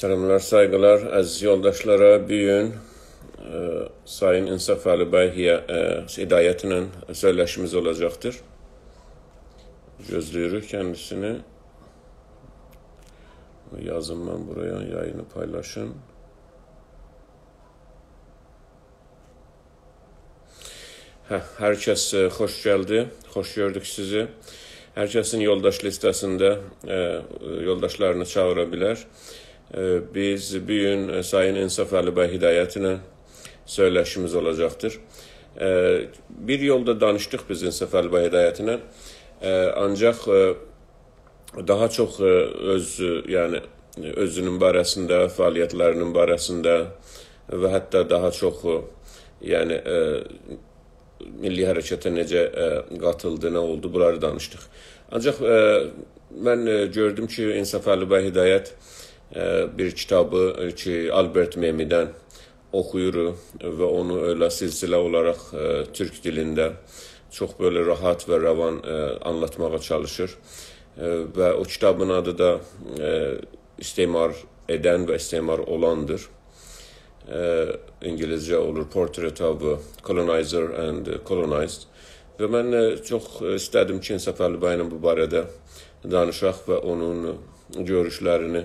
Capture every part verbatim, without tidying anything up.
سلاملار، سایغیلار عزیز یولداشلارا. بو گون، ائ، سایین انصافعلی بی هی-، ائ، هدایتله سؤیله‌شیمیز اولاجاقدیر. گؤزله‌ییریک کندیسینی. یازین من بورایا، یایینی پایلاشین. هه، هر کس، ائ، خوش گلدی. خوش گؤردوک سیزی. هر کسین یولداش لیسته‌سینده، ائ، یولداشلارینی چاغیرا بیلر. ائ، بیز بو گون، ائ، سایین انصافعلی بی هدایتله سؤیله‌شیمیز اولاجاقدیر. ائ، بیر یولدا دانیشدیق بیز انصافعلی بی هدایتله. ائ، آنجاق، ائ، داها چوخ، ائ، اؤز، یعنی، اؤزونون باره‌سینده، فعالیتلرینین باره‌سینده و حتی داها چوخ، ائ، یعنی، ائ، میللی حرکته نئجه، ائ، قاتیلدی، نه اولدو، بونلاری دانیشدیق. آنجاق، ائ، من، ائ، گؤردوم کی، انصافعلی بی هدایت، ائ، بیر کیتابی، ائ، کی، آلبرت مئمی‌دن اوخویور و اونو ائله سلسله اولاراق، ائ، تورک دیلینده چوخ بئله راحت و روان، ائ، آنلاتماغا چالیشیر. ائ، و او کیتابین آدی دا، ائ، استعمار ائدن و استعمار اولاندیر. ائ، اینگیلیسجه اولور Portrait of Colonizer and Colonized. و من، ائ، چوخ ایسته‌دیم کی، انصافعلی بی‌له بو باره‌ده دانیشاق و اونون گؤروشلرینی،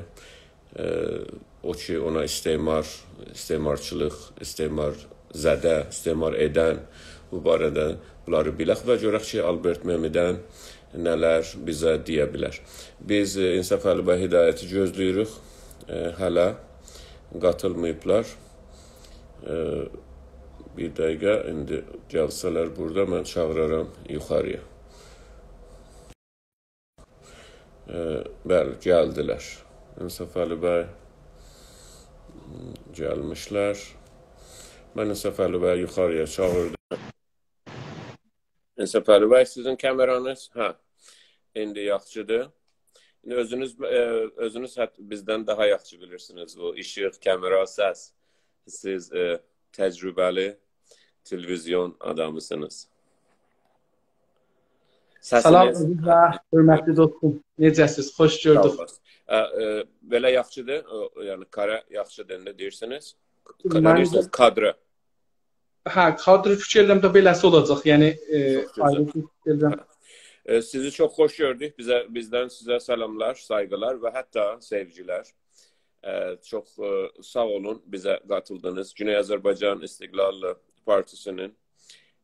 ائ، او کی، اونا استعمار، استعمارچیلیق، استعمارزده، استعمار ائدن، بو باره‌ده بونلاری بیلک و گؤرک کی، آلبرت مئمی‌دن نه‌لر بیزه دئیه بیلر. بیز، ائ، انصافعلی بی هدایتی گؤزله‌ییریک. ائ، هله قاتیلماییبلار. ائ، بیر دقیقه، ایندی گلسه‌لر بورادا، من چاغیرارام یوخاری‌یا. ائ، بلی، گلدیلر. انصافعلی بی گلمیشلر. من انصافعلی بی‌یی یوخاری‌یا چاغیردیم. انصافعلی بی، سیزین کامئرانیز، هه، ایندی یاخشیدیر. ایندی اؤزونوز، ائ، اؤزونوز حت-، بیزدن داها یاخشی بیلیرسینیز بو ایشیق، کامئرا، سس. سیز، ائ، تجربه‌لی تلویزیون آدامیسینیز. سسینیز، سلام، عزیز و حؤرمتلی دوستوم. نئجه‌سیز؟ خوش، ساغ گؤردوک. اولاسین. ائ، ائ، بئله یاخشیدیر. او، یعنی، کاره یاخشیدیر، نه دئییرسینیز؟ من نه دئییرسینیز؟ کادره. هه، کادر فیکیر ائدیرم ده بئله‌سی اولاجاق. یعنی، ائ، چوخ گؤزل. آیری فیکیر ائدیرم. هه. ائ، سیزی چوخ خوش گؤردوک. بیزه، بیزدن سیزه سلاملار، سایغیلار و حتی سئوگیلر. ائ، چوخ، ائ، ساغ اولون بیزه قاتیلدینیز. گونئی آذربایجان استقلال پارتیسی‌نین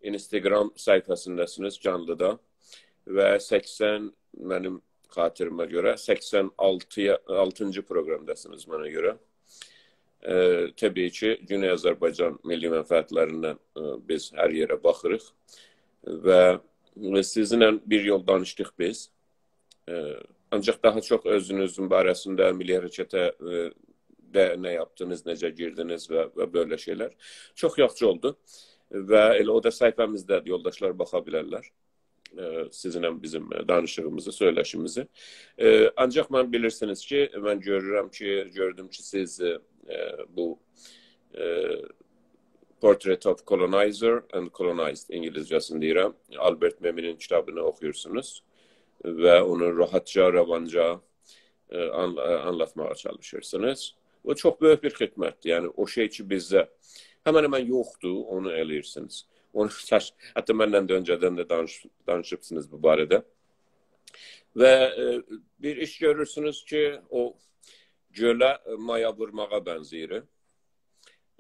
اینستاگرام صفحه‌سینده‌سینیز، جانلیدا. و سکسن، منیم خاطریمه گؤره، سکسن آلتی، آلتینجی پروگرامداسینیز منه گؤره. ائ، طبیعی کی، گونئی آذربایجان میللی منفعتلریندن، ائ، بیز هر یئره باخیریق. و سیزینله بیر یول دانیشدیق بیز. ائ، آنجاق داها چوخ اؤزونوزون باره‌سینده، میللی حرکته، ائ، ده نه یاپدینیز، نئجه گیردینیز و، و بئله شئیلر. چوخ یاخشی اولدو. و ائله او دا صفحه‌میزده‌دیر، یولداشلار باخا بیلرلر. ائ، سیزینله بیزیم، ائ، دانیشیغیمیزی، سؤیله‌شیمیزی. ائ، آنجاق من بیلیرسینیز کی، من گؤرورم کی، گؤردوم کی، سیز، ائ، ائ، بو، ائ، Portrait of Colonizer and Colonized، اینگیلیسجه‌سینی دئییرم، آلبرت مئمی‌نین کیتابینی اوخویورسونوز و اونو راحتجا، روانجا، ائ، آن-، ائ، آنلاتماغا چالیشیرسینیز. او چوخ بؤیوک بیر خدمتدیر. یعنی، او شئی کی، بیزده همن همن یوخدور، اونو ائله‌ییرسینیز. اونو چش-، حتی منن ده اؤنجه‌دن ده دانیش-، دانیشیبسینیز بو باره‌ده. و، ائ، بیر ایش گؤرورسونوز کی، او گؤله، ائ، مایا وورماغا بنزه‌ییر.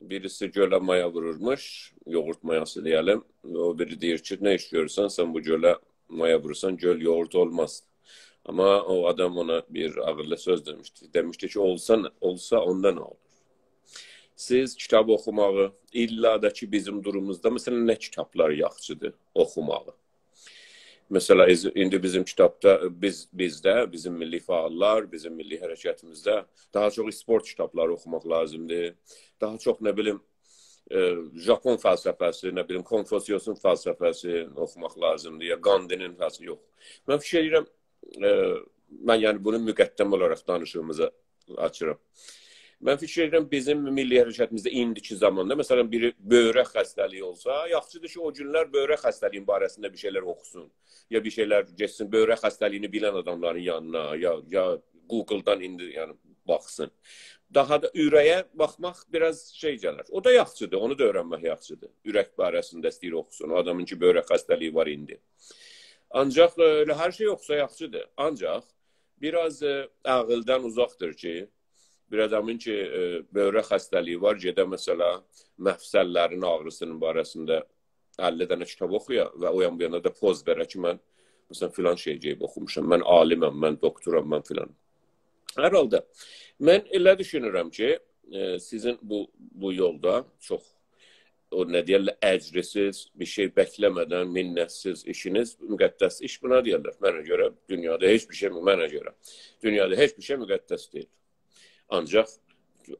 بیریسی گؤله مایا وورورموش، یوغورت مایاسی دئیه‌لیم. او بیری دئییر کی، نه ایش گؤرورسن، سن بو گؤله مایا وورورسان، گؤل یوغورت اولماز. آمما او آدام اونا بیر عاغیللی سؤز دئمیشدی. دئمیشدی کی، اولسا، اولسا اوندا نه اولور؟ سیز کیتاب اوخوماغی، الّا دا کی، بیزیم دوروموموزدا، مثلا، نه کیتابلار یاخشیدیر اوخوماغی؟ مثلا، ایز-، ایندی بیزیم کیتابدا، بیز، بیزده، بیزیم میللی فعاللار، بیزیم میللی حرکتیمیزده داها چوخ اسپورت کیتابلاری اوخوماق لازیمدیر. داها چوخ، نه بیلیم، ائ، ژاپون فلسفه‌سی، نه بیلیم، کنفوسیوسون فلسفه‌سی اوخوماق لازیمدیر، یا گاندی‌نین فلسفه‌سی، یوخ. من فیکیر ائدیرم، ائ، من، یعنی، بونو مقدم اولاراق دانیشیغیمیزا آچیرام. من فیکیر ائدیرم، بیزیم میللی حرکتیمیزده ایندیکی زاماندا، مثلا، بیری بؤیرک خسته‌لیگی اولسا، یاخشیدیر کی، او گونلر بؤیرک خسته‌لیگین باره‌سینده بیر شئیلر اوخوسون. یا بیر شئیلر گئتسین، بؤیرک خسته‌لیگینی بیلن آداملارین یانینا، یا، یا Google-دان ایندی، یعنی، باخسین. داها دا اوره‌یه باخماق بیر آز شئی گلر. او دا یاخشیدیر، اونو دا اؤیرنمک یاخشیدیر. اورک باره‌سینده ایسته‌ییر اوخوسون، او آدامین کی، بؤیرک خسته‌لیگی وار ایندی. آنجاق، ائ، ائله هر شئی اوخوسا یاخشیدیر. آنجاق بیر آز، ائ، عاغیلدان اوزاقدیر کی، بیر آدامین کی، ائ، بؤیرک خسته‌لیگی وار، گئده، مثلا، مفصل‌لرین آغریسینین باره‌سینده اللی دنه کیتاب اوخویا و او یان بو یانا دا پوز وئره کی، من، مثلا، فلان شئی گئییب اوخوموشام، من عالیمم، من دوکتورام، من فلان. هر حالدا، من ائله دوشونورم کی، ائ، سیزین بو، بو یولدا چوخ، او نه دئیرلر، اجرسیز، بیر شئی بکله‌مه‌دن، منت‌سیز ایشینیز مقدس ایش بونا دئیرلر. منه گؤره دونیادا هئچ بیر شئی، منه گؤره دونیادا هئچ بیر شئی مقدس دئییل. آنجاق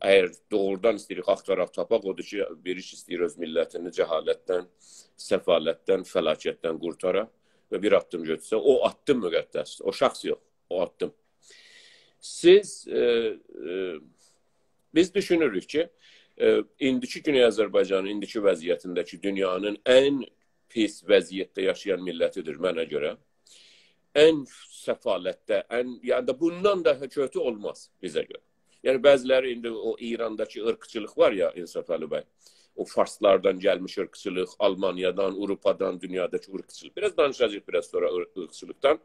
اگر دوغرودان ایسته‌ییریک آختاراق تاپاق، اودور کی، بیری کی ایسته‌ییر اؤز میللتینی جهالتدن، سفالتدن، فلاکتدن قورتارا و بیر آددیم گؤتورسه، او آددیم مقدسدیر. او شخص یوخ، او آددیم. سیز، ائ، ائ، بیز دوشونوروک کی، ائ، ایندیکی گونئی آذربایجانین ایندیکی وضعیتینده کی، دونیانین ان پیس وضعیتده یاشایان میللتیدیر منه گؤره. ان سفالتده، ان، یعنی ده بوندان دا کؤتو اولماز بیزه گؤره. یعنی بعضی‌لری ایندی او ایرانداکی عیرقچیلیق وار یا، انصافعلی بی، او فارسلاردان گلمیش عیرقچیلیق، آلمانیادان، آوروپادان، دونیاداکی عیرقچیلیق. بیر آز دانیشاجاغیق بیر آز سونرا عیر-، عیرقچیلیقدان.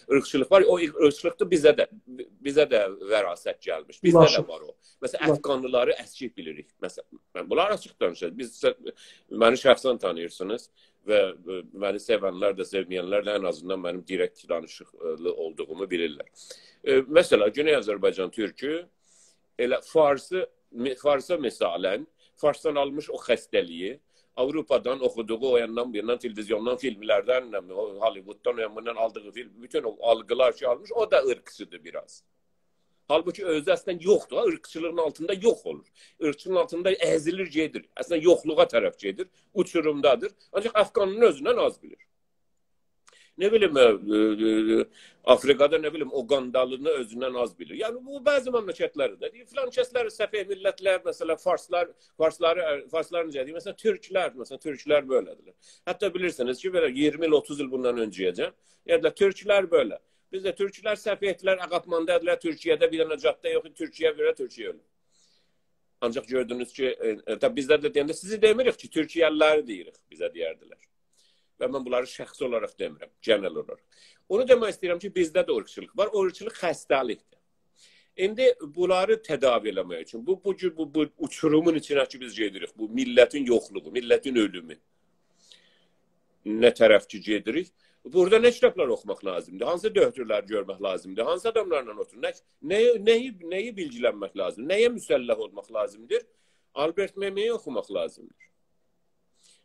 عیرقچیلیق وار، او عیر-، عیرقچیلیق دا بیزه ده، بیزه ده وراثت گلمیش. بیزده ده وار او. مثلا، افغانلیلاری اسکیک بیلیریک. مثلا، من بونلاری آچیق دانیشیرام. بیز، منی شخصا تانیییرسینیز و، و منی سئونلر ده، سئومه‌ینلر ده ان آزیندان منیم دیرکت دانیشیقلی اولدوغومو بیلیرلر. ائ، مثلا، گونئی آذربایجان تورکو ائله فارسی، می-، فارسا مثالاً، فارسدان آلمیش او خسته‌لیگی، آوروپادان اوخودوغو، او یاندان بو یاندان، تلویزیوندان، فیلملردن، نه بیلیم، او هالیووددان، او یاندان آلدیغی فیلم، بوتون او آلقیلار کی آلمیش، او دا عیرقچیدیر بیر آز. حالبوکی اؤزو اصلاً یوخدور، عیرقچیلیغین آلتیندا یوخ اولور. عیرقچیلیغین آلتیندا ازیلیر، گئدیر. اصلاً یوخلوغا طرف گئدیر، اوچورومدادیر. آنجاق افغانلینی اؤزوندن آز بیلیر. نه بیلیم، ائ، ائ، ائ، آفریقادا، نه بیلیم، اوگاندالینی اؤزوندن آز بیلیر. یعنی، بو بعضی مملکتلرده دئییر، فلان کسلر، سفیه میللتلر، مثلا، فارسلار، فارسلاری، فارسلار نئجه دئییر؟ مثلا، تورکلر، مثلا، تورکلر بئله‌دیرلر. حتی بیلیرسینیز کی، بئله اییرمی ایل، اوتوز ایل بوندان اؤنجه‌یه‌جن، دئیردیلر، تورکلر بئله. بیزده تورکلر سفیه‌دیلر، عقب‌ماندادیلار، تورکیه‌ده بیر دنه جاده یوخ، تورکیه بئله، تورکیه اؤلور. آنجاق گؤردونوز کی، ائ، ائ، تابی بیزده ده دئینده سیزی دئمیریک کی، تورکیه‌لی‌لری دئییریک، بیزه دئیردیلر. و من بونلاری شخصی اولاراق دئمیرم، گئنل اولاراق. اونو دئمک ایسته‌ییرم کی، بیزده ده عیرقچیلیق وار، عیرقچیلیق خسته‌لیکدیر. ایندی بونلاری تداوی ائله‌مک اوچون، بو، بو، بو، بو اوچورومون ایچینه کی بیز گئدیریک، بو میللتین یوخلوغو، میللتین اؤلومو، نه طرف کی گئدیریک، بورادا نه کیتابلار اوخوماق لازیمدیر؟ هانسی دوکتورلاری گؤرمک لازیمدیر؟ هانسی آداملارلا اوتورماق؟ نه، نه، نه‌یی، نه‌یی بیلگیلنمک لازیم؟ نه‌یه مسلح اولماق لازیمدیر؟ آلبرت مئمی‌یی اوخوماق لازیمدیر.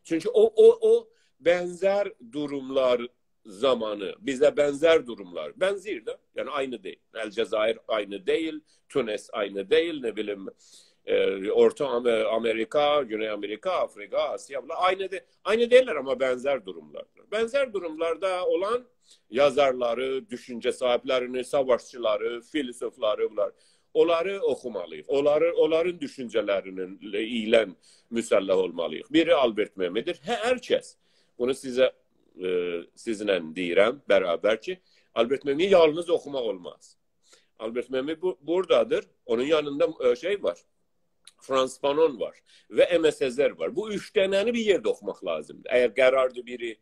چونکی او، او، او بنزر دوروملار زامانی، بیزه بنزر دوروملار، بنزه‌ییر ده. یعنی، عینی دئییل. الجزایر عینی دئییل، تونس عینی دئییل، نه بیلیم، ائ، اورتا آم-، آمریکا، گونئی آمریکا، آفریقا، آسیا، بونلار عینی دئ-، عینی دئییللر، آمما بنزر دوروملاردیر. بنزر دوروملاردا اولان یازارلاری، دوشونجه صاحیبلرینی، ساواشچیلاری، فیلسوفلاری، بونلار، اونلاری اوخومالی‌ییق. اونلاری، اونلارین دوشونجه‌لرینین ایله مسلح اولمالی‌ییق. بیری آلبرت مئمی‌دیر. هه، هر کس. بونو سیزه، ائ، سیزینله دئییرم برابر کی، آلبرت مئمی‌یی یالنیز اوخوماق اولماز. آلبرت مئمی بو-، بورادادیر. اونون یانیندا، ائ، شئی وار. فرانس فانون وار و ائمه سزر وار. بو اوچ دنه‌نی بیر یئرده اوخوماق لازیمدیر. اگر قراردیر بیری،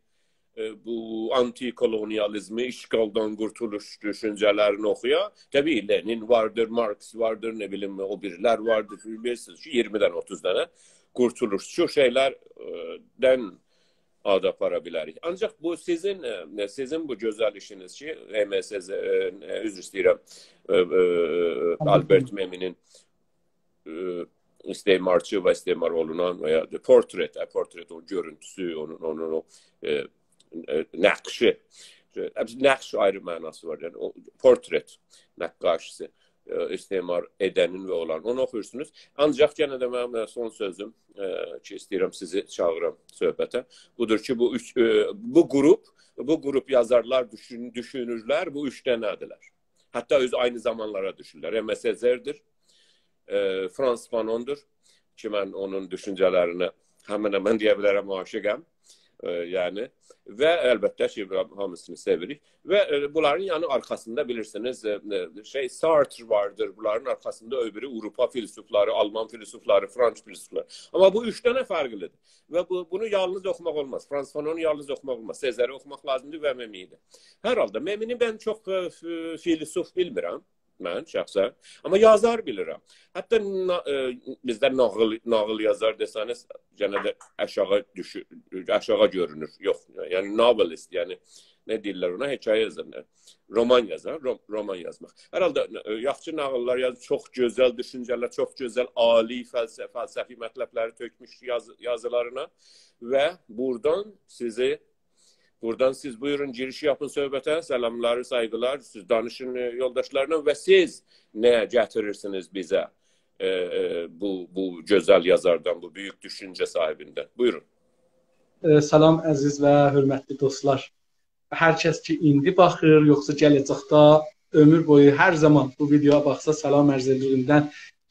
ائ، بو آنتی‌کولونیالیزمی، اشغالدان قورتولوش دوشونجه‌لرینی اوخویا، طبیعی، لنین واردیر، مارکس واردیر، نه بیلیم، او بیریلر واردیر. بیلیرسینیز کی، اییرمی دنه، اوتوز دنه قورتولوشچو شئیلر، ائ، دن آد آپارا بیلریک. آنجاق بو سیزین، ائ، سیزین بو گؤزل ایشینیز کی، ائمه سزر، ائ، ائ، عذر ایسته‌ییرم، ائ، ائ، آلبرت مئمی‌نین، ائ، استعمارچی و استعمار اولونان و یا پورترت، ائ، پورترت، او گؤرونتوسو، اونون، اونون او، ائ، ائ، نقشی. ائ، نقش آیری معناسی وار، یعنی او پورترت نقاشی‌سی، ائ، استعمار ائدنین و اولان. اونو اوخویورسونوز. آنجاق یئنه ده منیم، ائ، سون سؤزوم، ائ، کی، ایسته‌ییرم سیزی چاغیرام صحبته. بودور کی، بو اوچ، ائ، بو گروپ، بو گروپ یازارلار دوشون-، دوشونورلر، بو اوچ دنه‌دیرلر. حتی اؤزو عینی زامانلارا دوشورلر. ائمه سزردیر، ائ، فرانس فانوندور کی، من اونون دوشونجه‌لرینه همن همن دئیه بیلرم، عاشیقام. ائ، یعنی، و البته کی، هامیسینی سئویریک. و، ائ، بونلارین، یعنی، آرخاسیندا بیلیرسینیز، ائ، ائ، شئی، سارتر واردیر. بونلارین آرخاسیندا اؤبورو آوروپا فیلسوفلاری، آلمان فیلسوفلاری، فرانسیز فیلسوفلاری. آمما بو اوچ دنه فرقلیدیر. و بو، بونو یالنیز اوخوماق اولماز. فرانس فانونو یالنیز اوخوماق اولماز. سزاری اوخوماق لازیمدیر و مئمی‌نی ده. هر حالدا، مئمی‌نی من چوخ، ائ، ف-، فیلسوف بیلمیرم. من شخصاً. آمما یازار بیلیرم. حتی نا-، ائ، بیزده ناغیل، ناغیل یازار دئسه‌نیز، یئنه ده آشاغی دوشو-، آشاغی گؤرونور. یوخ، یعنی ناولیست، یعنی نه دئییرلر اونا، حکایه یازار، رومان یازار، رو-، رومان یازماق. هر حالدا، ائ، یاخشی ناغیللار یازیر، چوخ گؤزل دوشونجه‌لر، چوخ گؤزل، عالی فلسفه، فلسفی مطلبلری تؤکموش یاز-، یازیلارینا و بورادان سیزی بورادان سیز بویورون، گیریش یاپین صحبته. سلاملاری، سایغیلار. سیز دانیشین، ائ، یولداشلارلا و سیز نه گتیریرسینیز بیزه، ائ، ائ، بو، بو گؤزل یازاردان، بو بؤیوک دوشونجه صاحیبیندن؟ بویورون. ائ، سلام، عزیز و حؤرمتلی دوستلار. هر کس کی، ایندی باخیر، یوخسا گله‌جکده، عؤمور بویو هر زامان بو ویدئویا باخسا، سلام عرض ائدیرم.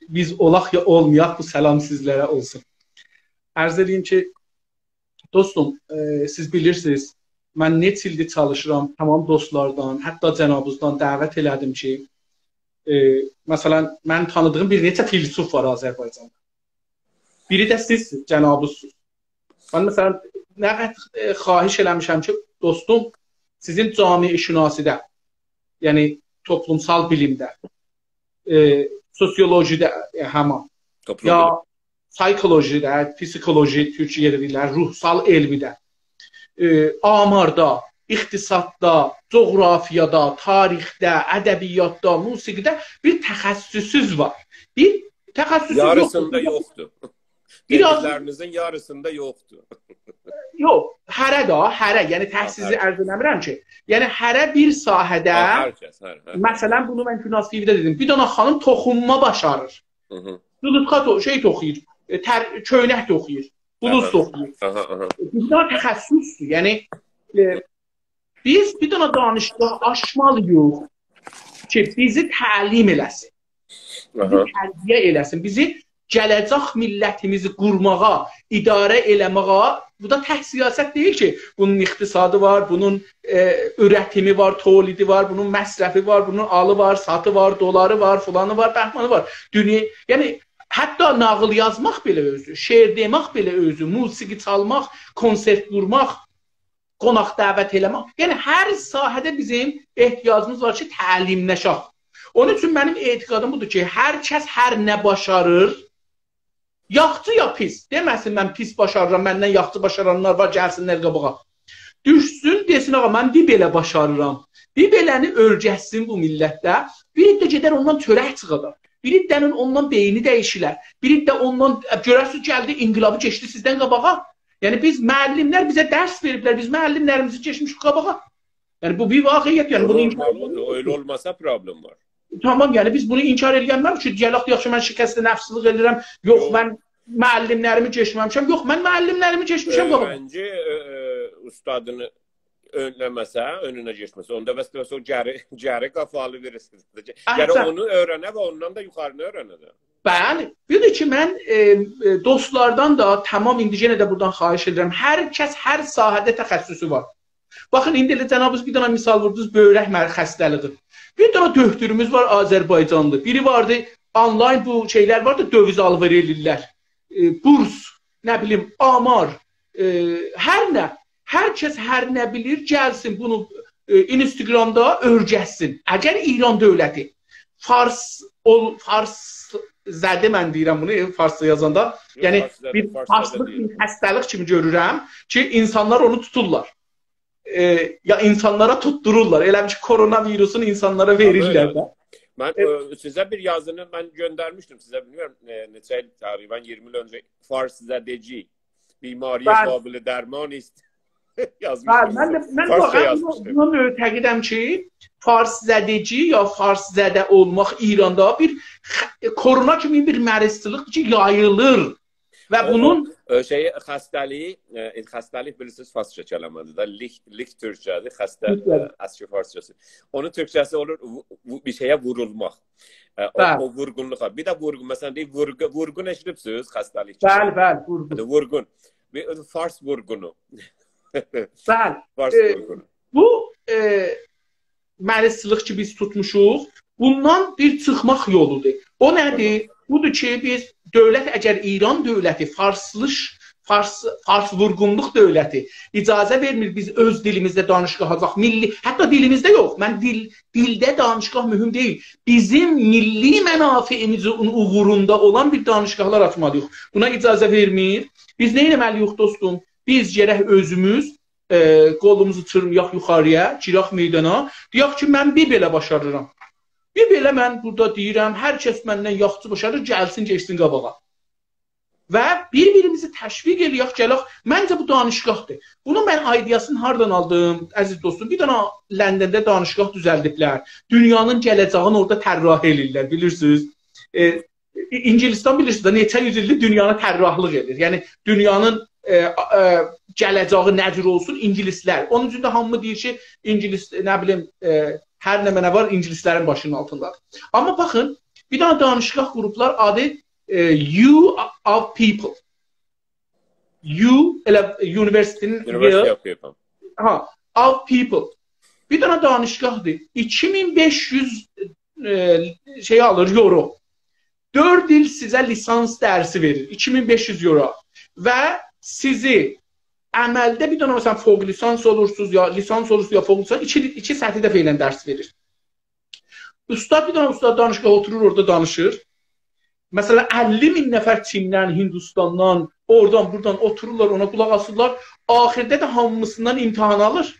بیز اولاق یا اولمایاق، بو سلام سیزلره اولسون. عرض ائدییم کی، دوستوم، ائ، سیز بیلیرسینیز، من نئچه ایلدیر چالیشیرام، تمام دوستلاردان، حتی جنابیزدان دعوت ائله‌دیم کی، ائ، مثلاً، من تانیدیغیم بیر نئچه فیلسوف وار آذربایجاندا. بیری ده سیزسیز، جنابیزسیز. من، مثلاً، نه قدر، ائ، خواهش ائله‌میشم کی، دوستوم، سیزین جامعه‌شناسی‌ده، یعنی توپلومسال بیلیمده، ائ، سوسیولوژی‌ده، ائ، همان، توپلوم یا بیلیم. سایکولوژی‌ده، پسیکولوژی، تورکجه دئییرلر، روحسال علمی‌ده، ائ، آماردا، اقتصاددا، جغرافیادا، تاریخده، ادبیاتدا، موسیقی‌ده بیر تخصصونوز وار. بیر تخصصونوز یوخدور. یاریسیندا یوخدور. بیر آز دئدیکلرینیزین یاریسیندا یوخدور. یوخ، هره ده، هره، یعنی تحصیلی هر عرض ائله‌میرم کی. یعنی هره بیر ساحه‌ده، هه، هر کس، هر، هر. مثلاً، بونو من گوناز تی‌وی‌ده دئدیم، بیر دنه خانیم توخونما باشاریر. هی هی. جیلیتقا تو-، شئی توخویور، ائ، تر-، کؤینک توخویور، بلوز، آها، توخویور. آها، آها. بیر دنه تخصصدور، یعنی، ائ، بیز بیر دنه دانشگاه آچمالی‌ییق کی، بیزی تعلیم ائله‌سین. بیزی، آها، تربیه ائله‌سین. بیزی گله‌جک میللتیمیزی قورماغا، اداره ائله‌مه‌یه، بو دا تک سیاست دئییل کی، بونون اقتصادی وار، بونون، ائ، اورتیمی وار، تولیدی وار، بونون مصرفی وار، بونون آلی وار، ساتی وار، دلاری وار، فلانی وار، بهمانی وار. دونیا، یعنی، حتی ناغیل یازماق بئله اؤزو، شعر دئمک بئله اؤزو، موسیقی چالماق، کنسرت قورماق، قوناق دعوت ائله‌مک. یعنی، هر ساحه‌ده بیزیم احتیاجیمیز وار کی، تعلیملشک. اونون اوچون منیم اعتقادیم بودور کی، هر کس هر نه باشاریر، یاخشی یا پیس، دئمه‌سین، «من پیس باشاریرام، مندن یاخشی باشارانلار وار، گلسینلر قاباغا.» دوشسون، دئسین، «آغا، من بیر بئله باشاریرام.» بیر بئله‌نی اؤیرتسین بو میللتده. بیر ده گئدر اوندان چؤرک چیخادار. بیر دنه‌نین اوندان بئینی دییشیلر. بیر ده اوندان، ائ، گؤررسینیز، گلدی، انقلابی کئچدی سیزدن قاباغا. یعنی، بیز معلم‌لر بیزه درس وئریبلر، بیز معلم‌لریمیزی کئچمیشیک قاباغا. یعنی، بو بیر واقعیت، یعنی، بونو، اونو انکار، اولمالیدیر. ائله اولماسا پروبلئم وار. تامام، یعنی، بیز بونو انکار ائله‌ینمریک کی، دئیه‌لک، «یاخشی، من شکست نفسی‌لیک ائدیرم، یوخ، هه، من معلم‌لریمی کئچمه‌میشم.» یوخ، من معلم‌لریمی کئچمیشم قاباغا. اؤیرنجی، ائ، ائ، اوستادینی اؤنله‌مه‌سه، اؤنونه کئچمه‌سه، اوندا بس، بس او گری، گری قافالی وئریرسینیز. گرک، احسن، اونو اؤیرنه و اوندان دا یوخارینی اؤیرنه ده. بلی، بودور کی، من، ائ، ائ، دوستلاردان دا تامام، ایندی یئنه ده بورادان خواهش ائدیرم. هر کس هر ساحه‌ده تخصصو وار. باخین، ایندی ائله جنابیز بیر دنه مثال ووردونوز، بؤیرک مر-، خسته‌لیگی. بیر دنه دؤکتوروموز وار، آذربایجانلی. بیری واردی، آنلاین بو شئیلر وار دا، دؤویز آل‌وئر ائله‌ییرلر. ائ، بورس، نه بیلیم، آمار، ائ، هر نه. هر کس هر نه بیلیر، گلسین بونو، ائ، اینستاگرامدا اؤیرتسین. اگر ایران دؤولتی فارس اول-، فارس زده، من دئییرم بونو، ائ، فارسجا یازاندا، یوخ، یعنی، فارسجا بیر دئییل، فارسجا دا فارسلیق، دئییل، بیر خسته‌لیک کیمی گؤرورم کی، اینسانلار اونو توتورلار. ائ، یا اینسانلارا توتدورورلار. ائله بیل کی، کرونا ویروسونو اینسانلارا، آمما وئریرلر، ائله ده. من، ائ، ائ، سیزه بیر یازینی من گؤندرمیشدیم سیزه، بیلمیرم، ائ، نئچه ایل تقریباً، اییرمی ایل اؤنجه، «فارس زدگی، بیماری، بلی، قابل درمان است.» یازمیشدینیز. بلی، من ده، من فارسجا واقعاً بونا، یازمیشدیم. بونا معتقدم کی، فارس زدگی یا فارس زده اولماق ایراندا بیر خ-، کرونا کیمی بیر مریضچیلیق کی، یاییلیر. و او، بونون او، ائ، شئی، خسته‌لیگی، ائ، خسته‌لیک بیلیرسینیز فارسجا کلمه‌دیر ده، لیک، لیک تورکجه‌دیر، خسته، تورکجه‌دیر، ائ، اسکی فارسجاسی. اونون تورکجه‌سی اولور وو-، وو-، بیر شئیه وورولماق. ائ، او، بلی، او وورغونلوق. بیر ده وورغون، مثلاً، دئییر، وورغ-، وورغون ائشیدیبسینیز، خسته‌لیک کیمی؟ بلی، بلی، وورغون. هادی وورغون. بیر فارس وورغونو. بلی. فارس، ائ، وورغونو. بو، ائ، مریضچیلیق کی، بیز توتموشوق، بوندان بیر چیخماق یولودور. او نه‌دیر؟ بودور کی، بیز دؤولت، اگر ایران دؤولتی، فارسلیش، فارس، فارس وورغونلوق دؤولتی اجازه وئرمیر بیز اؤز دیلیمیزده دانیشگاها آچاق، میللی، حتی دیلیمیزده یوخ. من دیل، دیلده دانیشگاه مهم دئییل. بیزیم میللی منافعیمیزین اوغروندا اولان بیر دانیشگاهلار آچمالی‌ییق. بونا اجازه وئرمیر. بیز نه ائتمه‌لی‌ییک، دوستوم؟ بیز گرک اؤزوموز، ائ، قولوموزو چیرمایاق یوخاری‌یا، گیرک میدانا. دئیک کی، من بیر بئله باشاریرام. بیر بئله من بورادا دئییرم، هر کس مندن یاخشی باشاریر، گلسین، گئچسین قاباغا. و بیر-بیریمیزی تشویق ائله‌یک، گلک. منجه بو دانیشگاهدیر. بونون من ایده‌یاسینی هاردان آلدیم، عزیز دوستوم؟ بیر دنه لندنده دانیشگاه دوزلدیبلر. دونیانین گله‌جگینی اورادا طراحی ائله‌ییرلر، بیلیرسینیز. ائ، ای-، انگلستان، بیلیرسینیز ده، نئچه یوز ایلدیر دونیانی طراحلیق ائدیر. یعنی، دونیانین، ائ، ائ، گله‌جگی نه جور اولسون، انگلیسلر. اونون اوچون ده هامی دئییر کی، انگلیس، نه بیلیم، ائ، هر نمنه وار، انگلیسلرین باشینین آلتیندادیر. آمما باخین، بیر دنه دانیشگاه قوروبلار، آدی، ائ، U of People. U، ائله یونیورسیتی‌نین University Y، of People. ها، of People. بیر دنه دانیشگاهدیر. ایکی مین بئش یوز، ائ، شئی آلیر، یورو. دؤرد ایل سیزه لیسانس درسی وئریر. ایکی مین بئش یوز یورو. و سیزی عملده بیر دنه، مثلا، فوق لیسانس اولورسونوز، یا لیسانس اولورسونوز، یا فوق لیسانس، ایکی، ایکی سطحی ده فعلا درس وئریر. اوستاد، بیر دنه اوستاد دانشگاها اوتورور، اورادا دانیشیر. مثلا، اللی مین نفر چیندن، هندوستاندان، اورادان، بورادان اوتورورلار، اونا قولاق آسیرلار. آخیرده ده هامیسیندان امتحان آلیر.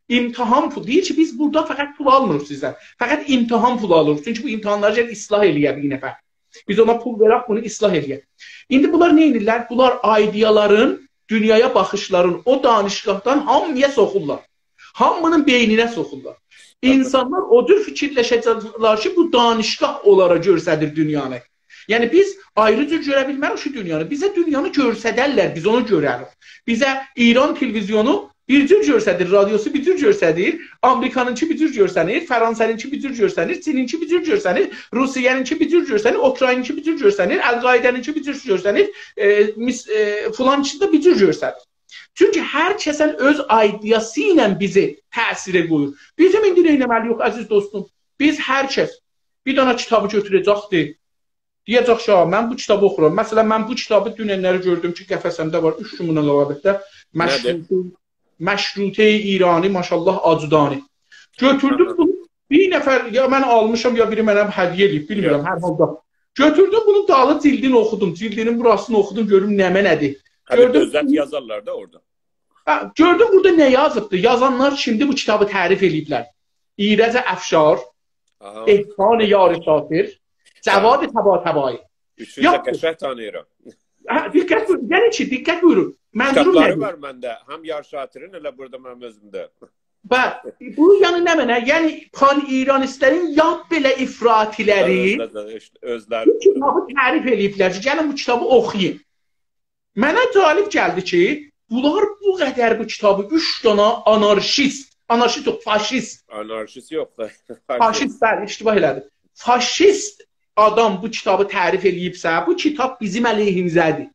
امتحان پول. دئییر کی، بیز بورادا فقط پول آلمیریق سیزدن. فقط امتحان پولو آلیریق. چونکی بو امتحانلاری گرک اصلاح ائله‌یه بیر نفر. بیز اونا پول وئرک، بونو اصلاح ائله‌یه. ایندی بونلار نه ائدیرلر؟ بونلار ایده‌یالارین، دونیایا باخیشلارین او دانیشگاهدان هامییا سوخورلار. هامی‌نین بئینینه سوخورلار. اینسانلار او جور فیکیرلشه‌جکلر کی، بو دانیشگاه اونلارا گؤرسدیر دونیانی. یعنی، بیز آیری جور گؤره بیلمه‌ریک کی، دونیانی. بیزه دونیانی گؤرسدرلر، بیز اونو گؤرریک. بیزه ایران تلویزیونو بیر جور گؤرسدیر، رادیوسو بیر جور گؤرسدیر، آمریکانینکی بیر جور گؤرسنیر، فرانسه‌نینکی بیر جور گؤرسنیر، چینینکی بیر جور گؤرسنیر، روسیه‌نینکی بیر جور گؤرسنیر، اوکراینینکی بیر جور گؤرسنیر، القاعده‌نینکی بیر جور گؤرسنیر، ائ، مس-، ائ، فلانکی ده بیر جور گؤرسنیر. چونکی هر کسین اؤز ایده‌یاسی ایله بیزی تأثیره قویور. بیزیم ایندی نه ائتمه‌لی‌ییک، عزیز دوستوم؟ بیز هر کس بیر دنه کیتابی گؤتوره‌جکدیر. دئیه‌جک کی، «آ، من بو کیتابی اوخورام.» مثلا، من بو کیتابی دونن‌لری گؤردوم کی، قفسه‌مده وار، اوچ گون بوندان قاباق، البته. مشروطه، مشروطه ایرانی، ماشاءالله، آجودانی. گؤتوردوم بونو، بیر نفر، یا من آلمیشام، یا بیری منه هدیه ائله‌ییب، بیلمیرم، هر حالدا. گؤتوردوم بونون دالی جیلدینی اوخودوم، جیلدینین بوراسینی اوخودوم، گؤروم نمنه‌دیر. هه، بیر گؤردوم، اؤزت یازارلار دا اورادا. هه، گؤردوم بورادا نه یازیبدی. یازانلار کیمدیر، بو کیتابی تعریف ائله‌ییبلر؟ ایرج افشار، آها. احسان یار شاکر، جواد طباطبایی. اوچونو ده قشنگ تانیییرام. هه، دقت بویورون. یعنی کی، دقت بویورون. منظوروم کیتابلاری نه‌دیر؟ وار منده. هم یار شاکرین، ائله بورادا منیم اؤزومده. بلی، بو یعنی نمنه؟ یعنی پان‌ایرانیستلرین لاپ بئله افراطی‌لری اؤزلری، اؤزلری بو کیتابی تعریف ائله‌ییبلر کی، گلین بو کیتابی اوخویون. منه جالب گلدی کی، بونلار بو قدر بو کیتابی اوچ دنه آنارشیست، آنارشیست یوخ، فاشیست. آنارشیست یوخ دا، فاشیست. فاشیست، بلی، اشتباه ائله‌دیم. فاشیست آدام بو کیتابی تعریف ائله‌ییبسه، بو کیتاب بیزیم علیهیمیزه‌دیر.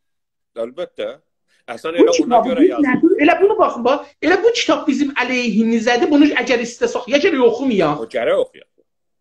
البته. اصلا بو ائله اونا کیتابی گؤره بیز یازیب. نه جور، ائله بونو باخین، باخ، ائله بو کیتاب بیزیم علیهیمیزه‌دیر، بونو اگر ایسته‌سک، یا گرک اوخومایاق. او گرک اوخویاق.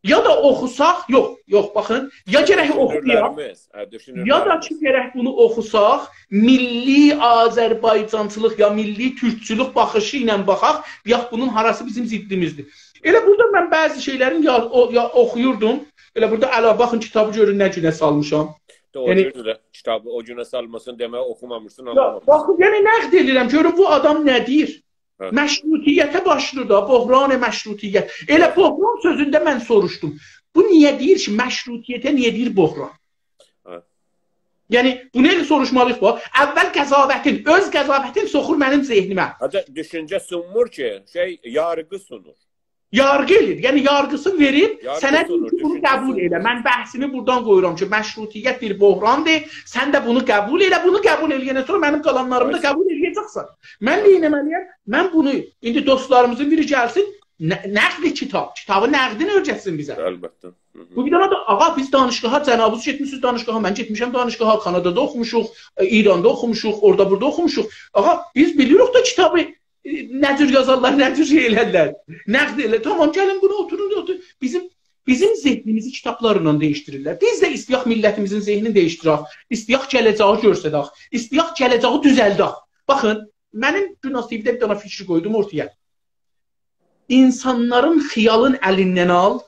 یا دا اوخوساق، یوخ، یوخ، باخین، یا گرک اوخومایاق، دوشونورلریمیز، هه، دوشونورلریمیز. یا دا کی، گرک بونو اوخوساق، میللی آذربایجانچیلیق یا میللی تورکچولوک باخیشی ایله باخاق، یاخ، بونون هاراسی بیزیم ضدیمیزدیر. ائله بورادا من بعضی شئیلرین یا، او، یا اوخویوردوم، ائله بورادا، الا، باخین، کیتابی گؤرون نه گونه سالمیشام. دوغرو، یعنی، گؤردو ده، کیتابی او گونه سالمیسین، دئمک، اوخومامیشسین، یا، آنلامامیشسین. باخین، یعنی، نقد ائدیرم، گؤرون بو آدام نه دئییر. هه. مشروطیته باشلاییر دا، بحران مشروطیت. ائله بحران سؤزونده من سوروشدوم. بو نییه دئییر کی، مشروطیته نییه دئییر بحران؟ هه. یعنی، بونو ائله سوروشمالی‌ییق بو. اول قضاوتین، اؤز قضاوتین سوخور منیم ذهنیمه. حتی دوشونجه سونمور کی، شئی، یارغی سونور. یارغی ائله‌ییر. یعنی، یارغیسینی وئریر، یارغی سنه دئییر سونور، کی، بونو دوشونجه قبول سونور. ائله. من بحثیمی بورادان قویورام کی، مشروطیت بیر بحراندیر. سن ده بونو قبول ائله. بونو قبول ائله‌یندن سونرا منیم قالانلاریمی دا، بلی، قبول ائله‌یه‌جکسن. من نه ائتمه‌لی‌یم؟ من بونو، ایندی دوستلاریمیزین بیری گلسین، ن-، نقد کیتاب، کیتابی نقدینی اؤیرتسین بیزه. البته. هی هی. بو بیر دنه ده، آغا، بیز دانیشگاها، جنابینیز گئتمیسینیز دانیشگاها، من گئتمیشم دانیشگاها، کانادادا اوخوموشوق، ائ، ایراندا اوخوموشوق، اورادا بورادا اوخوموشوق. آغا، بیز بیلیریک ده ائ، نه جور یازارلار، نه جور شئی ائلرلر. نقد ائله، تامام، گلین بونو اوتورون، اوتورون. بیزیم، بیزیم ذهنیمیزی کیتابلارلا دییشدیریرلر. بیز ده ایسته‌یک میللتیمیزین ذهنینی دییشدیرک، ایسته‌یک گله‌جه‌یی گؤرسدک، ایسته‌یک گله‌جه‌یی دوزلدک. باخین، منیم دونن تی‌وی‌ده بیر دنه فیکیر قویدوم اورتایا. اینسانلارین خیالین الیندن آل،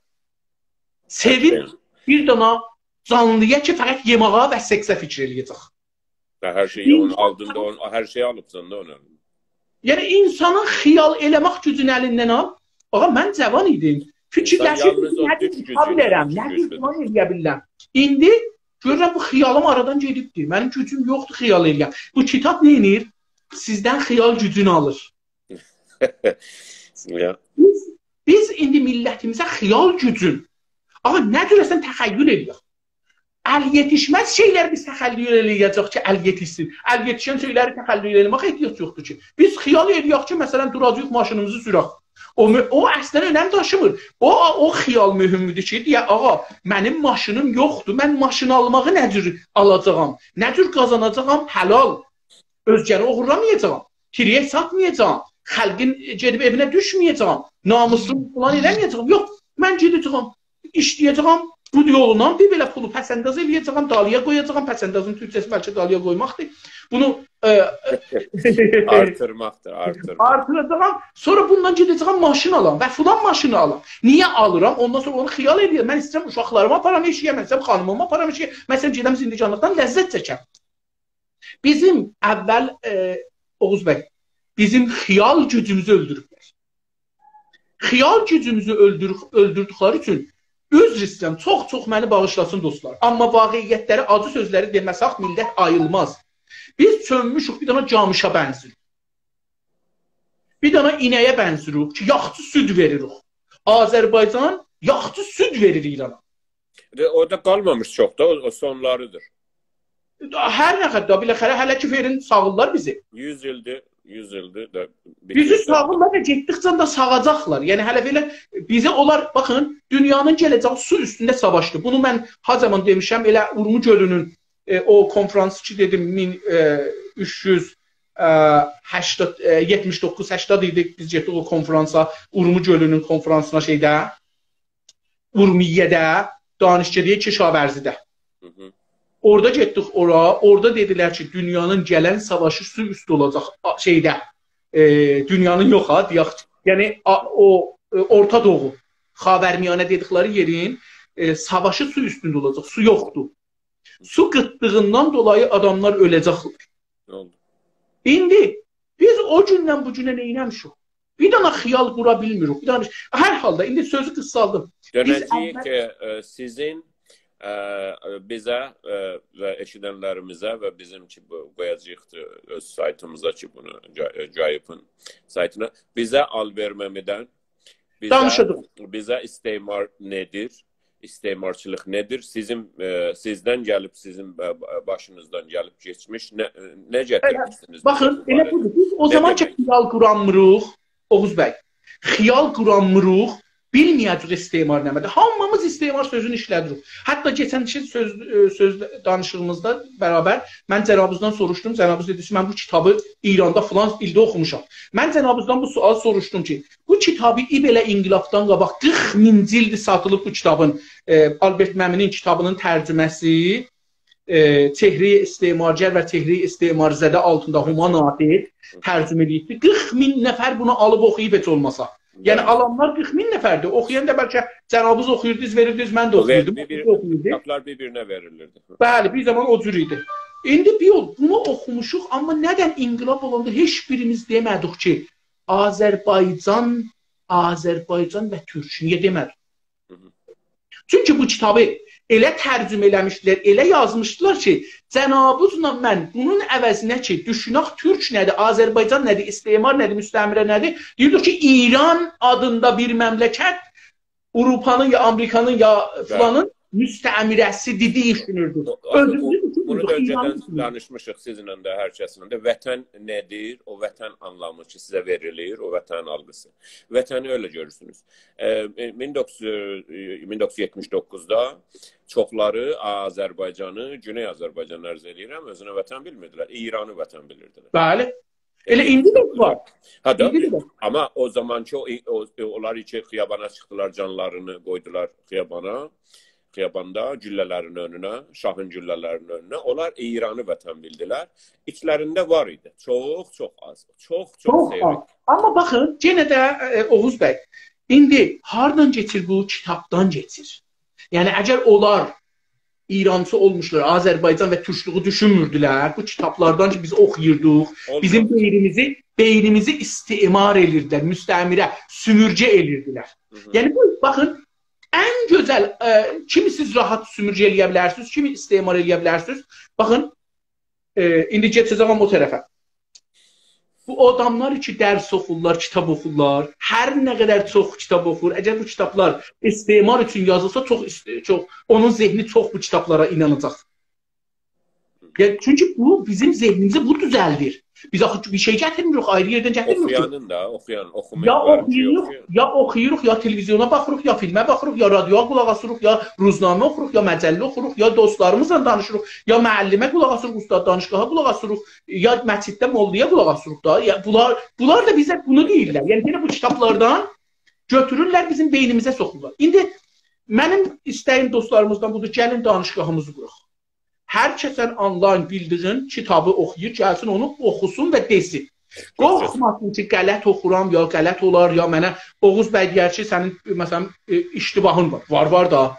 سئوین بیر دنه جانلی‌یا کی، فقط یئماغا و سکسه فیکیر ائله‌یه‌جک. و هر شئی اونون آلدیندا، اونون، هر شئیی آلیبسان دا اونون. یعنی، اینسانین خیال ائله‌مک گوجونو الیندن آل. آغا، من جاوان ایدیم. فیکیرلشیردیم، نه جور اوچا بیلرم، نه جور فلان ائله‌یه بیلرم. ایندی گؤرورم، بو خیالیم آرادان گئدیبدیر. منیم گوجوم یوخدور خیال ائله‌یم. بو کیتاب نه ائدیر؟ سیزدن خیال گوجونو آلیر. بیز، بیز ایندی میللتیمیزه خیال گوجون، آغا، نه جور اصلاً تخیل ائله‌یک؟ ال یئتیشمز شئیلری بیز تخیل ائله‌یه‌جک کی، ال یئتیشسین. ال یئتیشن شئیلری تخیل ائله‌مک احتیاج یوخدور کی. بیز خیال ائله‌یک کی، مثلاً، دوراجاغیق ماشینیمیزی سورک. او، مو-، او اصلاً اؤنم داشیمیر. او، او خیال مهمدور کی، دئیه، «آغا، منیم ماشینیم یوخدور، من ماشین آلماغی نه جور آلاجاغام؟ نه جور قازاناجاغام؟ حلال. اؤزگه‌نی اوغورلامایاجاغام. تیریک ساتمایاجاغام. خالقین گئدیب ائوینه دوشمه‌یه‌جه‌یم. ناموسوم فلان ائله‌مه‌یه‌جه‌یم. یوخ، من گئده‌جه‌یم، ایشله‌یه‌جه‌یم، بو یولونان بیر بئله پولو پس‌انداز ائله‌یه‌جه‌یم، دالییا قویاجاغام.» پس‌اندازین تورکجه‌سی بلکه دالییا قویماقدیر. بونو، ائ، آرتیرماقدیر، آرتیرماق. آرتیراجاغام، سونرا بوندان گئده‌جه‌یم ماشین آلام و فلان ماشینی آلام. نییه آلیرام؟ اوندان سونرا اونو خیال ائدیرم. من ایسته‌ییرم اوشاقلاریمی آپارام ائشییه، من ایسته‌ییرم خانیمیمی آپارام ائشییه، من ایسته‌ییرم گئدم زندگانلیقدان لذت چکم. بیزیم اول، ائ، اوغوز بی، بیزیم خیال گوجوموزو اؤلدوروبلر. خیال گوجوموزو اؤلدور-، اؤلدوردوکلری اوچون، عذر ایسته‌ییرم، چوخ-چوخ منی باغیشلاسین دوستلار. آمما واقعیتلری، آجی سؤزلری دئمه‌سک میللت آییلماز. بیز چؤنموشوک، بیر دنه جامیشا بنزیریک. بیر دنه اینه‌یه بنزیریک کی، یاخشی سود وئریریک. آذربایجان یاخشی سود وئریر ایرانا. ائله او دا قالمامیش چوخ دا، او، او سونلاریدیر. هر نه قدر، بالاخره هله کی وئرین ساغیرلار بیزی. یوز ایلدیر، یوز ایلدیر ده. بیزی ساغیرلار و گئتدیکجه ده ساغاجاقلار. یعنی هله بئله بیزه اونلار، باخین، دونیانین گله‌جه‌یی سو اوستونده ساواشدیر. بونو من هر زامان دئمیشم، ائله اورمو گؤلونون، ائ، او کنفرانسی کی دئدیم، مین، ائ، اوچ یوز، ائ، هشتاد، ائ، یئتمیش دوققوز هشتاد ایدی، بیز گئتدیک او کنفرانسا، اورمو گؤلونون کنفرانسینا شئیده، اورمیه‌ده، دانشکدهٔ کشاورزی‌ده. هی هی. اورادا گئتدیک اورا، اورادا دئدیلر کی، دونیانین گلن ساواشی سو اوستو اولاجاق، آ، شئیده، ائ، دونیانین یوخ ها، دئیک. یعنی، آ، او، ائ، اورتا دوغو، خاورمیانه دئدیکلری یئرین، ائ، ساواشی سو اوستونده اولاجاق، سو یوخدور. سو قیتدیغیندان دولایی آداملار اؤله‌جکلر. نه اولدو؟ ایندی بیز او گوندن بو گونه نئینه‌میشیک؟ بیر دنه خیال قورا بیلمیریک. بیر دنه، هر حالدا، ایندی سؤزو قیسالدیم. بیز دؤنه‌جه‌ییک اول کی، ائ، سیزین، ائ، بیزه، ائ، و ائشیدنلریمیزه و بیزیم کی، بو، قویاجاغیق اؤز سایتیمیزا کی، بونو جا-، ائ، جایپین سایتینا، بیزه آل‌وئرمه‌میدن، بیزه، دانیشاجاغیق. بیزه استعمار نه‌دیر؟ استعمارچیلیق نه‌دیر؟ سیزین، ائ، سیزدن گلیب، سیزین، ائ، باشینیزدان گلیب کئچمیش نه، نه گتیرمیسینیز بیزه باخین، بو ائله باره‌ده؟ بودور. بیز او نه زامان کی دئمک؟ خیال قورانمیریق، اوغوز بی، خیال قورانمیریق، بیلمه‌یه‌جه‌ییک استعمار نمنه‌دیر. هامیمیز استعمار سؤزونو ایشله‌دیریک. حتی کئچن ایل سؤز، ائ، سؤز دانیشیغیمیزدا برابر من جنابینیزدان سوروشدوم. جنابینیز دئدی کی، من بو کیتابی ایراندا فلان ایلده اوخوموشام. من جنابینیزدان بو سؤال سوروشدوم کی، بو کیتابی بئله انقلابدان قاباق قیرخ مین جلدی ساتیلیب بو کیتابین، ائ، آلبرت مئمینین کیتابینین ترجمه‌سی، ائ، «چهرهٔ استعمارگر و چهرهٔ استعمارزده» آلتیندا هما ناطق ترجمه ائله‌ییبدی. قیرخ مین نفر بونو آلیب اوخویوب هئچ اولماسا. یعنی، بلی. آلانلار قیرخ مین نفردیر. اوخویان دا بلکه جنابینیز اوخویوردو، اوز وئریردینیز، من ده اوخویوردوم. بیر، بیر، اوخویوردو. کیتابلار بیر-بیرینه وئریلیردی. بلی، بیر زامان او جور ایدی. ایندی بیر یول بونو اوخوموشوق، آمما ندن انقلاب اولاندا هئچ بیریمیز دئمه‌دیک کی، آذربایجان، آذربایجان و تورک. نییه دئمه‌دیک؟ هی هی. چونکی بو کیتابی ائله ترجمه ائله‌میشدیلر، ائله یازمیشدیلار کی، جنابینیزلا من بونون عوضینه کی، دوشونک تورک نه‌دیر، آذربایجان نه‌دیر، استعمار نه‌دیر، مستعمره نه‌دیر، دئییردیک کی، ایران آدیندا بیر مملکت آوروپانین یا آمریکانین یا، بلی، فلانین مستعمره‌سی‌دیر دئیه دوشونوردوک. او، او، اؤزوموزو او، بونو دوشونوردوک، دا ایران اؤنجه‌دن دوشونوردوک. دانیشمیشیق سیزینله ده، هر کسینله ده. وطن نه‌دیر؟ او وطن آنلامی کی، سیزه وئریلیر، او وطن آلغیسی. وطنی ائله گؤرورسونوز. ائ، ائ، مین دوققوز یوز، ائ، مین دوققوز یوز یئتمیش دوققوزدا چوخلاری آذربایجانی، گونئی آذربایجانی عرض ائله‌ییرم، اؤزونه وطن بیلمیردیلر، ایرانی وطن بیلیردیلر. بلی. ائله ایندی ده وار. هه ده، ایندی ده وار. آمما او زامانکی او، او، اونلار کی خیابانا چیخدیلار، جانلارینی قویدولار خیابانا. خیاباندا گولله‌لرین اؤنونه، شاهین گولله‌لرین اؤنونه، اونلار ایرانی وطن بیلدیلر. ایچلرینده وار ایدی. چوخ، چوخ آز. چوخ، چوخ چوخ سئویک. آز. آمما باخین، یئنه ده، ائ، اوغوز بی، ایندی هاردان کئچیر بو؟ کیتابدان کئچیر. یعنی، اگر اونلار ایرانچی اولموشلار، آذربایجان و تورکلویو دوشونموردولر، بو کیتابلاردان کی بیز اوخویوردوق، اولماز. بیزیم بئینیمیزی، بئینیمیزی استعمار ائلیردیلر، مستعمره، سومورگه ائلیردیلر. هی هی. یعنی، بو، باخین، ان گؤزل، ائ، کیمی سیز راحت سومورگه ائلیه بیلرسینیز، کیمی استعمار ائلیه بیلرسینیز. باخین، ائ، ایندی کئچه‌جه‌یم او طرفه. بو آداملار کی درس اوخورلار، کیتاب اوخورلار، هر نه قدر چوخ کیتاب اوخور، اگر بو کیتابلار استعمار اوچون یازیلسا، چوخ است-، چوخ، اونون ذهنی چوخ بو کیتابلارا ایناناجاق. یعنی، چونکی بو بیزیم ذهنیمیزی بو دوزلدیر. بیز آخی بیر شئی گتیرمیریک، آیری یئردن گتیرمیریک. اوخویانین دا، اوخویان، اوخوماق یا وار کی، اوخویوروق، اوخویان. یا اوخویوروق، یا تلویزیونا باخیریق، یا فیلمه باخیریق، یا رادیویا قولاق آسیریق، یا روزنامه اوخوروق، یا مجله اوخوروق، یا دوستلاریمیزلا دانیشیریق، یا معلمه قولاق آسیریق، اوستاد دانشگاها قولاق آسیریق، یا مسجدده موللایا قولاق آسیریق دا. یا بونلار، بونلار دا بیزه بونو دئییرلر. یعنی، یئنه بو کیتابلاردان گؤتورورلر، بیزیم بئینیمیزه سوخورلار. ایندی منیم ایسته‌ییم دوستلاریمیزدان بودور، گلین دانشگاهیمیزی قوراق. هر کسن آنلاین بیلدیگین کیتابی اوخویور، گلسین اونو اوخوسون و دئسین. قورخماسین کی، غلط اوخورام، یا غلط اولار، یا منه اوغوز بی دئیر کی، سنین، مثلا، ائ، اشتباهین وار. وار، وار دا.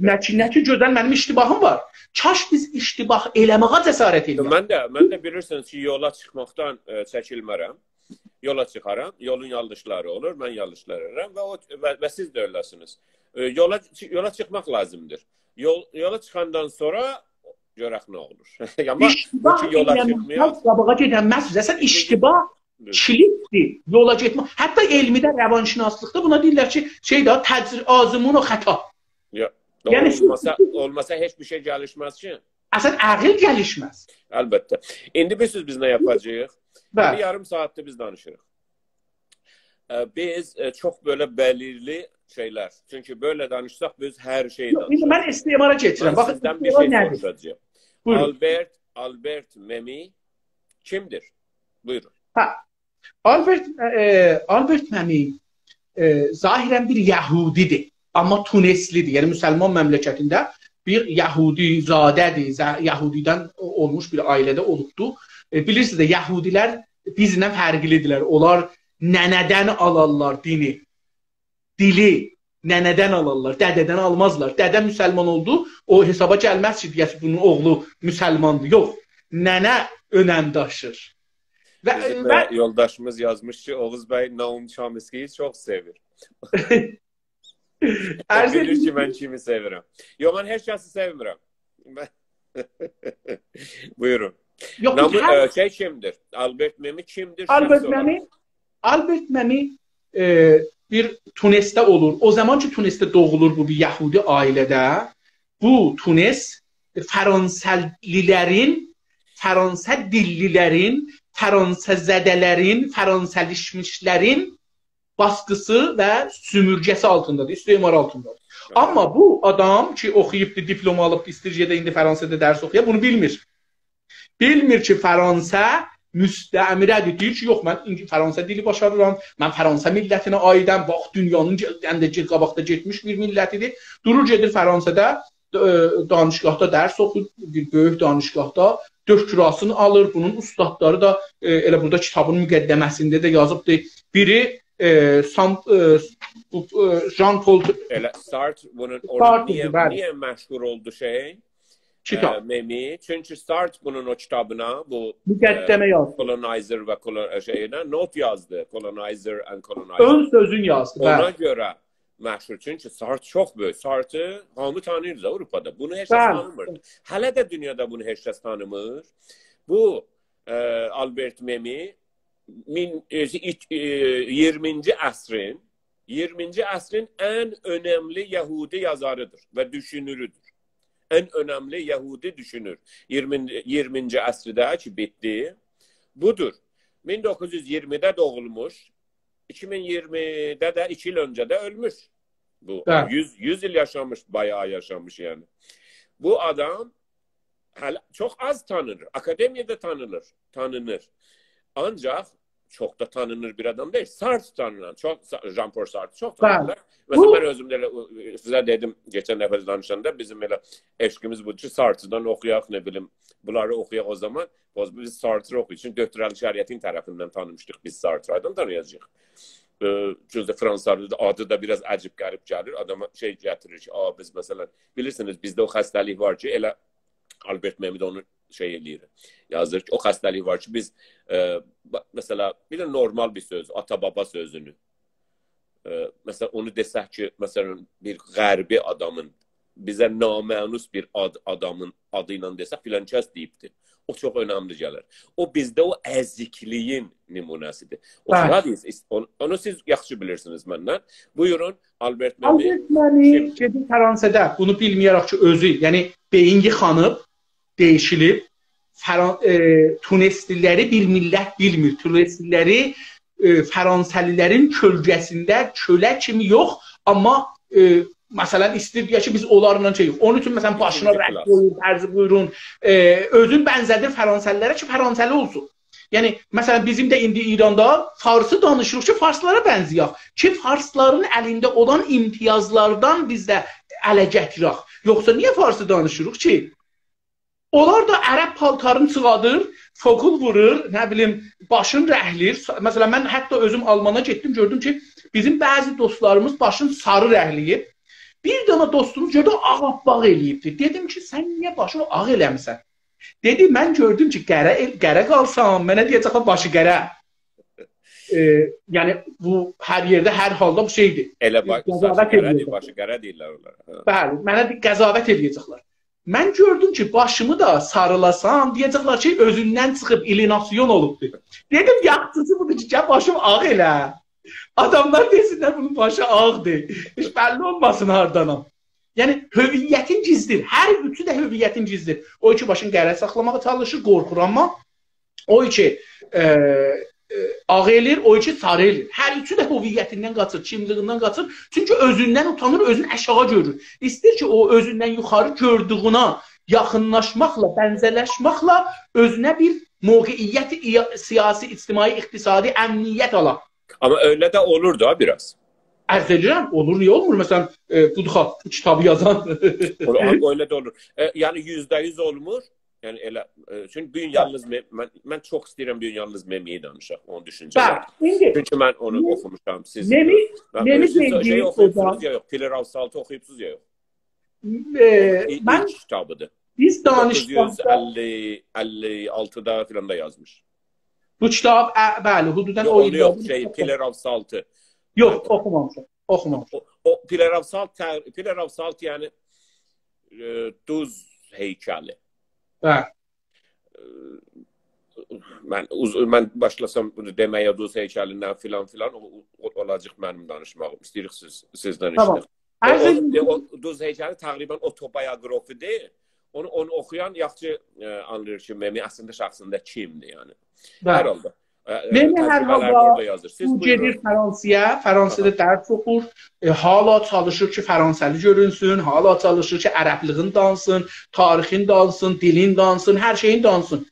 نه کی، نه کی، گؤزل منیم اشتباهیم وار. کاش بیز اشتباه ائله‌مه‌یه جسارت ائله‌یک. من ده، من ده بیلیرسینیز کی، یولا چیخماقدان، ائ، چکینمرم. یولا چیخارام، یولون یانلیشلاری اولور، من یانلیشلار ائدرم و او، و، و سیز ده ائله‌سینیز. ائ، یولا، یولا چیخماق لازیمدیر. یول، یولا چیخاندان سونرا گؤرک نه اولور. آمما بو اشتباه کی یولا ائله‌مه‌یه چیخمایاق. قاباغا گئدنمزسینیز. اصلا، اشتباه کلیددیر یولا گئتمک. حتی علمیده، روانشناسلیقدا بونا دئییرلر کی، شئی ده، تجر-، آزمون و خطا. یا، یعنی، اولماسا، اولماسا هئچ بیر شئی گلیشمز کی. اصلا، عقل گلیشمز. البته. ایندی بیلیرسینیز بیز نه یاپاجاغیق؟ بلی. ایندی یاریم ساعاتدیر بیز دانیشیریق. ائ، بیز، ائ، چوخ بئله بلیرلی شئیلر. چونکی بئله دانیشساق بیز هر شئیی یوخ، ایندی من دانیشاریق. استعمارا کئچیرم. من باخین، سیزدن بیر استعمار شئی نه‌دیر؟ سوروشاجاغام. بویورون. آلبرت، آلبرت مئمی کیمدیر؟ بویورون. هه. آلبرت، ائ، آلبرت مئمی، ائ، ظاهرا بیر یهودی‌دیر. آمما تونسلی‌دیر. یعنی، مسلمان مملکتینده بیر یهودی‌زاده‌دیر. ز-، یهودی‌دن اولموش بیر عائله‌ده اولوبدور. ائ، بیلیرسینیز ده، یهودی‌لر بیزله فرقلی‌دیرلر. اونلار ننه‌دن آلارلار دینی. دیلی ننه‌دن آلارلار، دده‌دن آلمازلار. دده مسلمان اولدو، او حسابا گلمز کی، دئیه‌سیز بونون اوغلو مسلماندیر. یوخ، ننه اؤنم داشیر. و، بیزیم، و ائ، یولداشیمیز یازمیش کی، اوغوز بی نائوم چامسکی‌یی چوخ سئویر. او عرض بیلیر ائدیم کی، من کیمی سئویرم. یوخ، من هئچ کسی سئومیرم. من بویورون. یوخ، نامو، هر ائ، شئی کیمدیر؟ آلبرت مئمی کیمدیر؟ آلبرت شخصی اولاراق. مئمی، آلبرت مئمی، ائ، بیر تونسده اولور. او زامان کی، تونسده دوغولور بو بیر یهودی عائله‌ده، بو تونس فرانسه‌لی‌لرین، فرانسه دیللی‌لرین، فرانسه‌زده‌لرین، فرانسه‌لیشمیش‌لرین باسقیسی و سومورگه‌سی آلتیندادیر، استعمار آلتیندادیر. آمما بو آدام کی، اوخویوبدور، دیپلم آلیبدیر، ایسته‌ییر گئده ایندی فرانسه‌ده درس اوخویا، بونو بیلمیر. بیلمیر کی، فرانسه مستعمره‌دیر. دئییر کی، یوخ، من اینگی-، فرانسه دیلی باشاریرام، من فرانسه میللتینه عاییدم، باخ، دونیانین گل-، اندکی قاباقدا گئتمیش بیر میللتی‌دیر. دورور، گئدیر فرانسه‌ده، ائ، دانشگاهدا درس اوخویور، بیر بؤیوک دانشگاهدا دکتراسینی آلیر. بونون اوستادلاری دا، ائ، ائله بورادا کیتابین مقدمه‌سینده ده یازیبدیر. بیری، ائ، سان-، ائ، بو، ائ، ژان پل ائله سارتر بونون سارتردیر، نییه، بلی. نییه مشهور اولدو شئی؟ کیتاب. ائ، مئمی. چونکی سارتر بونون او کیتابینا، بو، مقدمه ائ، یازدی. Colonizer و Colon-، شئیینه نوت یازدی. Colonizer and Colonized. اؤن سؤزون یازدی، اونا بلی. گؤره مشهور. چونکی سارتر چوخ بؤیوک. سارتری هامی تانیییر دا آوروپادا. بونو هئچ کس بلی. تانیمیر. هله ده دونیادا بونو هئچ کس تانیمیر. بو، ائ، آلبرت مئمی مین، ائ، ایک-، ائ، اییرمینجی عصرین، اییرمینجی عصرین ان اؤنملی یهودی یازاری‌دیر و دوشونورودور. ان اؤنملی یهودی دوشونور. اییرمینجی، اییرمینجی عصرده کی، بیتدی. بودور. مین دوققوز یوز اییرمیده دوغولموش، ایکی مین اییرمیده ده، ایکی ایل اؤنجه ده اؤلموش. بو، بلی. یوز، یوز ایل یاشامیش، بایاغی یاشامیش، یعنی. بو آدام هله چوخ آز تانینیر. آکادمیادا تانینیر، تانینیر. آنجاق چوخ دا تانینیر بیر آدام دئییل. سارتر تانینان، چوخ، سا-، ژان پل سارتر چوخ بلی. تانینیرلار. مثلا، بو من اؤزوم ده ائله، او، سیزه دئدیم، کئچن دفعه دانیشاندا بیزیم ائله عشقیمیز بودور کی، سارتردان اوخویاق، نه بیلیم، بونلاری اوخویاق او زامان. باز بیز سارتری اوخویوروق. چونکی دکتر علی شریعتین طرفیندن تانیمیشدیق بیز سارتری. آیدین تانییاجاغیق. ائ، چونکی فرانسادا دا آدی دا بیر آز عجیب غریب گلیر. آداما شئی گتیریر کی، «آ، بیز مثلا، بیلیرسینیز، بیزده او خسته‌لیک وار کی، ائله آلبرت مئمی ده اونو شئی ائله‌ییر، یازیر کی، او خسته‌لیک وار کی، بیز، ائ، با-، مثلا، بیر ده نورمال بیر سؤز، آتا-بابا سؤزونو، ائ، مثلا، اونو دئسک کی، مثلا، بیر غربی آدامین بیزه نامأنوس بیر آد، آدامین آدی ایله دئسک، فلان کس دئییبدی.» او چوخ اؤنملی گلیر. او بیزده او ازیکلیگین نمونه‌سیدیر. او بلی. کی، هادی، اون-، اونو سیز یاخشی بیلیرسینیز مندن. بویورون، آلبرت مئمی آلبرت مئمی کیمدیر؟ گئدیب فرانسادا، بونو بیلمه‌یه‌رک کی، اؤزو، یعنی بئیین ییخانیب، دییشیلیب، فران-، ائ، تونسلی‌لری بیر میللت بیلمیر. تونسلی‌لری، ائ، فرانسه‌لی‌لرین کؤلگه‌سینده کؤله کیمی یوخ، آمما، ائ، مثلا، ایسته‌ییر دئیه کی، بیز اونلارلا شئییک. اونون اوچون، مثلا، باشینا ایکینجی رنگ کلاس. قویور، فرض بویورون، ائ، اؤزون بنزه‌دیر فرانسه‌لی‌لره کی، فرانسه‌لی اولسون. یعنی، مثلا، بیزیم ده ایندی ایراندا فارسی دانیشیریق کی، فارسلارا بنزه‌یک. کی، فارسلارین الینده اولان امتیازلاردان بیز ده اله گتیرک. یوخسا نییه فارسی دانیشیریق کی؟ اونلار دا عرب پالتارینی چیخادیر، فوکول وورور، نه بیلیم، باشین رنگله‌ییر. مثلا، من حتی اؤزوم آلمانا گئتدیم، گؤردوم کی، بیزیم بعضی دوستلاریمیز باشین ساری رنگله‌ییب. بیر دنه دوستوموز گؤردو، آغ‌آپپاق ائله‌ییبدی. دئدیم کی، سن نییه باشینی آغ ائله‌میسن؟ دئدی، من گؤردوم کی، قره ائل-، قره قالسام، منه دئیه‌جکلر باشی قره. ائ، یعنی، بو هر یئرده، هر حالدا بو شئیدیر. ائله باش، قضاوت ساچی قره دئییل، ائله‌یه‌جکلر. باشی قره دئییرلر اونلارا. هه. بلی، منه بیر قضاوت ائله‌یه‌جکلر. من گؤردوم کی، باشیمی دا ساریلاسام، دئیه‌جکلر کی، اؤزوندن چیخیب، الیناسیون اولوبدور. دئدیم، یاخشیسی بودور کی، گل باشیمی آغ ائله. آداملار دئسینلر، بونون باشی آغدیر. هئچ بللی اولماسین هاردانام. یعنی، هویتین گیزلیر. هر اوچو ده هویتین گیزلیر. او کی، باشین قره ساخلاماغا چالیشیر، قورخور، آمما او کی، ائ، ائ، آغ ائله‌ییر، او کی، ساری ائله‌ییر. هر اوچو ده هویتیندن قاچیر، کیملیگیندن قاچیر. چونکی اؤزوندن اوتانیر، اؤزونو آشاغی گؤرور. ایسته‌ییر کی، او اؤزوندن یوخاری گؤردویونه یاخینلاشماقلا، بنزه‌لشمکله اؤزونه بیر موقعیت ایا-، سیاسی، اجتماعی، اقتصادی، امنیت آلا. آمما ائله ده اولور دا بیر آز. عرض ائدیرم، اولور، نییه اولمور؟ مثلا، ائ، بودور، بو کیتابی یازان. اولور، آمما ائله ده اولور. ائ، یعنی، یوزده یوز اولمور. یعنی، ائله، ائ، چونکی بو گون هه. یالنیز مئ-، من، من چوخ ایسته‌ییرم بو گون یالنیز مئمی‌نی دانیشاق، اونون دوشونجه‌لری. بلی، ایندی چونکی من اونو مئ-، اوخوموشام، سیز مئمی، بیلیرسینیز. من، مئمی ائ، سیز زنگی شئی اوخویوبسونوز هوجام. یا یوخ؟ Pillar of Salt اوخویوبسونوز یا یوخ؟ ائ، اونون ایل-، من ایلک کیتابیدیر. بیز دانیشیقدا مین دوققوز یوز اللی، اللی آلتیدا فلان دا یازمیش. بو کیتاب، ا، بلی، حدوداً یوخ، او اونو ایللرده یوخ، شئی، بو کیتاب. Pillar of Salt-ی. یوخ، اوخومامیشام، اوخومامیشام. او، او Pillar of Salt، تق-، Pillar of Salt، یعنی، ائ، دوز هیکلی. هه. ائ، من اوز-، من باشلاسام بونو دئمه‌یه، دوز هیکلیندن فلان فلان، او، او، اولاجاق منیم دانیشماغیم. ایسته‌ییریک سیز، سیزدن تامام. ائشیدک. او، عرض او، ائدیم. او دوز هیکلی تقریباً اوتوبیوگرافی‌دیر. اونو، اونو اوخویان یاخشی، ائ، آنلاییر کی، مئمی اصلینده شخصینده کیمدیر، یعنی. بلی. هر حالدا. ائ، ائ، مئمی هر تجربه‌لرینی حالدا اورادا یازیر. سیز بو بویورون. گئدیر فرانسایا، فرانسادا آها. درس اوخور. ائ، حالا چالیشیر کی، فرانسه‌لی گؤرونسون، حالا چالیشیر کی، عربلیگین دانسین، تاریخین دانسین، دیلین دانسین، هر شئیین دانسین.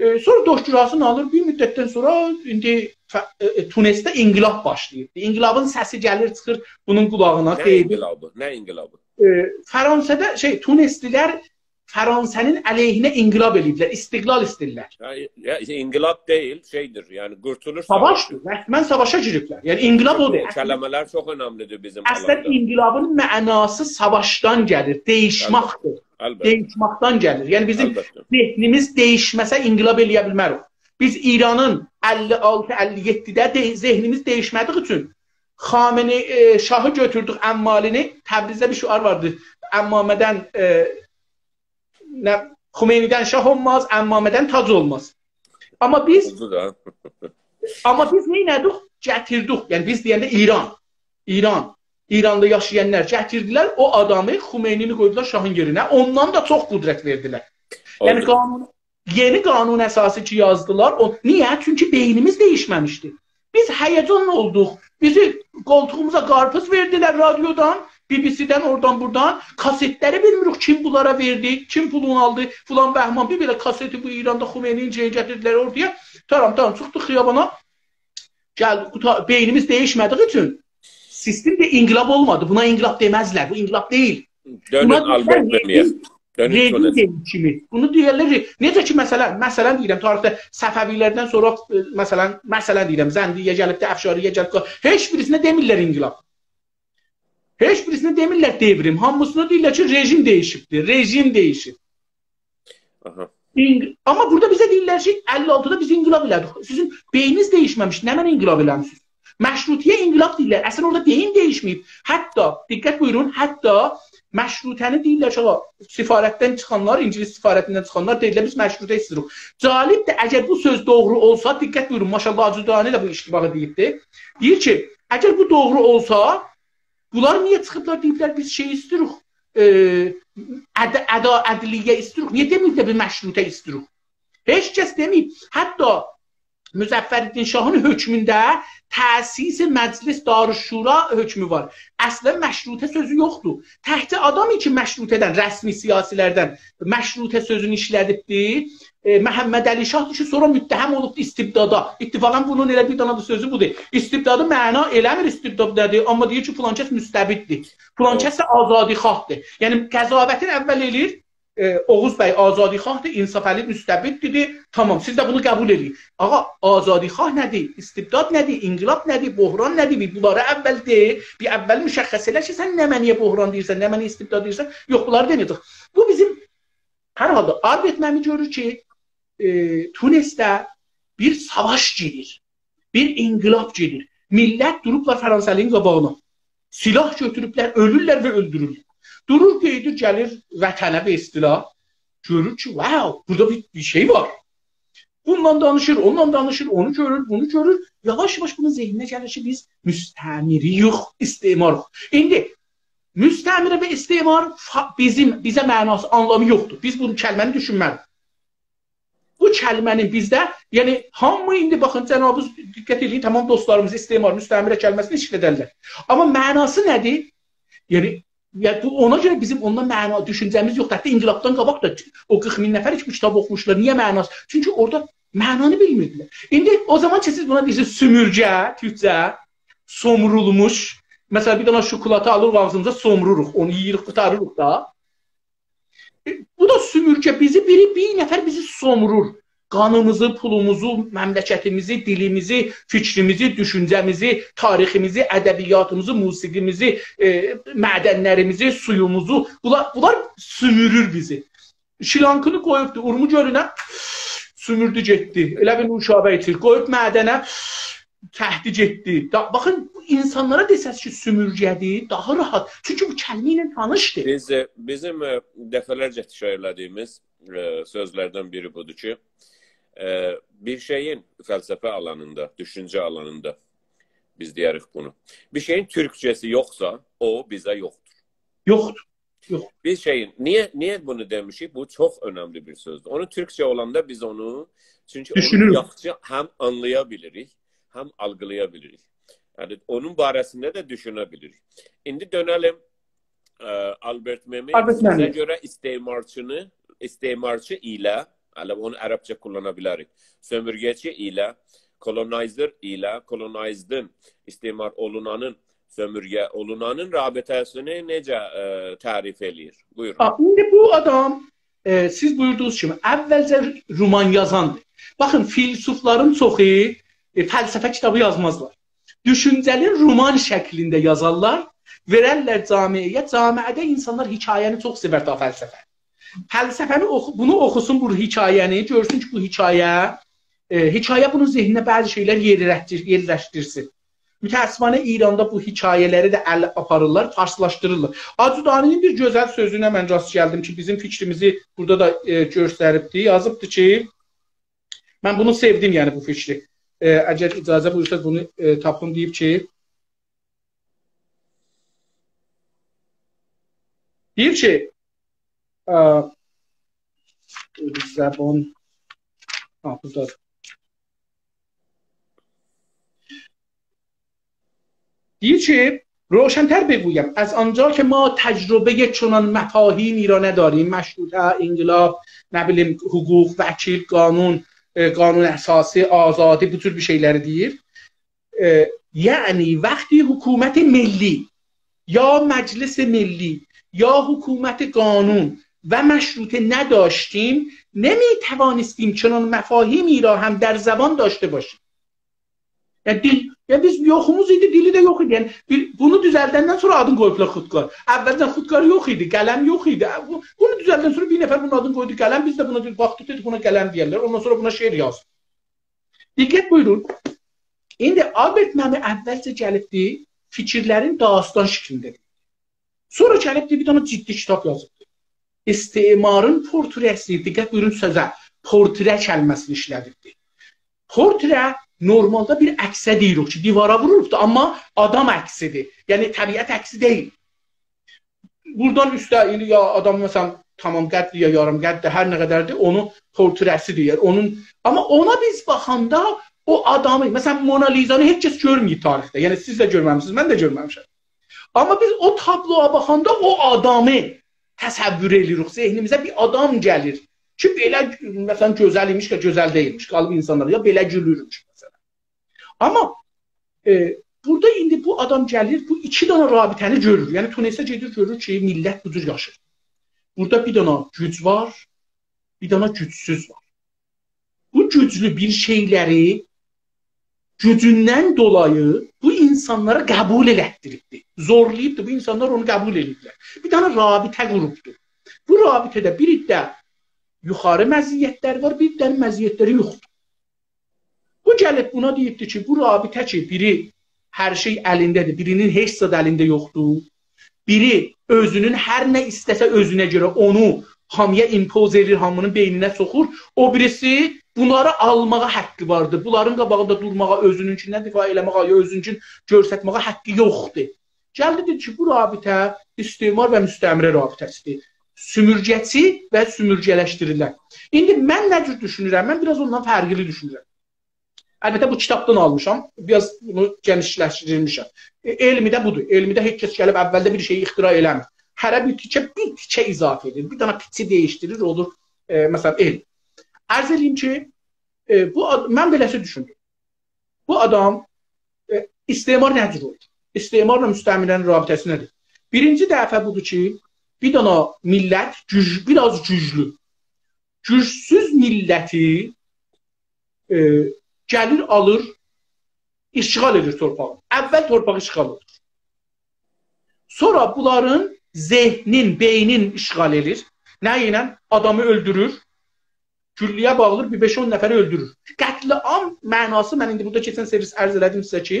ائ، سونرا دکتراسینی آلیر، بیر مدتدن سونرا ایندی ف-، ائ، ائ، تونسده انقلاب باشلاییر. انقلابین سسی گلیر، چیخیر بونون قولاغینا، نه دئییر. انقلابی؟ نه انقلابی؟ ائ، فرانسادا، شئی، تونسلی‌لر فرانسه‌نین علیهینه انقلاب ائله‌ییبلر، استقلال ایسته‌ییرلر. یا، یا، انقلاب دئییل، شئیدیر، یعنی قورتولوش ساواشی. ساواشدیر، رسماً ساواشا گیریبلر. یعنی انقلاب چوخ، اودور. او کلمه‌لر چوخ اؤنملی‌دیر بیزیم آلاندا. اصلینده انقلابین معناسی ساواشدان گلیر، دییشمکدیر. البته، البته. دییشمکدن گلیر. یعنی بیزیم البته. ذهنیمیز دییشمه‌سه انقلاب ائله‌یه بیلمه‌ریک. بیز ایرانین اللی آلتی، اللی یئددیده دئ-، ذهنیمیز دییشمه‌دیگی اوچون خامنه‌ای، ائ، شاهی گؤتوردوک، عمالینی. تبریزده بیر شعار واردی. عمامه‌دن، ائ، نه، خمینی‌دن شاه اولماز، عمامه‌دن تاج اولماز. آمما بیز، اولدو دا. آمما بیز نئینه‌دیک؟ گتیردیک. یعنی بیز دئینده ایران، ایران، ایراندا یاشایانلار گتیردیلر او آدامی، خمینی‌نی قویدولار شاهین یئرینه. اوندان دا چوخ قدرت وئردیلر. یعنی اولدو. قانون، یئنی قانون اساسی کی یازدیلار، او، نییه؟ چونکی بئینیمیز دییشمه‌میشدی. بیز هیجان اولدوق. بیزی قولتوغوموزا قارپیز وئردیلر رادیودان. بی بی سی‌دن، اورادان بورادان کاستلری بیلمیریک کیم بونلارا وئردی، کیم پولونو آلدی، فلان بهمان. بیر بئله کاستی بو ایراندا خمینی‌نین شئیی گتیردیلر اورتایا. تارام تارام چیخدیق خیابانا. گلدی، قوتا-، بئینیمیز دییشمه‌دیگی اوچون سیستم ده انقلاب اولمادی. بونا انقلاب دئمزلر. بو انقلاب دئییل. دؤنون بونا دئییرلر آلبرت مئمی‌یه. رژیم، دؤنون رژیم تونس. دییشیمی. بونو دئیرلر. نئجه کی، مثلا، مثلا دئییرم، تاریخده صفوی‌لردن سونرا، ائ، مثلا، مثلا دئییرم، زندیه گلیبدی، افشاریه گلیبدی. هئچ بیریسینه دئمیرلر انقلاب. هئچ بیریسینه دئمیرلر دئوریم. هامیسینا دئییرلر کی، رژیم دییشیبدیر. رژیم دییشیب. آها. انق-، آمما بورادا بیزه دئییرلر کی، اللی آلتیدا بیز انقلاب ائله‌دیک. سیزین بئینینیز دییشمه‌میش، نمنه انقلاب ائله‌میسینیز؟ مشروطه‌یه انقلاب دئییرلر. اصلا اورادا بئیین دییشمه‌ییب. حتی، دقت بویورون، حتی مشروطه‌نی دئییرلر کی، آغا، سفارتدن چیخانلار، اینگیلیس سفارتیندن چیخانلار دئدیلر، «بیز مشروطه ایسته‌ییریک.» جالبدیر، اگر بو سؤز دوغرو اولسا، دقت بویورون، ماشاءالله، حاجی دودانی ده بو اشتباهی دئییبدی. دئییر کی، اگر بو دوغرو اولسا، بونلار نییه چیخیبلار، دئییبلر، «بیز شئی ایسته‌ییریک، ائ، عد-، ادا-، عدلیه ایسته‌ییریک.» نییه دئمه‌ییبلر، «بیز مشروطه ایسته‌ییریک»؟ هئچ کس دئمه‌ییب. حتی مظفرالدین شاهین حؤکمونده تأسیس مجلس دارالشورا حؤکمو وار. اصلا مشروطه سؤزو یوخدور. تکجه آدام کی، مشروطه‌دن، رسمی سیاسی‌لردن مشروطه سؤزونو ایشله‌دیبدی، ائ، محمدعلی شاهدیر کی، سونرا متهم اولوبدو استبدادا. اتفاقا بونون ائله بیر دنه ده سؤزو بودور: «استبدادی معنا ائله‌میر، استبداد نه‌دیر؟» آمما دئییر کی، فلان کس مستبددیر. فلان کس ده آزادی‌خواهدیر. یعنی، قضاوتین اول ائله‌ییر، ائ، اوغوز بی آزادی‌خواهدیر، انصافعلی مستبددیر. تامام، سیز ده بونو قبول ائله‌یین. آغا، آزادی‌خواه نه‌دیر؟ استبداد نه‌دیر؟ انقلاب نه‌دیر؟ بحران نه‌دیر؟ بیر بونلاری اول دئ، بیر اول مشخص ائله کی، سن نمنه‌یه بحران دئییرسن، نمنه‌یه استبداد دئییرسن. یوخ، بونلاری دئمه‌یه‌جک. بو بیزیم، هر حالدا، آلبرت مئمی گؤرور کی، ائ، تونسده بیر ساواش گئدیر. بیر انقلاب گئدیر. میللت دوروبلار فرانسه‌لی‌نین قاباغینا. سلاح گؤتوروبلر، اؤلورلر و اؤلدورورلر. دورور، گئدیر، گلیر وطنه، به اصطلاح. گؤرور کی، واو، بورادا بیر، بیر شئی وار. بونونلا دانیشیر، اونونلا دانیشیر، اونو گؤرور، بونو گؤرور. یاواش-یاواش بونون ذهنینه گلیر کی، بیز مستعمره‌ییک، استعماریق. ایندی مستعمره و استعمار فا-، بیزیم، بیزه معناسی، آنلامی یوخدور. بیز بو کلمه‌نی دوشونمه‌ریک. بو کلمه‌نین بیزده، یعنی، هامی ایندی باخین، جنابینیز دقت ائدین، تامام دوستلاریمیز استعمار، مستعمره کلمه‌سینی ایشلدرلر. آمما معناسی نه‌دیر؟ یعنی، یا بو، اونا گؤره بیزیم اوندا معنا، دوشونجه‌میز یوخدور. حتی انقلابدان قاباق دا او قیرخ مین نفر کی، بو کیتابی اوخوموشلار. نییه معناسی؟ چونکی اورادا معنانی بیلمیردیلر. ایندی او زامان کی، سیز بونا دئییرسینیز سومورگه، تورکجه، سومورولموش. مثلا، بیر دنه شوکولاتی آلیریق آغزیمیزا، سوموروروق، اونو یئییریک، قوتاریریق دا. ائ، بو دا سومورگه، بیزی بیری، بیر نفر بیزی سومورور. قانیمیزی، پولوموزو، مملکتیمیزی، دیلیمیزی، فیکریمیزی، دوشونجه‌میزی، تاریخیمیزی، ادبیاتیمیزی، موسیقیمیزی، ائ، معدنلریمیزی، سویوموزو. بونلار، بونلار سومورور بیزی. شیلانکینی قویوبدو اورمو گؤلونه، سوموردو گئتدی. ائله بیل نوشابه ایچیر. قویوب معدنه، چکدی گئتدی. دا، باخین، بو اینسانلارا دئسز کی، سومورگه‌دیر، داها راحت. چونکی بو کلمه ایله تانیشدیر. بیز، ائ، بیزیم، ائ، دفعه‌لرجه تکرار ائله‌دیییمیز، ائ، سؤزلردن بیری بودور کی، ائ، بیر شئیین فلسفه آلانیندا، دوشونجه آلانیندا بیز دئیه‌ریک بونو. بیر شئیین تورکجه‌سی یوخسا، او بیزه یوخدور. یوخدور. یوخ. بیر شئیین، نییه، نییه بونو دئمیشیک؟ بو چوخ اؤنملی بیر سؤزدور. اونو تورکجه اولاندا بیز اونو، چونکی اونو دوشونوروک. یاخشی هم آنلایا بیلیریک، هم آلقیلایا بیلیریک. یعنی، اونون باره‌سینده ده دوشونه بیلیریک. ایندی دؤنه‌لیم، ائ، آلبرت مئمی. آلبرت مئمی. سیزه گؤره استعمارچینی، استعمارچی ایله، هله اونو عربجه کوللانا بیلریک، سؤمورگه‌چی ایله، colonizer ایله، colonizedین، استعمار اولونانین، سؤمورگه اولونانین رابطه‌سینی نئجه، ائ، تعریف ائله‌ییر؟ بویورون. آ، ایندی بو آدام، ائ، سیز بویوردوغونوز کیمی، اولجه رومان یازاندیر. باخین، فیلسوفلارین چوخو، ائ، فلسفه کیتابی یازمازلار. دوشونجه‌نی رومان شکلینده یازارلار، وئررلر جامعه‌یه. جامعه‌ده اینسانلار حکایه‌نی چوخ سئور تا فلسفه. فلسفه‌نی اوخو-، بونو اوخوسون، بو حکایه‌نی، گؤرسون کی، بو حکایه، ائ، حکایه بونون ذهنینه بعضی شئیلر یئرلشدیر-، یئرلشدیرسین. متأسفانه ایراندا بو حکایه‌لری ده ال آپاریرلار، فارسلاشدیریرلار. حاجی دودانی‌نین بیر گؤزل سؤزونه من راست گلدیم کی، بیزیم فیکریمیزی بورادا دا، ائ، گؤستریبدی. یازیبدی کی، من بونو سئودیم، یعنی بو فیکری. ائ، اگر اجازه بویورساز بونو، ائ، تاپیم، دئییب کی، دئییر کی، ا، زبان، ها، بورادا. دئییر کی، روشن‌تر بگویم، از آنجا که ما تجربهٔ چنان مفاهیمی را نداریم، مشروطه، انقلاب، نه بیلیم، حقوق، وکیل، قانون، ائ، قانون اساسی، آزادی، بو جور بیر شئیلری دئییر. ائ، یعنی وقتی حکومت ملی یا مجلس ملی یا حکومت قانون و مشروطه نداشتیم، نمی‌توانستیم چنان مفاهیمی را هم در زبان داشته باشیم. یعنی دیل، یعنی بیز یوخوموز ایدی، دیلی ده یوخ ایدی. یعنی بیر، بونو دوزلدندن سونرا آدین قویوبلار خودکار. اولدن خودکار یوخ ایدی، قلم یوخ ایدی. بو، بونو دوزلدندن سونرا بیر نفر بونون آدینی قویدو قلم، بیز ده بونا دئدیک، باخدیق، دئدیک بونا قلم دئیرلر. اوندان سونرا بونا شعر یازدیق. دقت بویورون. ایندی آلبرت معمی اولجه گلیبدی، فیکیرلرین داستان شکلینده. سونرا گلیبدی، بیر دنه جدی کیتاب یازیبدی. استعمارین پورتره‌سی، دقت بویورون سؤزه، پورتره کلمه‌سینی ایشلدیبدی. پورتره نورمالدا بیر عکسه دئییریک کی، دیوارا وورولوبدور، آمما آدام عکسیدیر. یعنی طبیعت عکسی دئییل. بورادان اوسته ایندی یا آدام، مثلا، تمام قددیر، یا یاریم قددیر، هر نه قدردیر، اونون پورتره‌سی دئییر. اونون، آمما اونا بیز باخاندا او آدامی، مثلا، مونالیزانی هئچ کس گؤرمه‌ییب تاریخده. یعنی سیز ده گؤرمه‌میسینیز، من ده گؤرمه‌میشم. آمما بیز او تابلویا باخاندا او آدامی تصور ائله‌ییریک، ذهنیمیزه بیر آدام گلیر کی، بئله، مثلا، گؤزل ایمیش یا گؤزل دئییلمیش، قالیب اینسانلار یا بئله گولورموش، مثلا. آمما، ائ، بورادا ایندی بو آدام گلیر، بو ایکی دنه رابطه‌نی گؤرور. یعنی تونسه گئدیر، گؤرور کی، میللت بو جور یاشیر. بورادا بیر دنه گوج وار، بیر دنه گوجسوز وار. بو گوجلو بیر شئیلری گوجوندن دولایی بو اینسانلارا قبول ائلتدیریبدی. زورلاییبدی، بو اینسانلار اونو قبول ائدیبلر. بیر دنه رابطه قوروبدو. بو رابطه‌ده بیر عده یوخاری مزیت‌لری وار، بیر عده مزیت‌لری یوخدور. بو گلیب بونا دئییبدی کی، بو رابطه کی، بیری هر شئی الینده‌دیر، بیرینین هئچ زاد الینده یوخدور. بیری اؤزونون هر نه ایسته‌سه اؤزونه گؤره اونو هامییا ایمپوز ائدیر، هامینین بئینینه سوخور. او بیریسی بونلاری آلماغا حقی واردیر. بونلارین قاباغیندا دورماغا، اؤزونونکوندن دفاع ائله‌مه‌یه، یا اؤزونونکون گؤسترمه‌یه حقی یوخدور. گلدی دئدی کی، بو رابطه استعمار و مستعمره رابطه‌سیدیر. سومورگه‌چی و سومورگه‌لشدیریلن. ایندی من نه جور دوشونورم؟ من بیر آز اوندان فرقلی دوشونورم. البته، بو کیتابدان آلمیشام. بیر آز بونو گئنیشلشدیرمیشم. ائ، علمی ده بودور. علمی ده هئچ کس گلیب اولده بیر شئیی اختراع ائله‌میر. هره بیر تیکه، بیر تیکه اضافه ائدیر. بیر دنه پیچی دییشدیریر، اولور، ائ، مثلا، علم. عرض ائله‌ییم کی، ائ، بو آد-، من بئله‌سی دوشوندوم. بو آدام، ائ، استعمار نه جور اولدو؟ استعمارلا مستعمره‌نین رابطه‌سی نه‌دیر؟ بیرینجی دفعه بودور کی، بیر دنه میللت، گوج-، بیر آز گوجلو، گوجسوز میللتی، ائ، گلیر، آلیر، اشغال ائدیر تورپاغی. اول تورپاغی اشغال ائدیر. سونرا بونلارین ذهنین، بئینین اشغال ائدیر. نه ایله؟ آدامی اؤلدورور، گولله‌یه باغلیر، بیر بئش-اون نفری اؤلدورور. قتل عام معناسی، من ایندی بورادا کئچن سرویس عرض ائله‌دیم سیزه کی،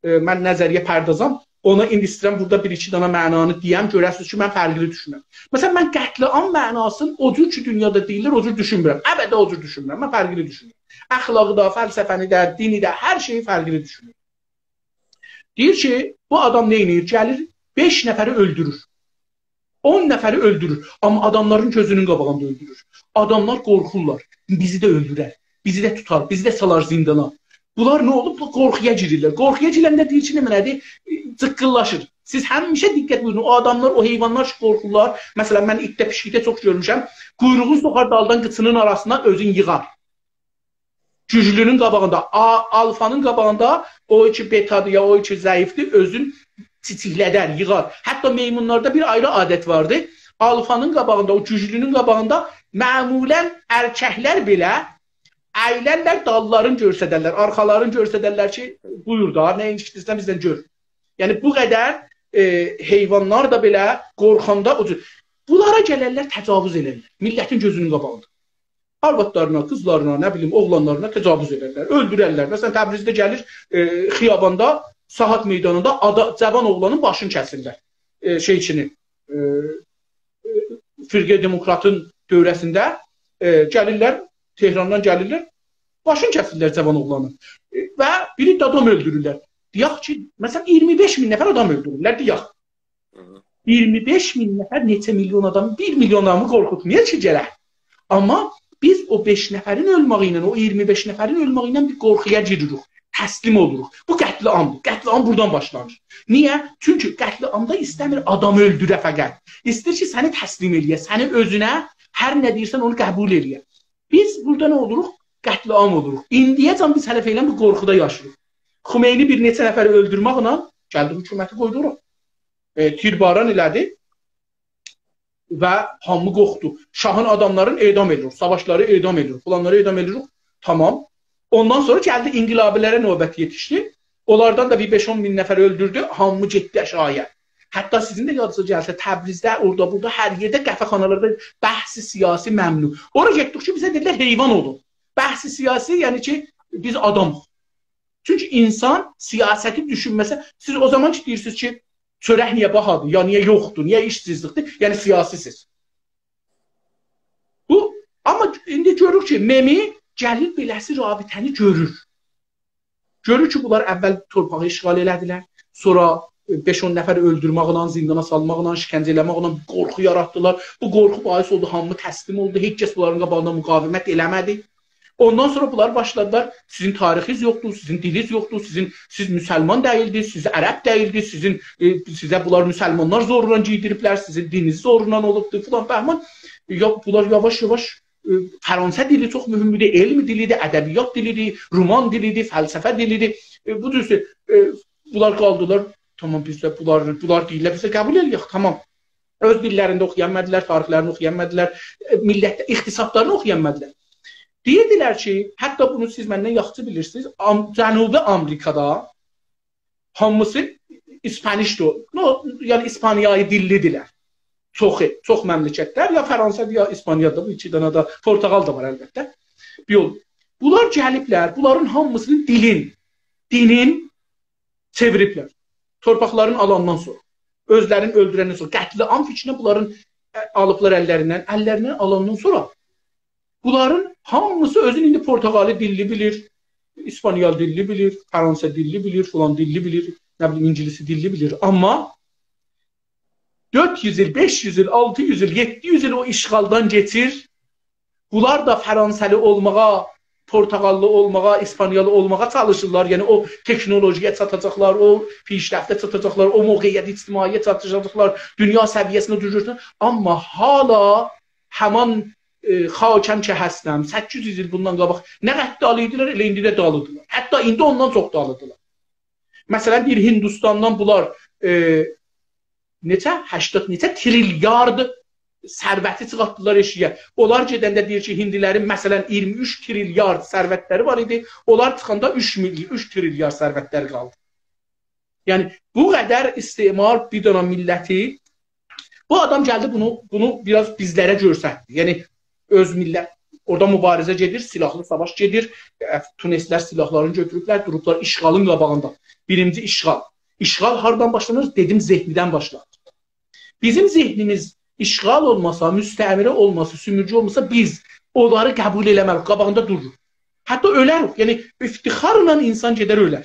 ائ، من نظریه پردازام. اونا ایندی ایسته‌ییرم بورادا بیر-ایکی دنه معنانی دئیم، گؤره‌سینیز کی، من فرقلی دوشونورم. مثلا، من قتل عام معناسینی او جور کی، دونیادا دئییرلر، او جور دوشونمورم. ابدا او جور دوشونمورم. من فرقلی دوشونورم. اخلاقی دا، فلسفه‌نی ده، دینی ده، هر شئیی فرقلی دوشونورم. دئییر کی، بو آدام نه ائدیر؟ گلیر، بئش نفری اؤلدورور. اون نفری اؤلدورور. آمما آداملارین گؤزونون قاباغیندا اؤلدورور. آداملار قورخورلار. بیزی ده اؤلدورر. بیزی ده توتار. بیزی ده سالار زیندانا. بونلار نه اولوب؟ بو قورخویا گیریرلر. قورخویا گیرنده دئییر کی، نمنه‌دیر؟ جیققیللاشیر. سیز همیشه دقت بویورون. او آداملار، او حیوانلار کی، قورخورلار. مثلا، من ایتده، پیشیکده چوخ گؤرموشم. قویروغون سوخار دالدان قیچینین آراسینا، اؤزون ییغار. گوجلونون قاباغیندا، آ-، آلفانین قاباغیندا او کی بتادیر یا او کی ضعیفدیر، اؤزون کیچیکلدر، ییغار. حتی میمونلاردا بیر آیری عادت واردی. آلفانین قاباغیندا، او گوجلونون قاباغیندا معمولا ارککلر بئله اییلرلر، داللارین گؤرسدرلر، آرخالارین گؤرسدرلر کی، بویور دا، نه ایسته‌ییرسن بیزدن گؤر. یعنی، بو قدر، ائ، حیوانلار دا بئله قورخاندا او جور. بونلارا گلرلر، تجاوز ائدرلر. میللتین گؤزونون قاباغیندا. آروادلارینا، قیزلارینا، نه بیلیم، اوغلانلارینا تجاوز ائدرلر، اؤلدوررلر. مثلا، تبریزده گلیر، ائ، خیاباندا، ساعات میدانیندا آدا-، جاوان اوغلانین باشینی کسیرلر. ائ، شئیچینی، ائ، ائ، فرقه دموکراتین دؤوره‌سینده، ائ، گلیرلر، تهراندان گلیرلر، باشینی کسیرلر جاوان اوغلانین. ائ، و بیر عده آدام اؤلدورورلر. دئیک کی، مثلا، اییرمی بئش مین نفر آدام اؤلدورورلر، دئیک. هی هی. اییرمی بئش مین نفر نئچه میلیون آدام، بیر میلیون آدامی قورخوتمایا کی، گرک. آمما بیز او بئش نفرین اؤلمه‌یی ایله، او اییرمی بئش نفرین اؤلمه‌یی ایله بیر قورخویا گیریریک، تسلیم اولوروق. بو قتل قتل عامدیر. قتل عام بورادان باشلانیر. نییه؟ چونکی قتل عامدا ایسته‌میر آدامی اؤلدوره فقط. ایسته‌ییر کی، سنی تسلیم ائله‌یه، سنی اؤزونه، هر نه دئییرسن اونو قبول ائله‌یه. بیز بورادا نه اولوروق؟ قتل عام اولوروق. ایندیه‌جن بیز هله فعلاً بو قورخودا یاشاییریق. خمینی بیر نئچه نفری اؤلدورمکله گلدی حکومتی قویدو اورا. ائ، تیرباران ائله‌دی و هامی قورخدو. شاهین آداملارین اعدام ائدیریک، ساواشلاری اعدام ائدیریک، فلانلاری اعدام ائدیریک. تامام. اوندان سونرا گلدی انقلابی‌لره نوبت یئتیشدی. اونلاردان دا بیر بئش-اون مین نفر اؤلدوردو، هامی گئتدی آشاغی‌یا. حتی سیزین ده یادینیزا گلسه، تبریزده، اورادا، بورادا، هر یئرده قهوه‌خانالاردا بحث سیاسی ممنوع. اورا گئتدیک کی، بیزه دئدیلر حیوان اولون. بحث سیاسی، یعنی کی، بیز آدامیق. چونکی اینسان سیاستی دوشونمه‌سه، سیز او زامان کی دئییرسینیز کی، چؤرک نییه باهادیر، یا نییه یوخدور، نییه ایشسیزلیکدیر، یعنی سیاسی‌سیز. بو، آمما ایندی گؤرور کی، مئمی گلیر بئله‌سی رابطه‌نی گؤرور. گؤرور کی، بونلار اول تورپاغی اشغال ائله‌دیلر، سونرا، ائ، بئش-اون نفری اؤلدورمکله، زیندانا سالماقلا، شکنجه ائله‌مکله قورخو یاراتدیلار. بو قورخو باعث اولدو، هامی تسلیم اولدو، هئچ کس بونلارین قاباغیندا مقاومت ائله‌مه‌دی. اوندان سونرا بونلار باشلادیلار، سیزین تاریخینیز یوخدور، سیزین دیلینیز یوخدور، سیزین، سیز مسلمان دئییلدینیز، سیز عرب دئییلدینیز، سیزین، ائ، سیزه بونلار مسلمانلار زورلا گئیدیریبلر، سیزین دینینیز زورلا اولوبدور، فلان بهمان. یا، بونلار یاواش-یاواش، ائ، فرانسه دیلی چوخ مهمدور، علم دیلی‌دیر، ادبیات دیلی‌دیر، رومان دیلی‌دیر، فلسفه دیلی‌دیر. ائ، بو جور، ائ، بونلار قالدیلار، تامام، بیز ده بونلار، بونلار دئییرلر، بیز ده قبول ائله‌یک، تامام. اؤز دیللرینده اوخویا بیلمه‌دیلر، تاریخلرینی اوخویا بیلمه‌دیلر، ائ، میللتده اقتصادلارینی اوخویا بیلمه‌دیلر. دئییردیلر کی، حتی بونو سیز مندن یاخشی بیلیرسینیز، آم-، جنوبی آمریکادا هامیسی اسپانیش‌دیر. نو، یعنی اسپانیایی دیللی‌دیرلر. چوخو، چوخ مملکتلر یا فرانسه‌دیر، یا اسپانیادیر. بو ایکی دنه ده، پرتغال دا وار البته. بیر یول. بونلار گلیبلر، بونلارین هامیسینین دیلین، دینین چئویریبلر. تورپاقلارین آلاندان سونرا، اؤزلرینی اؤلدورندن سونرا، قتل عام فیکرینی بونلارین، ائ، آلیبلار اللریندن، اللریندن آلاندان سونرا بونلارین هامیسی اؤزون ایندی پرتغالی دیللی بیلیر، اسپانیال دیللی بیلیر، فرانسه دیللی بیلیر، فلان دیللی بیلیر، نه بیلیم، اینگیلیسی دیللی بیلیر. آمما دؤرد یوز ایل، بئش یوز ایل، آلتی یوز ایل، یئددی یوز ایل او اشغالدان کئچیر. بونلار دا فرانسه‌لی اولماغا، پرتغاللی اولماغا، اسپانیالی اولماغا چالیشیرلار. یعنی او تکنولوژی‌یه چاتاجاقلار، او پیشرفته چاتاجاقلار، او موقعیت اجتماعی‌یه چاتاجاقلار، دونیا سویه‌سینده دوزولسون. آمما هالا همان، ائ، خاکم که هستم، سککیز یوز ایل بوندان قاباق نه قدر دالی ایدیلر، ائله ایندی ده دالی‌دیرلار. حتی ایندی اوندان چوخ دالی‌دیرلار. مثلا، بیر هندوستاندان بونلار، ائ، نئچه، هشتاد نئچه تریلیارد ثروتی چیخارتدیلار ائشیگه. اونلار گئدنده دئییر کی، هندی‌لرین، مثلا، اییرمی اوچ تریلیارد ثروتلری وار ایدی. اونلار چیخاندا اوچ میل-، اوچ تریلیارد ثروتلری قالدی. یعنی، بو قدر استعمار بیر دنه میللتی، بو آدام گلدی بونو، بونو بیر آز بیزلره گؤستردی. یعنی، اؤز میللت، اورادا مبارزه گئدیر، سیلاحلی ساواش گئدیر. اه، تونسلر سیلاحلارینی گؤتوروبلر، دوروبلار اشغالین قاباغیندا. بیرینجی اشغال. اشغال هاردان باشلانیر؟ دئدیم، ذهندن باشلانیر. بیزیم ذهنیمیز اشغال اولماسا، مستعمره اولماسا، سومورگو اولماسا، بیز اونلاری قبول ائله‌مه‌ریک، قاباغیندا دوروروق. حتی اؤلریک. یعنی، افتخارلا اینسان گئدر اؤلر.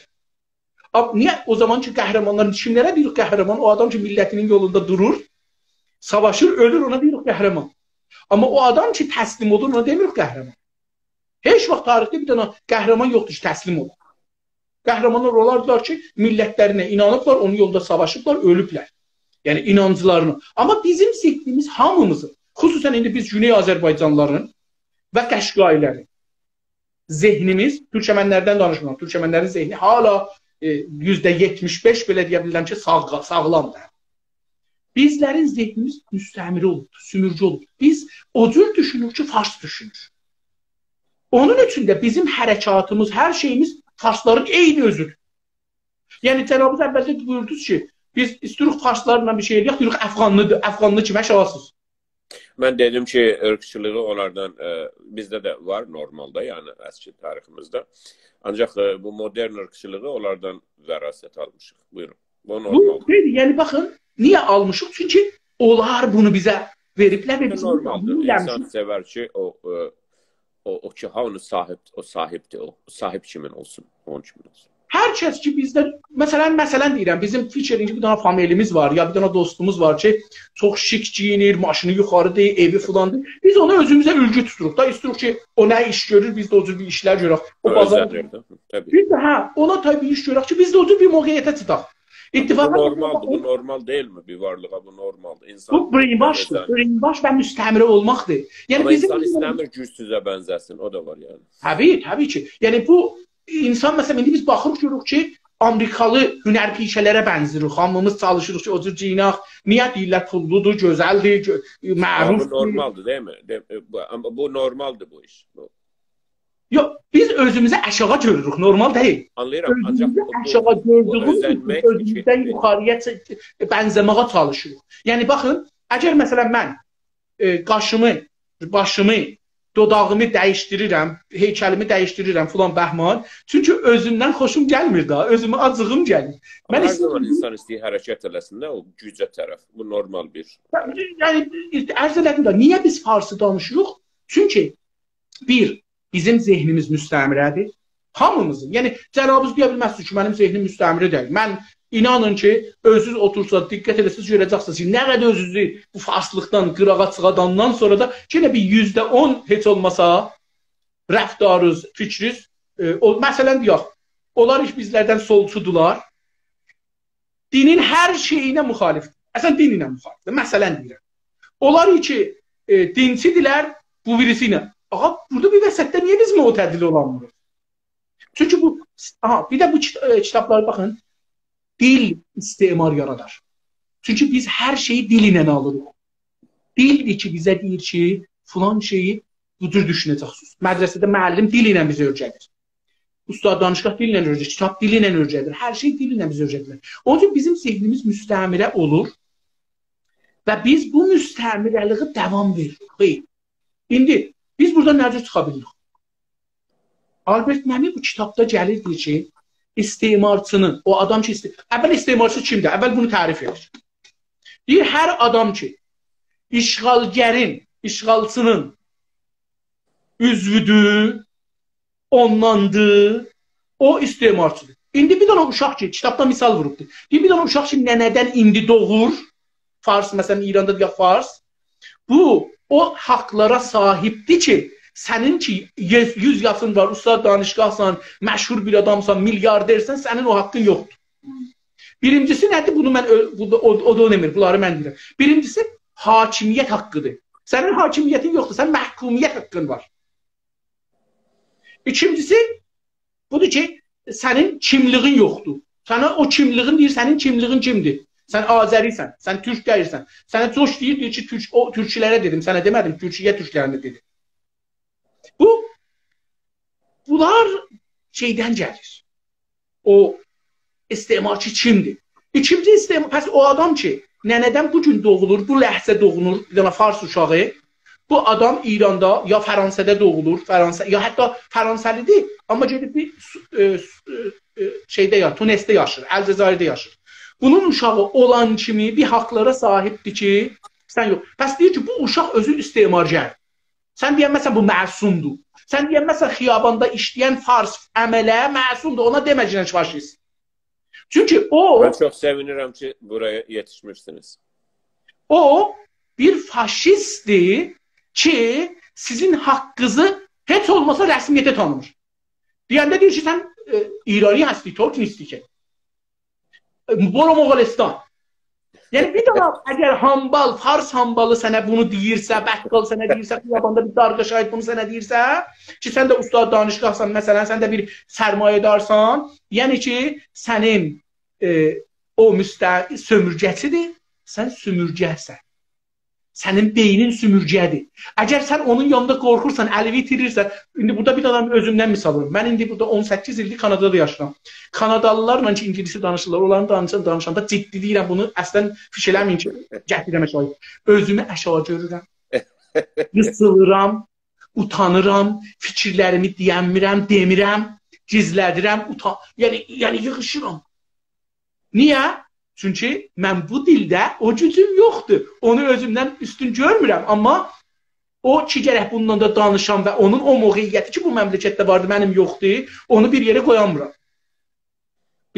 آب-، نییه او زامان کی، قهرمانلار، کیملره دئییریک قهرمان؟ او آدام کی، میللتینین یولوندا دورور، ساواشیر، اؤلور، اونا دئییریک قهرمان. آمما او آدام کی، تسلیم اولور، اونا دئمیریک قهرمان. هئچ واخت تاریخده بیر دنه قهرمان یوخدور کی، تسلیم اولا. قهرمانلار اولاردیلار کی، میللتلرینه اینانیبلار، اونون یولوندا ساواشیبلار، اؤلوبلر. یعنی، اینانجلارینا. آمما بیزیم ذهنیمیز هامیمیزین، خصوصا ایندی بیز گونئی آذربایجانلیلارین و قشقایی‌لرین ذهنیمیز، تورکمنلردن دانیشمیرام، تورکمنلرین ذهنی هالا، ائ، یوزده یئتمیش بئش، بئله دئیه بیلرم کی، ساغ-، ساغلامدیر. بیزلرین ذهنیمیز مستعمره اولوبدور، سومورگو اولوبدور. بیز او جور دوشونوروک کی، فارس دوشونور. اونون اوچون ده بیزیم حرکاتیمیز، هر شئییمیز فارسلارین عینی اؤزودور. یعنی، جنابینیز اولده بویوردونوز کی، بیز ایسته‌ییریک فارسلارلا بیر شئی ائله‌یک، دئییریک، افغانلی‌دیر، افغانلی کیمی آشاغیسینیز. من دئدیم کی، عیرقچیلیغی اونلاردان، ائ، بیزده ده وار نورمالدا، یعنی اسکی تاریخیمیزده. آنجاق، ائ، بو مدرن عیرقچیلیغی اونلاردان وراثت آلمیشیق. بویورون. بو نورمالدیر. بو شئیدیر، یعنی باخین، نییه آلمیشیق؟ چونکی اونلار بونو بیزه وئریبلر و بیز بونو نورمالدیر. قبول اینسان ائله‌میشیک. سئور کی، او، ائ، او، او کی، هامی صاحیب، او صاحیبدیر، او صاحیب کیمین اولسون، اونون کیمین اولسون. هر کس کی بیزده، مثلا، مثلا دئییرم، بیزیم فیکر ائدین کی بیر دنه فامیلیمیز وار، یا بیر دنه دوستوموز وار کی چوخ شیک گئیینیر، ماشینی یوخاریدیر، ائوی فلاندیر. بیز اونو اؤزوموزه اولگو توتوروق دا، ایسته‌ییریک کی او نه ایش گؤرور، بیز ده او جور بیر ایشلر گؤرک. او بازار، اؤزللر ده، طبیعی. بیز ده، هه، اونا تابع ایش گؤرک کی بیز ده او جور بیر موقعیته چاتاق. بو اتفاقا نورمالدیر، بو نورمال دئییلمی؟ بیر وارلیغا بو نورمالدیر. اینسان بو brainwashدیر. اؤزن- Brainwash و مستعمره اولماقدیر. یعنی آمما بیزیم اینسان ایسته‌میر گوجسوزه بنزه‌سین، او دا وار یعنی. طبیعی، طبیعی کی. یعنی بو اینسان، مثلا، ایندی بیز باخیریق، گؤروروک کی آمریکالی هنرپیشه‌لره بنزه‌ییریک. هامیمیز چالیشیریق کی او جور گئیینک. نییه؟ دئییرلر پوللودور، گؤزلدیر، گؤ-، آمما بو معروفدور. نورمالدیر، دئییلمی؟ دئ-، بو، آمما بو نورمالدیر بو ایش. بو. یوخ، بیز اؤزوموزو آشاغی گؤروروک، نورمال دئییل. آنلاییرام، آنجاق اؤزوموزو بو، آشاغی بو گؤردویوموز اوچون اؤزنمک کی اؤزوموزدن یوخارییا چک-، بنزه‌مه‌یه چالیشیریق. یعنی باخین، اگر، مثلا، من، ائ، قاشیمی، باشیمی، دوداغیمی دییشدیریرم، هیکلیمی دییشدیریرم، فلان بهمان، چونکی اؤزومدن خوشوم گلمیر دا، اؤزومه آجیغیم گلیر. من آمما هر ایسته‌ییرم زامان اینسان ایسته‌ییر حرکت ائله‌سین ده او گوجه طرف. بو نورمال بیر حرکت. یعنی، عرض ائله‌دیم ده، نییه بیز فارسی دانیشیریق؟ چونکی بیر، بیزیم ذهنیمیز مستعمره‌دیر. هامیمیزین. یعنی جنابینیز دئیه بیلمزسینیز کی منیم ذهنیم مستعمره دئییل. من، اینانین کی، اؤزونوز اوتورساز، دقت ائده‌سز، گؤره‌جکسینیز کی نه قدر اؤزونوزو بو فارسلیقدان قیراغا چیخاداندان سونرا دا یئنه بیر یوزده اون هئچ اولماسا رفتارینیز، فیکرینیز، ائ، او، مثلا دئیک، اونلار هئچ بیزلردن سولچودولار. دینین هر شئیینه مخالف. اصلا دین ایله مخالف. مثلا دئییرم. اونلار کی، ائ، دینچی‌دیرلر، بو بیریسی ایله. آغا، بورادا بیر وسطده نییه بیز معتدل اولامیریق؟ چونکی بو، آها، بیر ده بو کیت-، ائ، کیتابلارا باخین. دیل استعمار یارادار. چونکی بیز هر شئیی دیل ایله آلیریق. دیلدیر کی بیزه دئییر کی فلان شئیی بو جور دوشونه‌جکسینیز. مدرسه‌ده معلم دیل ایله بیزی اؤیره‌دیر. اوستاد دانشگاه دیلله اؤیره‌دیر، کیتاب دیلینن اؤیره‌دیر، هر شئی دیلینن بیزی اؤیره‌دیرلر. اونون اوچون بیزیم ذهنیمیز مستعمره اولور و بیز بو مستعمره‌لیگی داوام وئریریک. خئیر. ایندی بیز بورادان نه جور چیخا بیلیریک؟ آلبرت مئمی بو کیتابدا گلیر، دئییر کی استعمارچی‌نین، او آدام کی، است-، اول استعمارچی کیمدیر؟ اول بونو تعریف ائدیر. دئییر، هر آدام کی اشغالگرین، اشغالچی‌نین عضوودور، اونداندیر، او استعمارچی‌دیر. ایندی بیر دنه اوشاق کی، کیتابدا مثال ووروبدور. دئییر، بیر دنه اوشاق کی ننه‌دن ایندی دوغور، فارس، مثلا ایراندا یا فارس، بو او حاقلارا صاحیبدیر کی سنین کی یوز، یوز یاشین وار، اوستاد دانشگاهسان، مشهور بیر آدامسان، میلیاردرسن، سنین او حاققین یوخدور. بیرینجیسی نه‌دیر؟ بونو من اؤ-، بو دا، او، او دا اونو دئمیر، بونلاری من دئییرم. بیرینجیسی حاکمیت حاققی‌دیر. سنین حاکمیتین یوخدور، سنین محکومیت حاققین وار. ایکینجیسی بودور کی سنین کیملیگین یوخدور. سنه او کیملیگین دئییر، سنین کیملیگین کیمدیر؟ سن آذری‌سن، سن تورک دئییلسن. سنه جوش دئییر، دئییر کی تورک، او تورکلره دئدیم، سنه دئمه‌دیم، تورکیه تورکلرینه دئدیم. بو، بونلار شئیدن گلیر. او استعمارچی کیمدیر؟ ایکینجی استعمار، پس او آدام کی ننه‌دن بو گون دوغولور، بو لحظه دوغولور، بیر دنه فارس اوشاغی، بو آدام ایراندا یا فرانسه‌ده دوغولور، فرانسه، یا حتی فرانسه‌لی‌دیر، آمما گئدیب بیر سو-، ائ، سو-، ائ، ائ، شئیده یا-، تونسده یاشیر، الجزایرده یاشیر. بونون اوشاغی اولان کیمی بیر حاقلارا صاحیبدیر کی سن یوخ. پس دئییر کی بو اوشاق اؤزو استعمارگر. سن دئینمزسن بو معصومدور. سن دئینمزسن خیاباندا ایشله‌ین فارس عمله معصومدور. اونا دئمه‌گینن فاشیست. چونکی او، من چوخ سئوینیرم کی بورایا یئتیشمیشسینیز. او بیر فاشیستدیر کی سیزین حاققینیزی هئچ اولماسا رسمیته تانیمیر. دئینده دئییر کی سن، ائ، ایرانی هستی، تورک نیستی کی. برو مغولستان. یعنی بیر دنه اگر حامبال، فارس حامبالی سنه بونو دئییرسه، بقال سنه دئییرسه، خیاباندا بیر دارغا شاگیرد بونو سنه دئییرسه، کی سن ده اوستاد دانشگاهسان، مثلا، سن ده بیر سرمایه‌دارسان، یعنی کی سنین، ائ، او مستع-، سؤمورگه‌چی‌دیر، سن سؤمورگه‌سن. سنین بئینین سؤمورگه‌دیر. اگر سن اونون یانیندا قورخورسان، الیوی ایتیریرسن، ایندی بورادا بیر دنه اؤزومدن مثال وئریم. من ایندی بورادا اون سککیز ایلدیر کانادادا یاشاییرام. کانادالی‌لارلا کی اینگیلیسجه دانیشیرلار، اونلارین دانیشان، دانیشاندا جدی دئییرم، بونو اصلا فیکیر ائله‌مه‌یین کی گتیرم آشاغی. اؤزومو آشاغی گؤرورم. قیسیلیرام، اوتانیرام، فیکیرلریمی دئیه‌نمیرم، دئمیرم، گیزله‌دیرم، اوتا-، یعنی، یعنی ییغیشیرام. نییه؟ چونکی من بو دیلده او گوجوم یوخدور. اونو اؤزومدن اوستون گؤرمورم، آمما او کی گرک بوندان دا دانیشام و اونون او موقعیتی کی بو مملکتده واردی، منیم یوخدور، اونو بیر یئره قویامیرام.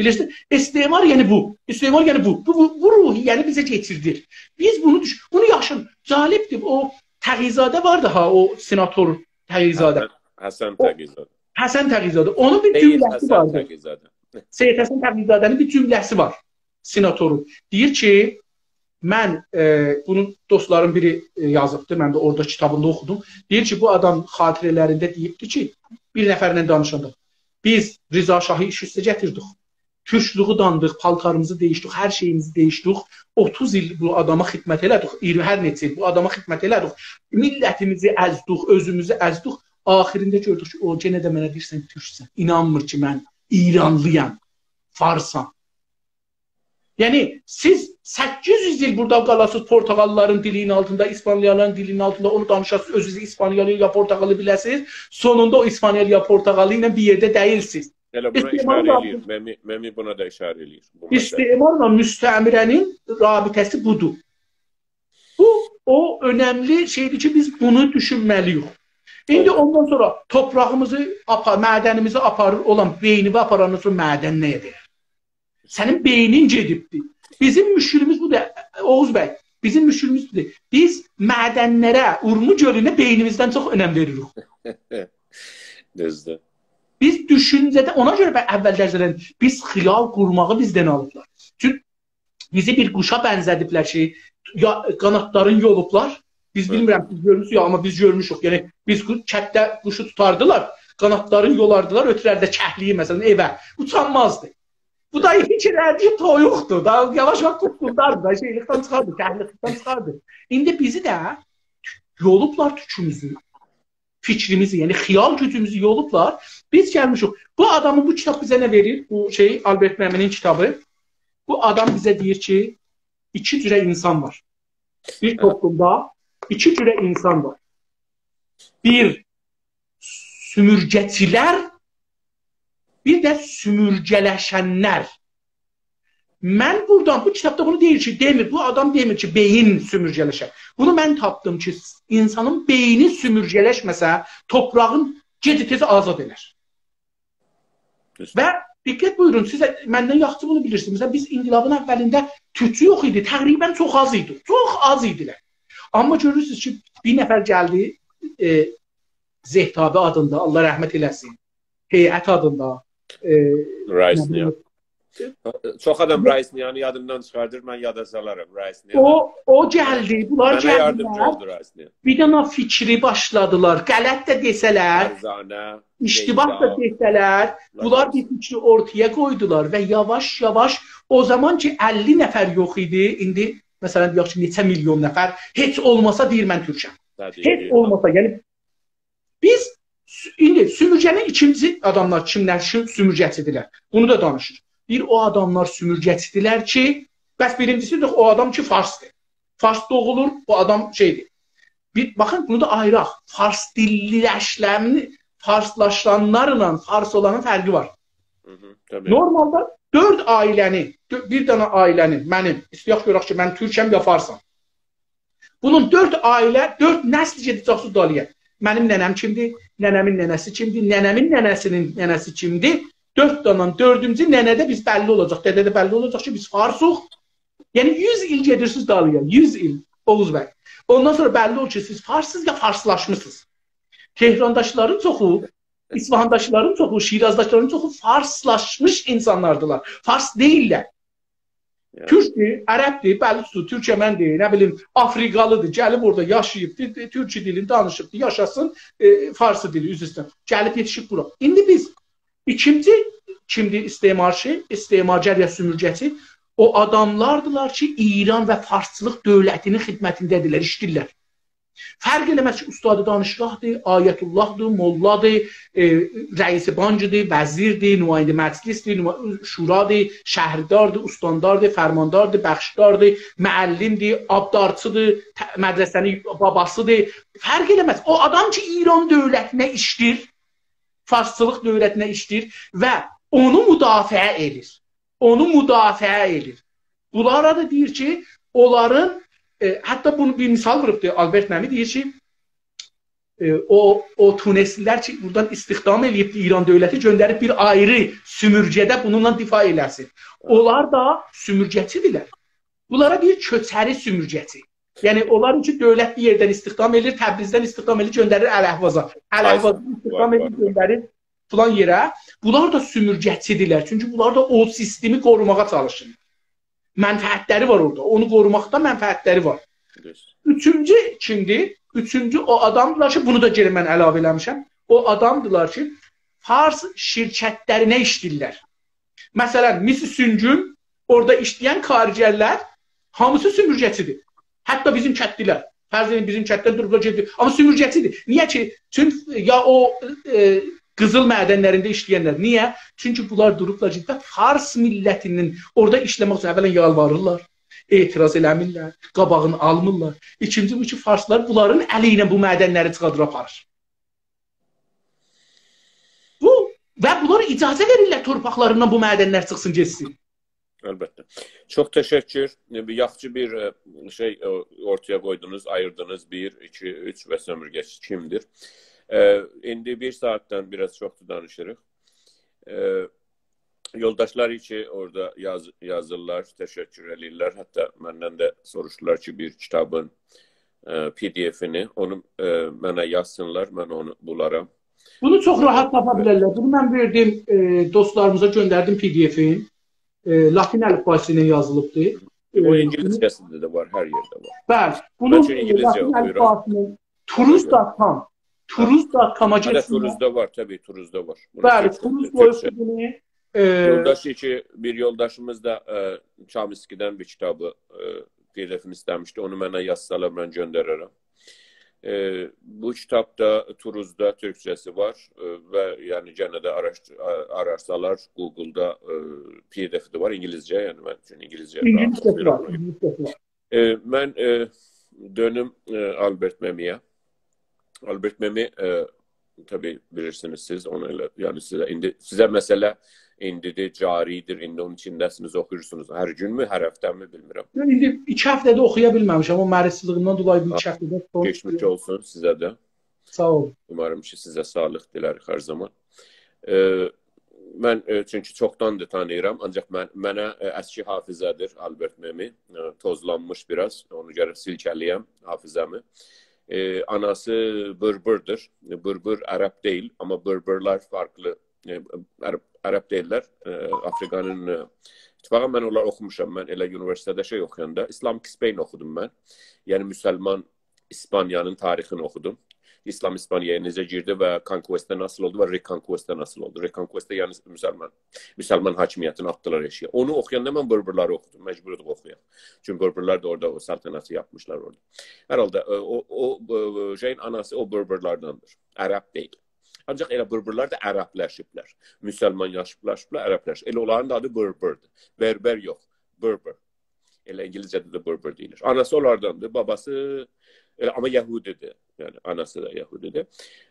بیلیرسینیز، استعمار یعنی بو. استعمار یعنی بو. بو، بو، بو روحیه‌نی بیزه کئچیردیر. بیز بونو دوش-، بونو یاشین. جالبدیر، او تقی‌زاده واردی ها، او سناتور تقی‌زاده. حسن، حسن او تقی‌زاده. حسن تقی‌زاده. اونون بیر سید جمله‌سی حسن واردی. تقی‌زاده. سید حسن تقی‌زاده‌نین بیر جمله‌سی وار. سناتورون. دئییر کی، من، ائ، بونو دوستلارین بیری، ائ، یازیبدی. من ده اورادا کیتابیندا اوخودوم. دئییر کی، بو آدام خاطره‌لرینده دئییبدی کی، بیر نفرله دانیشاندا، «بیز رضا شاهی ایش اوسته گتیردیک. تورکلویو داندیق، پالتاریمیزی دییشدیک، هر شئییمیزی دییشدیک. اوتوز ایل بو آداما خدمت ائله‌دیک، اییرمی، هر نئچه ایل بو آداما خدمت ائله‌دیک. میللتیمیزی ازدیک، اؤزوموزو ازدیک. آخیرینده گؤردوک کی، او یئنه ده منه دئییر، سن تورکسن. اینانمیر کی، من ایرانلی‌یام، فارسام.» یعنی، سیز سککیز یوز ایل بورادا قالاسینیز پرتغاللارین دیلینین آلتیندا، ایسپانیالیلارین دیلینین آلتیندا، اونو دانیشاسینیز، اؤزونوزو ایسپانیالی یا پرتغالی بیله‌سینیز، سونوندا او ایسپانیالی یا پرتغالی ایله بیر یئرده دئییلسینیز. ائله بونا استعمارین اشاره لازیم. ائله‌ییر. ممی، ممی بونا دا اشاره ائله‌ییر. بو مسئله. استعمارلا مستعمره‌نین رابطه‌سی بودور. بو، او اؤنملی شئیدیر کی، بیز بونو دوشونمه‌لی‌ییک. ایندی دوغرو. اوندان سونرا توپراغیمیزی آپار-، معدنیمیزی آپاریر، اولان بئینیوی آپاراندان سونرا معدن نه‌یه دَیر؟ سنین بئینین گئدیبدی. بیزیم مشکلیمیز بودور، اوغوز بی. بیزیم مشکلیمیز بودور. بیز معدنلره، اورمو گؤلونه بئینیمیزدن چوخ اؤنم وئریریک. دوزدور. بیز دوشونجه‌ده، اونا گؤره من اول درس وئرن، بیز خیال قورماغی بیزدن آلیبلار. چونکی بیزی بیر قوشا بنزه‌دیبلر کی، یا، قانادلارین یولوبلار. بیز هی. بیلمیرم، سیز گؤرموسونوز یا، آمما بیز گؤرموشوک. یعنی، بیز قو-، کتده قوشو توتاردیلار، قانادلارین یولاردیلار، اؤتورردی کهلیگی، مثلا، ائوه. اوچانمازدی. بو دا هئچ ائله‌دیگی تویوقدور. دا یاواش-یاواش توتقونداردی دا، شئیلیکدن چیخاردی، کهلیکدن چیخاردی. ایندی بیزی ده یولوبلار توکوموزو، فیکریمیزی، یعنی خیال گوجوموزو یولوبلار. بیز گلمیشیک. بو آدامین، بو کیتاب بیزه نه وئریر؟ بو شئی، آلبرت مئمی‌نین کیتابی. بو آدام بیزه دئییر کی، ایکی جوره اینسان وار. بیر هه. توپلومدا ایکی جوره اینسان وار. بیر سومورگه‌چیلر، بیر ده سومورگه‌لشنلر. من بورادان، بو کیتابدا بونو دئییر کی، دئمیر، بو آدام دئمیر کی، بئیین سومورگه‌لشر. بونو من تاپدیم کی، اینسانین بئینی سومورگه‌لشمه‌سه، توپراغین گئج-تئز آزاد ائلر. دوز. و دقت بویورون، سیز مندن یاخشی بونو بیلیرسینیز. مثلا، بیز انقلابین اولینده تورکچو یوخ ایدی، تقریبا چوخ آز ایدی، چوخ آز ایدیلر. آمما گؤرورسونوز کی، بیر نفر گلدی، ائ، زهتابی آدیندا، الله رحمت ائله‌سین، هیئت آدیندا، ائ، رایس نه بیلیم، نیا. چوخ آدام چوخ رایس نیانی یادیندان چیخاردیر، من یادا سالارام رایس نیانی. او، او گلدی، بونلار منه یاردیمجی گلدیلر. اولدو رایس نیا. بیر دنه فیکری باشلادیلار. غلط ده دئسه‌لر، فرزانه، اشتباه دا بیضا، دئسه‌لر، بونلار بیر فیکری اورتایا قویدولار و یاواش-یاواش، او زامان کی، اللی نفر یوخ ایدی، ایندی، مثلا، دئیک کی، نئچه میلیون نفر، هئچ اولماسا دئییر، «من تورکم.» هئچ اولماسا، یعنی، بیز سو-، ایندی سومورگه‌نین ایکینجی آداملار کیملر کی، سومورگه‌چی‌دیرلر؟ بونو دا دانیشیر. بیر او آداملار سومورگه‌چی‌دیرلر کی، بس بیرینجیسی ده او آدام کی، فارسدیر. فارس دوغولور، بو آدام شئیدیر. بیر، باخین، بونو دا آییراق. فارس دیللی‌لشلرین، فارسلاشانلارلا فارس اولانین فرقی وار. هی هی، طبیعی. نورمالدا دؤرد عائله‌نی، دؤ-، بیر دنه عائله‌نی، منیم، ایسته‌یک گؤرک کی، من تورکم یا فارسام. بونون دؤرد عائله، دؤرد نسل گئده‌جکسینیز دالییا. منیم ننه‌م کیمدیر؟ ننه‌مین ننه‌سی کیمدیر؟ ننه‌مین ننه‌سی‌نین ننه‌سی کیمدیر؟ دؤرد دنه، دؤردونجو ننه‌ده بیز بللی اولاجاق، دده‌ده بللی اولاجاق کی، بیز فارسوق. یعنی، یوز ایل گئدیرسینیز دالییا، یوز ایل، اوغوز بی. اوندان سونرا بللی اولور کی، سیز فارسسینیز یا فارسلاشمیسینیز. تهرانداکیلارین چوخو، اصفهانداکیلارین چوخو، شیرازداکیلارین چوخو فارسلاشمیش اینسانلاردیلار. فارس دئییللر. یعنی. تورکدور، عربدیر، بلوچدور، تورکمندیر، نه بیلیم، آفریقالیدیر، گلیب اورادا یاشاییبدیر، تورکی دیلینی دانیشیبدیر، یاشاسین، ائ، فارسی دیلی، عذر ایسته‌ییرم. گلیب یئتیشیب بورا. ایندی بیز ایکینجی کیمدیر استعمارچی، استعمارگر یا سومورگه‌چی؟ او آداملاردیلار کی، ایران و فارسچیلیق دؤولتی‌نین خدمتینده‌دیرلر، ایشله‌ییرلر. فرق ائله‌مز کی، استاد دانشگاهدیر، آیت‌اللهدیر، موللادیر، ائ، رئیس بانکدیر، وزیردیر، نماینده مجلسدیر، نما-، شورادیر، شهرداردیر، استانداردیر، فرمانداردیر، بخشداردیر، معلمدیر، آبدارچیدیر، ت-، مدرسه‌نین باباسیدیر. فرق ائله‌مز. او آدام کی، ایران دؤولتینه ایشله‌ییر، فارسچیلیق دؤولتینه ایشله‌ییر و اونو مدافعه ائدیر. اونو مدافعه ائدیر. بونلارا دا دئییر کی، اونلارین، ائ، حتی بونو بیر مثال ووروبدور آلبرت مئمی، دئییر کی، ائ، او، او تونسلی‌لر کی، بورادان استخدام ائله‌ییبدی ایران دؤولتی، گؤندریب بیر آیری سومورگه‌ده بونونلا دفاع ائله‌سین. اونلار دا سومورگه‌چی‌دیرلر. بونلارا دئییر کؤچری سومورگه‌چی. یعنی، اونلار اوچون دؤولت بیر یئردن استخدام ائله‌ییر، تبریزدن استخدام ائله‌ییر، گؤندریر الاحوازا. الاحوازدان استخدام ائله‌ییر، گؤندریر فلان یئره. بونلار دا سومورگه‌چی‌دیرلر. چونکی بونلار دا او سیستمی قوروماغا چالیشیر. منفعتلری وار اورادا. اونو قوروماقدا منفعتلری وار. اوچونجو کیمدیر؟ اوچونجو او آدامدیلار کی، بونو دا گئنه من علاوه ائله‌میشم. او آدامدیلار کی، فارس شرکتلرینه ایشله‌ییرلر. مثلا، میس سونگون، اورادا ایشله‌ین کارگرلر هامیسی سومورگه‌چی‌دیر. حتی بیزیم کتلی‌لر. فرض ائدین، بیزیم کتدن دوروبلار گئدیب. آمما سومورگه‌چی‌دیر. نییه کی؟ چون یا او، ائ، قیزیل معدنلرینده ایشله‌ینلر. نییه؟ چونکی بونلار دوروبلار گئدیبلر فارس میللتینین اورادا ایشله‌مک اوچون اولا یالواریرلار، اعتراض ائله‌میرلر، قاباغینی آلمیرلار. ایکینجی بو کی، فارسلار بونلارین الی ایله بو معدنلری چیخاردیر آپاریر. بو، و بونلار اجازه وئریرلر تورپاقلاریندان بو معدنلر چیخسین، گئتسین. البته. چوخ تشکر. بیر یاخشی بیر، ائ، شئی، ائ، اورتایا قویدونوز، آییردینیز. بیر، ایکی، اوچ و سومورگه‌چی کیمدیر؟ ائ، ایندی بیر ساعاتدان بیر آز چوخدور دانیشیریق. ائ، یولداشلار کی، اورادا یاز-، یازیرلار، تشکر ائله‌ییرلر. حتی مندن ده سوروشدولار کی، بیر کیتابین، ائ، پی دی افینی، اونو، ائ، منه یازسینلار، من اونو بولارام. بونو چوخ راحت تاپا بیلرلر. بونو من وئردیم، ائ، دوستلاریمیزا گؤندردیم پی دی افین. ائ، لاتین الیفباسی ایله یازیلیبدیر. او اینگیلیسجه‌سینده ده وار، هر یئرده وار. بلی. بونو، ائ، لاتین الیفباسینین، تروز دات کام. تروز دات کاما گئتسینلر. تروزدا وار، طبیعی، تروزدا وار. بلی، تروز قویوبدور بونو. ائ، یولداش کی، بیر یولداشیمیز دا، ائ، چامسکی‌دن بیر کیتابی، ائ، پی دی افینی ایسته‌میشدی. اونو منه یازسالار، من گؤندررم. ائ، بو کیتاب دا تروزدا تورکجه‌سی وار، ائ، و یعنی گئنه ده آراشدیر-، آ-، آرارسالار گوگلدا، ائ، پی دی افی ده وار، اینگیلیسجه، یعنی من اوچون اینگیلیسجه راحات اوخویورام. ائ، من، ائ، دؤنوم، ائ، آلبرت مئمی‌یه. آلبرت مئمی، ائ، طبیعی بیلیرسینیز سیز، اونو ائله، یعنی سیزه ایندی، سیزه مسئله ایندیدیر، جاری‌دیر، ایندی اونون ایچینده‌سینیز، اوخویورسونوز. هر گون‌مو، هر هفته‌می بیلمیرم. ایندی ایکی هفته‌دیر اوخویا بیلمه‌میشم، او مریضچیلیغیمدان دولایی بو ایکی هفته‌ده سون. کئچمیش اولسون سیزه ده. ساغ اولون. اوماریم کی، سیزه ساغلیق دیلریک هر زامان. ائ، من، ائ، چونکی چوخداندیر تانیییرام، آنجاق من، منه، ائ، اسکی حافظه‌دیر آلبرت مئمی. ائ، توزلانمیش بیر آز، اونو گرک سیلکه‌لییم حافظه‌می. ائ، آناسی بربردیر. بربر عرب دئییل، آمما بربرلر فرقلی. ائ، عرب، عرب دئییللر، ائ، آفریقانین، ائ، اتفاقا من اونلاری اوخوموشام. من ائله اونیوئرسیتئتده شئی اوخویاندا، Islamic Spain اوخودوم من. یعنی مسلمان ایسپانیانین تاریخینی اوخودوم. ایسلام ایسپانیایا نئجه گیردی و conquista ناسیل اولدو و reconquista ناسیل اولدو. Reconquista، یعنی مسلمان، مسلمان حاکمیتینی آتدیلار ائشییه. اونو اوخویاندا من بربرلری اوخودوم، مجبور اولدوق اوخویاق. چونکی بربرلر ده اورادا او سلطنتی یاپمیشلار اورادا. هر حالدا، ائ، او، او، ائ، شئیین آناسی او بربرلردندیر. عرب دئییل. آنجاق ائله بربرلر ده عربلشیبلر. مسلمانلاشیبلار، عربلشیب. ائله اونلارین دا آدی بربردیر. بربر یوخ، بربر. ائله اینگیلیسجه‌ده ده بربر دئییلیر. آناسی اولارداندیر، باباسی ائله، آمما یهودی‌دیر. یعنی آناسی دا یهودی‌دیر.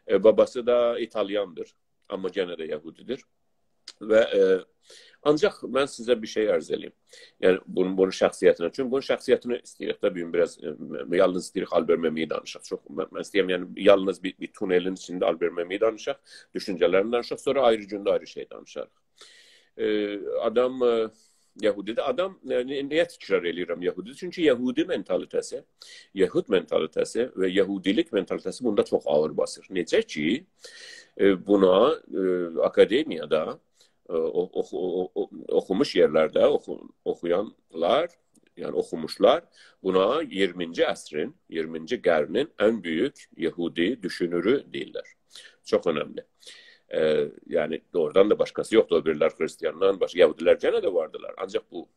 ائ، باباسی دا ایتالیاندیر، آمما گئنه ده یهودی‌دیر. و، ائ، آنجاق من سیزه بیر شئی عرض ائله‌ییم. یعنی بونون، بونون شخصیتینه. چونکی بونون شخصیتینی ایسته‌ییریک ده، بیر گون بیر آز، ائ، یالنیز ایسته‌ییریک آلبر مئمی‌یی دانیشاق. چوخ، من، من ایسته‌ییرم، یعنی یالنیز بیر، بیر تونلین ایچینده آلبر مئمی‌یی دانیشاق، دوشونجه‌لرینی دانیشاق، سونرا آیری گونده آیری شئی دانیشاریق. ائ، آدام، ائ، یهودی‌دیر. آدام، ائ، نی-، نییه تکرار ائله‌ییرم یهودی؟ چونکی یهودی منتالیته‌سی، یهود منتالیته‌سی و یهودی‌لیک منتالیته‌سی بوندا چوخ آغیر باسیر. نئجه کی، ائ، بونا، ائ، آکادمیادا، ائ، او-، اوخو-، او-، او-، اوخوموش یئرلرده اوخو-، اوخویانلار، یعنی اوخوموشلار، بونا اییرمینجی عصرین، اییرمینجی قرنین ان بؤیوک یهودی دوشونورو دئییرلر. چوخ اؤنملی. ائ، یعنی، دوغرودان دا باشقاسی یوخدور. او بیریلر خریستیاندان باشقا، یهودی‌لر گئنه ده واردیلار. آنجاق بو.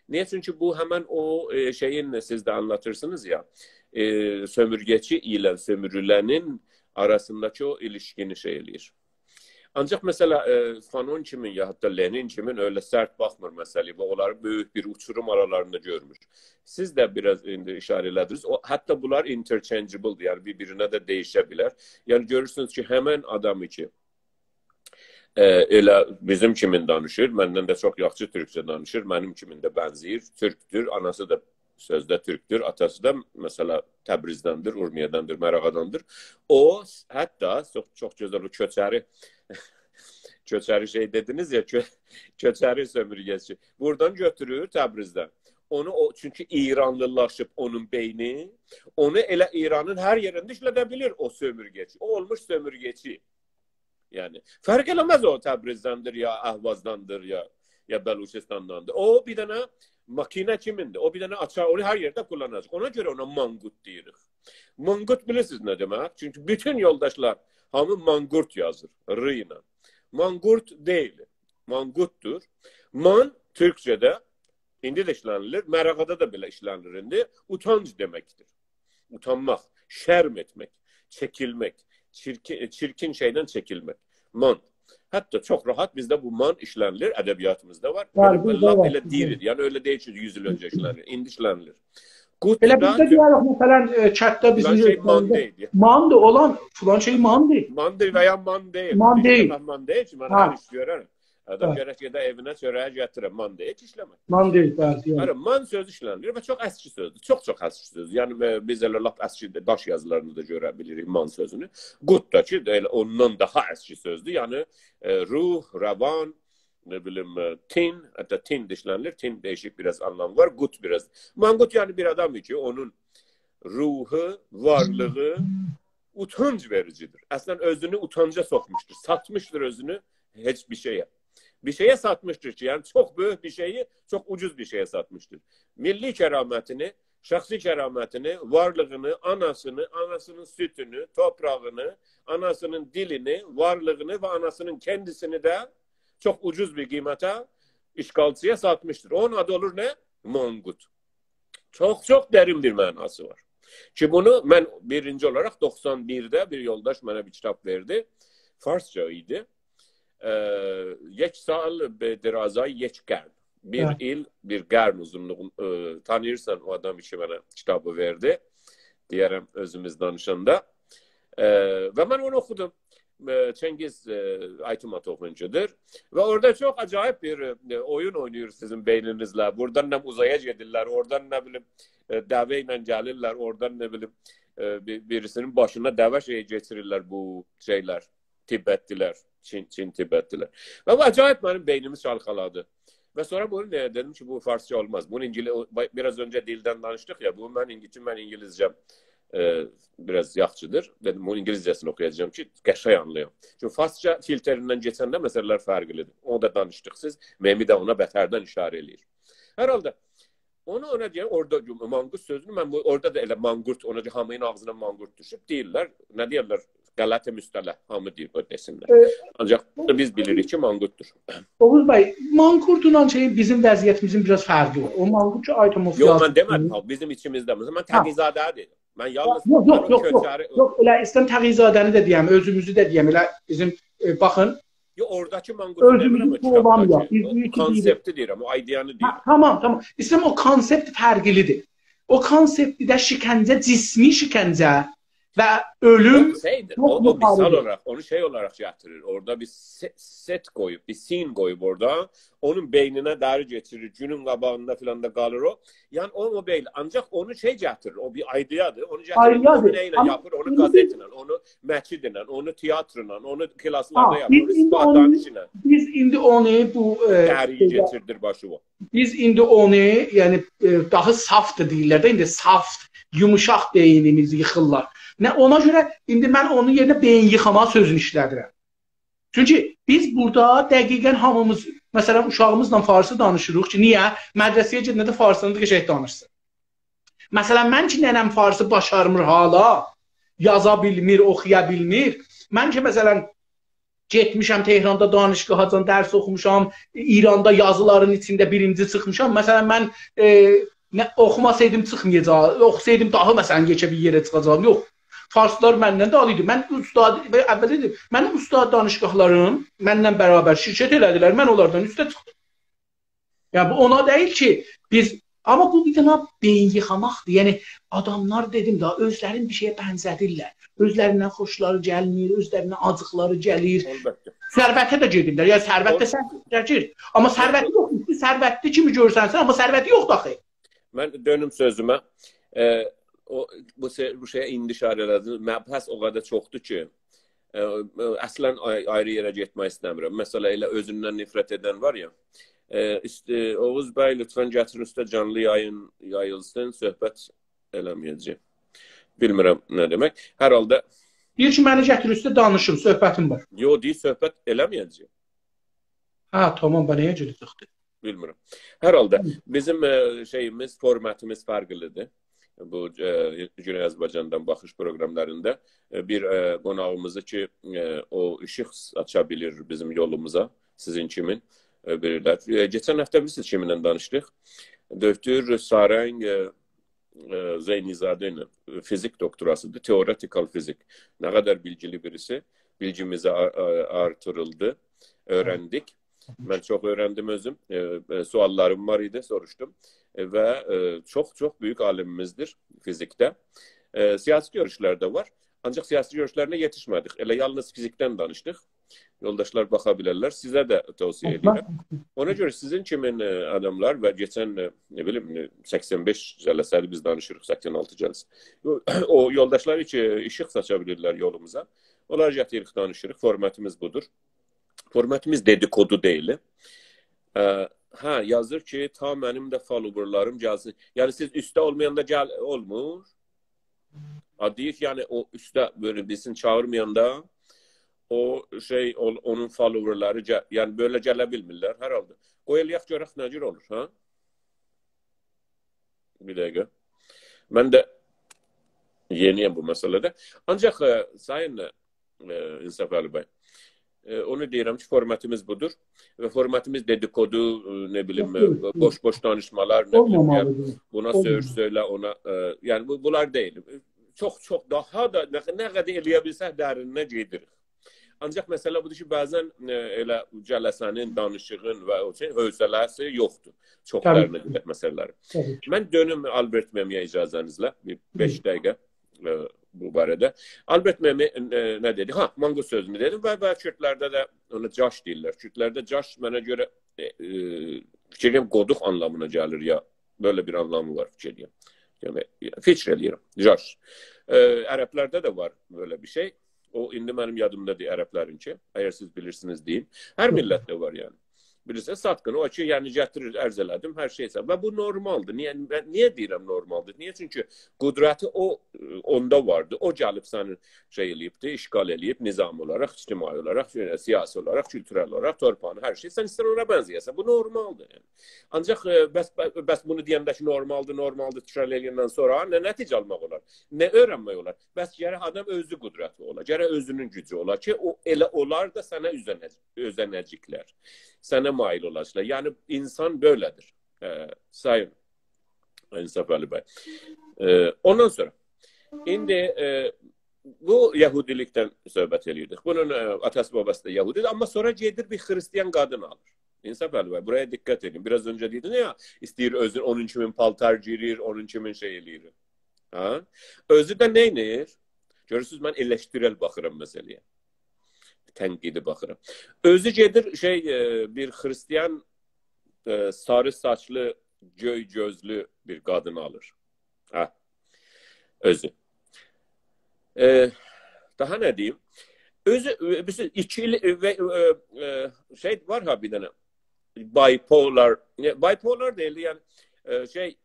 نییه؟ چونکی بو همن او، ائ، شئیین، سیز ده آنلاتیرسینیز یا، ائ، سؤمورگه‌چی ایله سؤمورولنین آراسینداکی او ایلیشکینی شئی ائله‌ییر. آنجاق، مثلا، ائ، فانون کیمین یا حتی لنین کیمین ائله سرت باخمیر مسئله‌یه و اونلاری بؤیوک بیر اوچوروم آرالاریندا گؤرمور. سیز ده بیر آز ایندی ایشاره ائله‌دینیز. او، حتی بونلار interchangeable-دیر، یعنی بیر-بیرینه ده دییشه بیلر. یعنی گؤرورسونوز کی، همن آدامی کی، ائ، ائله بیزیم کیمین دانیشیر، مندن ده چوخ یاخشی تورکجه دانیشیر، منیم کیمین ده بنزه‌ییر، تورکدور، آناسی دا سؤزده تورکدور، آتاسی دا، مثلا، تبریزدندیر، اورمیه‌دندیر، مراغاداندیر. او، حتی، چوخ، چوخ گؤزل، او کؤچری، کؤچری شئی دئدینیز یا، کؤ-، کؤچری سؤمورگه‌چی. بورادان گؤتورور تبریزدن. اونو او، چونکی ایرانلیلاشیب اونون بئینی، اونو ائله ایرانین هر یئرینده ایشلده بیلیر او سؤمورگه‌چی. او اولموش سؤمورگه‌چی. یعنی، فرق ائله‌مز او تبریزدندیر، یا اهوازداندیر، یا، یا بلوچستانداندیر. او بیر دنه ماکینه کیمیندیر. او بیر دنه آچار، اونو هر یئرده کوللاناجاق. اونا گؤره اونا مانقورت دئییریک. مانقورت بیلیرسینیز نه دئمک؟ چونکی بوتون یولداشلار هامی مانقورت یازیر، ر ایله. مانقورت دئییل. مانقورتدور. مان تورکجه‌ده ایندی ده ایشله‌نیلیر، مراغادا دا بئله ایشله‌نیلیر ایندی. اوتانج دئمکدیر. اوتانماق، شرم ائتمک، چکینمک، چیرکی-، چیرکین شئیدن چکینمک. مان. حتی چوخ راحت بیزده بو مان ایشله‌نیلیر، ادبیاتیمیزدا وار. بلی، ائله، بیزده لاپ وار. ائله دئییر، یعنی ائله دئییل کی، یوز ایل اؤنجه ایشله‌نیر. ایندی ایشله‌نیلیر. قوت ائله دا بیزده تور- دئیه‌ریک، مثلا، ائ، کتده بیزیم فلان شئی یورتلریمیزده ماندی دئییر. ماندی اولان فلان شئی ماندی. ماندی و یا مان دئییل. مان دئییل. ایشله‌مک مان دئییل کی، من هه. هر ایش گؤررم. آدام، هه، گرک گئده ائوینه چؤره‌یی گتیره، مان دئییل کی، ایشله‌مک. مان دئییل، بلی، دئییل. هه، مان سؤزو ایشله‌نیلیر و چوخ اسکی سؤزدور. چوخ-چوخ اسکی سؤزدور. یعنی، ائ، بیز ائله لاپ اسکی داش یازیلاریندا دا گؤره بیلیریک مان سؤزونو. قوت دا کی، ائله اوندان داها اسکی سؤزدور. یعنی، ائ، روح، روان، نه بیلیم، ائ، تین، حتی تین ده ایشله‌نیلیر. تین دَییشیک بیر آز آنلامی وار. قوت بیر آز. مانقورت، یعنی، بیر آدام کی، اونون روحو، وارلیغی اوتانج وئریجیدیر. اصلا، اؤزونو اوتانجا سوخموشدور. ساتمیشدیر اؤزونو هئچ بیر شئیه. بیر شئیه ساتمیشدیر کی، یعنی، چوخ بؤیوک بیر شئیی چوخ اوجوز بیر شئیه ساتمیشدیر. میللی کرامتینی، شخصی کرامتینی، وارلیغینی، آناسینی، آناسینین سوتونو، توپراغینی، آناسینین دیلینی، وارلیغینی و آناسینین کندیسینی ده چوخ اوجوز بیر قیمته اشغالچی‌یا ساتمیشدیر. اونون آدی اولور نه؟ مانقورت. چوخ-چوخ درین بیر معناسی وار. کی، بونو من بیرینجی اولاراق دوخسان بیرده بیر یولداش منه بیر کیتاب وئردی. فارسجا ایدی. ائ، یک سال به درازای یک قرن. بیر، هه، ایل، بیر قرن اوزونلوغون، ائ، تانیییرسان او آدامی کی، منه کیتابی وئردی. دئیه‌رم، اؤزوموز دانیشاندا. ائ، و من اونو اوخودوم. ائ، چنگیز، ائ، آیتماتووونکودور. و اورادا چوخ عجایب بیر، ائ، اویون اویناییر سیزین بئینینیزله. بورادان نه اوزایا گئدیرلر، اورادان، نه بیلیم، ائ، دوه ایله گلیرلر، اورادان، نه بیلیم، ائ، بی-، بیریسینین باشینا دوه شئیی کئچیریرلر بو شئیلر، تیبتلی‌لر، چین، چین تیبتلی‌لر. و بو عجایب منیم بئینیمی چالخالادی. و سونرا بونو، ائ، دئدیم کی، بو فارسجا اولماز. بونو اینگیلی-، او، با-، بیر آز اؤنجه دیلدن دانیشدیق یا، بو من اینگیلی-، من اینگیلیسجه‌م، ائ، بیر آز یاخشیدیر. دئدیم، بونون اینگیلیسجه‌سینی اوخویاجاغام کی، قشنگ آنلایام. چونکی فارسجا فیلتریندن کئچنده مسئله‌لر فرقلیدیر. اونو دا دانیشدیق سیز. مئمی ده اونا بتردن ایشاره ائله‌ییر. هر حالدا، اونو اونا دئین، اورادا مانقورت سؤزونو من بو، اورادا دا ائله مانقورت، اونا گؤره هامینین آغزینا مانقورت دوشوب دئییرلر. نه دئیرلر؟ غلط مصطلح، هامی دئییر، قوی دئسینلر. ائ، آنجاق بیز بیلیریک کی، مانقورتدور. اوغوز بی، مانقورتلا شئیین بیزیم وضعیتیمیزین بیر آز فرقی وار. او مانقورت کی، آیتموف یوخ، یازدی. من دئمه‌دیم، ها، بیزیم ایچیمیزده. مثلا، من، ها، تقی‌زاده‌نی دئدیم. من یالنیز، یوخ، یوخ، اونون یوخ، یوخ. کؤچری، یوخ، ائله ایسته‌ییرم تقی‌زاده‌نی ده دئیم، اؤزوموزو ده دئیم، ائله بیزیم، ائ، باخین. یوخ، اوراداکی مانقورتو دئمیرم، اؤزوموزو او کؤچری، قووامایاق. اورادا کی، بیز، او بیز، بیز، کونسپتی دئییرم، او ایده‌یانی ها، دئییرم. تامام، تامام. ایسته‌ییرم او کونسپت فرقلیدیر. او کونسپتده شکنجه، جسمی شکنجه و اؤلوم، او شئیدیر، چوخ او، او یوخاری مثال اولاراق، اونو شئی اولاراق گتیریر. اورادا بیر سئ-، ست قویوب، بیر سین قویوب اورادا. اونون بئینینه دری کئچیریر، گونون قاباغیندا فلان دا قالیر او. یعنی، او، او بئله. آنجاق اونو شئی گتیریر، او بیر ایده‌یادیر. اونو گتیریر، اونو، آیدییادیر، نه ایله، آمما یاپیر؟ اونو ایندی بیز، قازئتله، اونو مچیدله، اونو تئاترلا، اونو کلاسلاردا، ها، یاپیر، بیز ایندی اونو، اصفهان دانیشی ایله. بیز ایندی اونو بو، ائ، دری‌یی شئیده کئچیردیر باشیوا. بیز ایندی اونو، یعنی، ائ، داها سافتدیر دئییرلر ده، ایندی سافت، یوموشاق بئینیمیزی ییخیرلار. نه، اونا گؤره ایندی من اونون یئرینه بئیین ییخاما سؤزونو ایشله‌دیرم. چونکی بیز بورادا دقیقا هامیمیز، مثلا، اوشاغیمیزلا فارسی دانیشیریق کی، نییه؟ مدرسه‌یه گئدنده فارسینی دا قشنگ دانیشسین. مثلا، من کی، ننه‌م فارسی باشارمیر حالا، یازا بیلمیر، اوخویا بیلمیر. من کی، مثلا، گئتمیشم تهراندا دانشگاهاجان درس اوخوموشام، ایراندا یازیلارین ایچینده بیرینجی چیخمیشام. مثلا، من، ائ، نه، اوخوماسایدیم چیخمایاجاغام، اوخوسایدیم داها، مثلا، یئکه بیر یئره چیخاجاغام. یوخ. فارسلار مندن ده عالی ایدی. من اوستاد، اول دئدیم، منیم اوستاد دانشگاهلاریم منن برابر شرکت ائله‌دیلر، من اونلاردان اوسته چیخدیم. یعنی، بو اونا دئییل کی، بیز، آمما بو بیر دنه بئیین ییخاماقدیر. یعنی، آداملار، دئدیم ده، اؤزلرینی بیر شئیه بنزه‌دیرلر. اؤزلریندن خوشلاری گلمیر، اؤزلریندن آجیقلاری گلیر. البته. ثروته ده گئدیرلر. یعنی، ثروت ده، اول- سن گلیر. آمما ثروتی یوخ، ثروتلی کیمی گؤرسنسن، آمما ثروتی یوخدور آخی. من دؤنوم سؤزومه. ائ، او، بو شئی، بو شئیه ایندی ایشاره ائله‌دین. مبحث او قدر چوخدور کی، ائ، ائ، اصلاً آی-، آیری یئره گئتمک ایسته‌میرم. مثلا، ائله اؤزوندن نفرت ائدن وار یا. ائ، ایست-، ائ، اوغوز بی، لطفاً گتیرین اوسته جانلی یایین یاییلسین، صحبت ائله‌مه‌یه‌جه‌یم. بیلمیرم نه دئمک. هر حالدا دئییر کی، منی گتیر اوسته دانیشیم، صحبتیم وار. یوخ، دئییر، صحبت ائله‌مه‌یه‌جه‌یم. هه، تامام، به نه‌یه گئده‌جکدی؟ بیلمیرم. هر حالدا بیزیم، ائ، شئییمیز، فورماتیمیز فرقلیدیر. بو، ائ، گونئی آذربایجاندان باخیش پروقراملاریندا، ائ، بیر، ائ، قوناغیمیزی کی، ائ، او ایشیق ساچا بیلیر بیزیم یولوموزا، سیزین کیمین، ائ، بیلیرلر. ائ، کئچن هفته بیلیرسینیز کیمینله دانیشدیق؟ دکتر سارنگ، ائ، ائ، زینی‌زاده ایله، فیزیک دوکتوراسیدیر، تئوریتیکال فیزیک. نه قدر بیلگیلی بیریسی، بیلگیمیزی آر-، آر-، آرتیریلدی، اؤیرندیک. من چوخ اؤیرندیم اؤزوم. ائ، ائ، سؤاللاریم وار ایدی، سوروشدوم. ائ، و، ائ، چوخ، چوخ بؤیوک عالیمیمیزدیر فیزیکده. ائ، سیاسی گؤروشلر ده وار. آنجاق سیاسی گؤروشلرینه یئتیشمه‌دیک. ائله یالنیز فیزیکدن دانیشدیق. یولداشلار باخا بیلرلر. سیزه ده توصیه ائدیرم. اونا گؤره سیزین کیمین، ائ، آداملار و کئچن، ائ، نه بیلیم، ائ، سکسن بئش جلسه‌دیر بیز دانیشیریق، سکسن آلتی جلسه. او، او یولداشلار کی، ایشیق ساچا بیلیرلر یولوموزا، اونلاری گتیریریک، دانیشیریق. فورماتیمیز بودور. فورماتیمیز دئدیکودو دئییل. ائ، هه، یازیر کی، تا منیم ده فالوورلاریم گلسین. یعنی سیز اوسته اولمایاندا گل-، اولمور؟ ها، دئییر کی، یعنی او اوسته بئله بیریسینی چاغیرمایاندا او شئی، او-، اونون فالوورلاری گل-، یعنی بئله گله بیلمیرلر هر حالدا. قوی ائله‌یک گؤرک نه جور اولور، ها؟ بیر دقیقه. من ده یئنی‌یم بو مسئله‌ده. آنجاق، ائ، سایین، ائ، انصافعلی بی، ائ، اونو دئییرم کی، فورماتیمیز بودور. و فورماتیمیز دئدیکودو، ائ، نه بیلیم، یوخ، ائ، یوخ، یوخ. بوش-بوش دانیشمالار، نه بیلیم، اولمامالیدیر. بونا اولمامالی. سؤیور سؤیله، اونا، ائ، یعنی بو، بونلار دئییل. چوخ، چوخ داها دا نه، نه قدر ائله‌یه بیلسک درینینه گئدیریک. آنجاق مسئله بودور کی، بعضاً، ائ، ائله جلسه‌نین، دانیشیغین و او شئی، حوصله‌سی یوخدور. چوخ، طبیعی کی. درینه گئدک مسئله‌لری. طبیعی کی. من دؤنوم آلبرت مئمی‌یه اجازه‌نیزله بیر بئش، هی. دقیقه، ائ، بو باره‌ده. آلبرت مئمی، ائ، نه دئدی؟ ها، مانقورت سؤزونو دئدیم و، و کوردلرده ده اونا جاش دئییرلر. کوردلرده جاش منه گؤره، ائ، ائ، فیکیر ائدیرم، قودوق آنلامینا گلیر یا. بئله بیر آنلامی وار، فیکیر ائدیرم. یعنی، فیکیر ائدیرم، جاش. ائ، عربلرده ده وار بئله بیر شئی. او، ایندی منیم یادیمدا دئییل عربلرینکی. اگر سیز بیلیرسینیز، دئیین. هر، یوخ، میللتده وار، یعنی. بیلیرسن، ساتقین، او کی، یعنی، گتیریر، عرض ائله‌دیم، هر شئی ایسه. و بو نورمالدیر. نییه، من نییه دئییرم نورمالدیر؟ نییه؟ چونکی قدرتی او، اوندا واردی. او گلیب سنی شئی ائله‌ییبدی، اشغال ائله‌ییب، نظامی اولاراق، اجتماعی اولاراق، سیاسی اولاراق، کولتورل اولاراق، تورپاغینی، هر شئی. سن ایستر اونا بنزه‌یه‌سن. بو نورمالدیر، یعنی. آنجاق، ائ، بس، بس بونو دئینده کی، نورمالدیر، نورمالدیر، تکرار ائله‌یندن سونرا نه نتیجه آلماق اولار؟ نه اؤیرنمک اولار؟ بس گرک آدام اؤزو قدرتلی اولا، گرک اؤزونون گوجو اولا کی، او ائله اونلار دا سنه اوزنه-، اوزنه‌جکلر. سنه مایل اولاجاقلار. یعنی، اینسان بئله‌دیر. ائ، سایین انصافعلی بی. ائ، اوندان سونرا، ایندی، ائ، بو یهودیلیکدن صحبت ائله‌ییردیک. بونون، ائ، آتاسی باباسی دا یهودیدیر، آمما سونرا گئدیر بیر خریستیان قادین آلیر. انصافعلی بی، بورایا دقت ائدین. بیر آز اؤنجه دئدین یا، ایسته‌ییر اؤزون، اونون کیمی پالتار گئییر، اونون کیمی شئی ائله‌ییر. هه؟ اؤزو ده نه ائدیر؟ گؤرورسونوز، من ائلشتیرل باخیرام مسئله‌یه. تنقیدی باخیرام. اؤزو گئدیر، شئی، ائ، بیر خریستیان، ائ، ساری ساچلی، گؤی گؤزلو بیر قادین آلیر. هه. اؤزو. ائ، داها نه دئییم؟ اؤزو، ائ، بیلیرسینیز، ایکیلی، ائ، و، ائ، ائ، شئی وار ها بیر دنه. Bipolar، نه، bipolar دئییل، یعنی، ائ، شئی،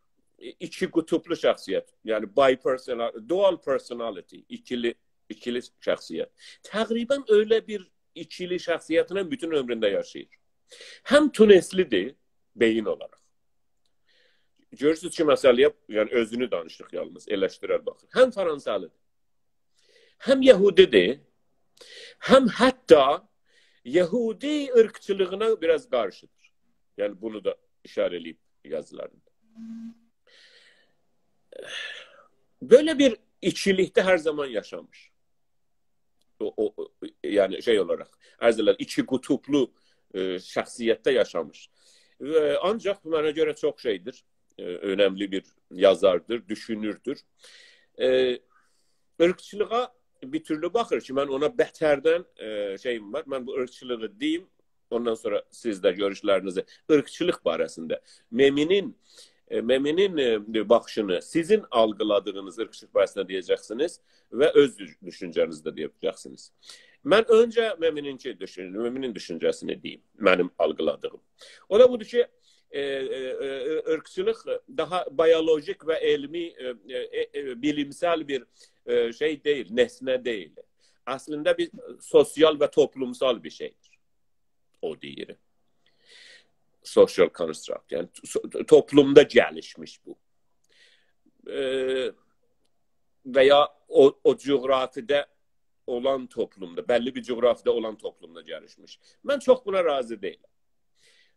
ایکی قطبلو شخصیت، یعنی bipersonal-، dual personality، ایکیلی، ایکیلی شخصیت. تقریباً ائله بیر ایکیلی شخصیتله بوتون عؤمرونده یاشاییر. هم تونسلی‌دیر بئیین اولاراق. گؤرورسونوز کی، مسئله‌یه، یعنی اؤزونو دانیشدیق یالنیز، ائلشتیرل باخیر. هم فرانسه‌لی‌دیر. هم یهودی‌دیر، هم حتی یهودی عیرقچیلیغینا بیر آز قارشیدیر. یعنی بونو دا ایشاره ائله‌ییب یازیلاریندا. بئله بیر ایکیلیکده هر زامان یاشامیش. او، او، او، یعنی شئی اولاراق، عرض ائله‌دیم، ایکی قطبلو، ائ، شخصیتده یاشامیش. ائ، آنجاق منه گؤره چوخ شئیدیر، ائ، اؤنملی بیر یازاردیر، دوشونوردور. ائ، عیرقچیلیغا بیر تورلو باخیر کی، من اونا بتردن، ائ، شئییم وار. من بو عیرقچیلیغی دئییم، اوندان سونرا سیز ده گؤروشلرینیزی، عیرقچیلیق باره‌سینده. مئمی‌نین، ائ، مؤمنین، ائ، باخیشینی سیزین آلقیلادیغینیز عیرقچیلیق باره‌سینده دئیه‌جکسینیز و اؤز دوش-، دوشونجه‌نیزی ده دئیه‌جکسینیز. من اؤنجه مؤمنین کی، دوشون-، مؤمنین دوشونجه‌سینی دئییم، منیم آلقیلادیغیم. او دا بودور کی، ائ، ائ، ائ، عیرقچیلیق داها بیولوژیک و علمی، ائ، ائ، ائ، بیلیمسل بیر، ائ، شئی دئییل، نسنه دئییل. اصلینده بیر سوسیال و توپلومسال بیر شئیدیر. او دئییر. Social construct، یعنی تو-، توپلومدا گلیشمیش بو. ائ، و یا او، او جغرافیادا اولان توپلومدا، بللی بیر جغرافیادا اولان توپلومدا گلیشمیش. من چوخ بونا راضی دئییلم.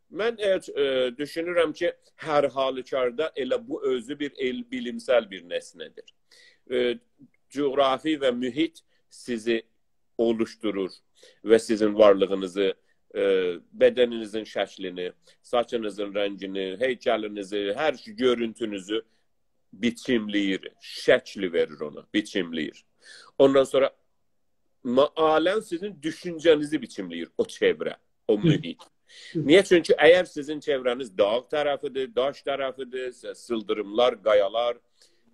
من، ائ، ائ، دوشونورم کی، هر حالوکاردا ائله بو اؤزو بیر ائل-، بیلیمسل بیر نسنه‌دیر. ائ، جغرافی و محیط سیزی اولوشدورور و سیزین وارلیغینیزی، ائ، بدنینیزین شکلینی، ساچینیزین رنگینی، هیکلینیزی، هر شئی، گؤرونتونوزو بیچیمله‌ییر، شکل وئریر اونا، بیچیمله‌ییر. اوندان سونرا ما-، عالم سیزین دوشونجه‌نیزی بیچیمله‌ییر، او چئوره، او محیط. نییه؟ چونکی اگر سیزین چئوره‌نیز داغ طرفیدیر، داش طرفیدیر، س-، سیلدیریملار، قایالار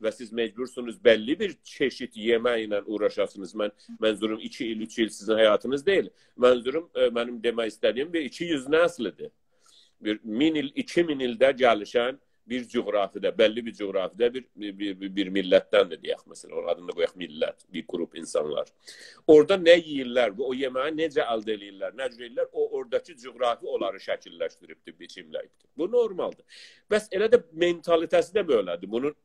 و سیز مجبورسونوز بللی بیر چئشید یئمکله اوغراشاسینیز. من، منظوروم ایکی ایل، اوچ ایل سیزین حیاتینیز دئییل. منظوروم، ائ، منیم دئمک ایسته‌دیگیم بیر ایکی یوز نسلیدیر. بیر مین ایل، ایکی مین ایلده گلیشن بیر جغرافیادا، بللی بیر جغرافیادا بیر، بیر، بیر، بیر میللتدن ده دئیک، مثلا، اونون آدینی دا قویاق میللت، بیر گروپ اینسانلار. اورادا نه یئییرلر و او یئمه‌یی نئجه الده ائله‌ییرلر، نه جور ائله‌ییرلر، او اوراداکی جغرافی اونلاری شکیللشدیریبدیر، بیچیمله‌ییبدیر. بو نورمالدیر. بس ائله ده مئنتالیته‌سی ده بئله‌دیر. بونون،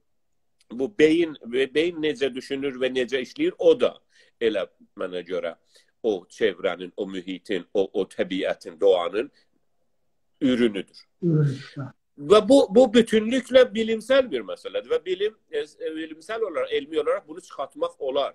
بو بئیین و بئیین نئجه دوشونور و نئجه ایشله‌ییر، او دا ائله منه گؤره او چئوره‌نین، او محیطین، او، او طبیعتین، دوغانین اورونودور. اورونودور. و بو، بو بوتونلوکله بیلیمسل بیر مسئله‌دیر و بیلیم، ائ، ائ، بیلیمسل اولاراق، علمی اولاراق بونو چیخارتماق اولار.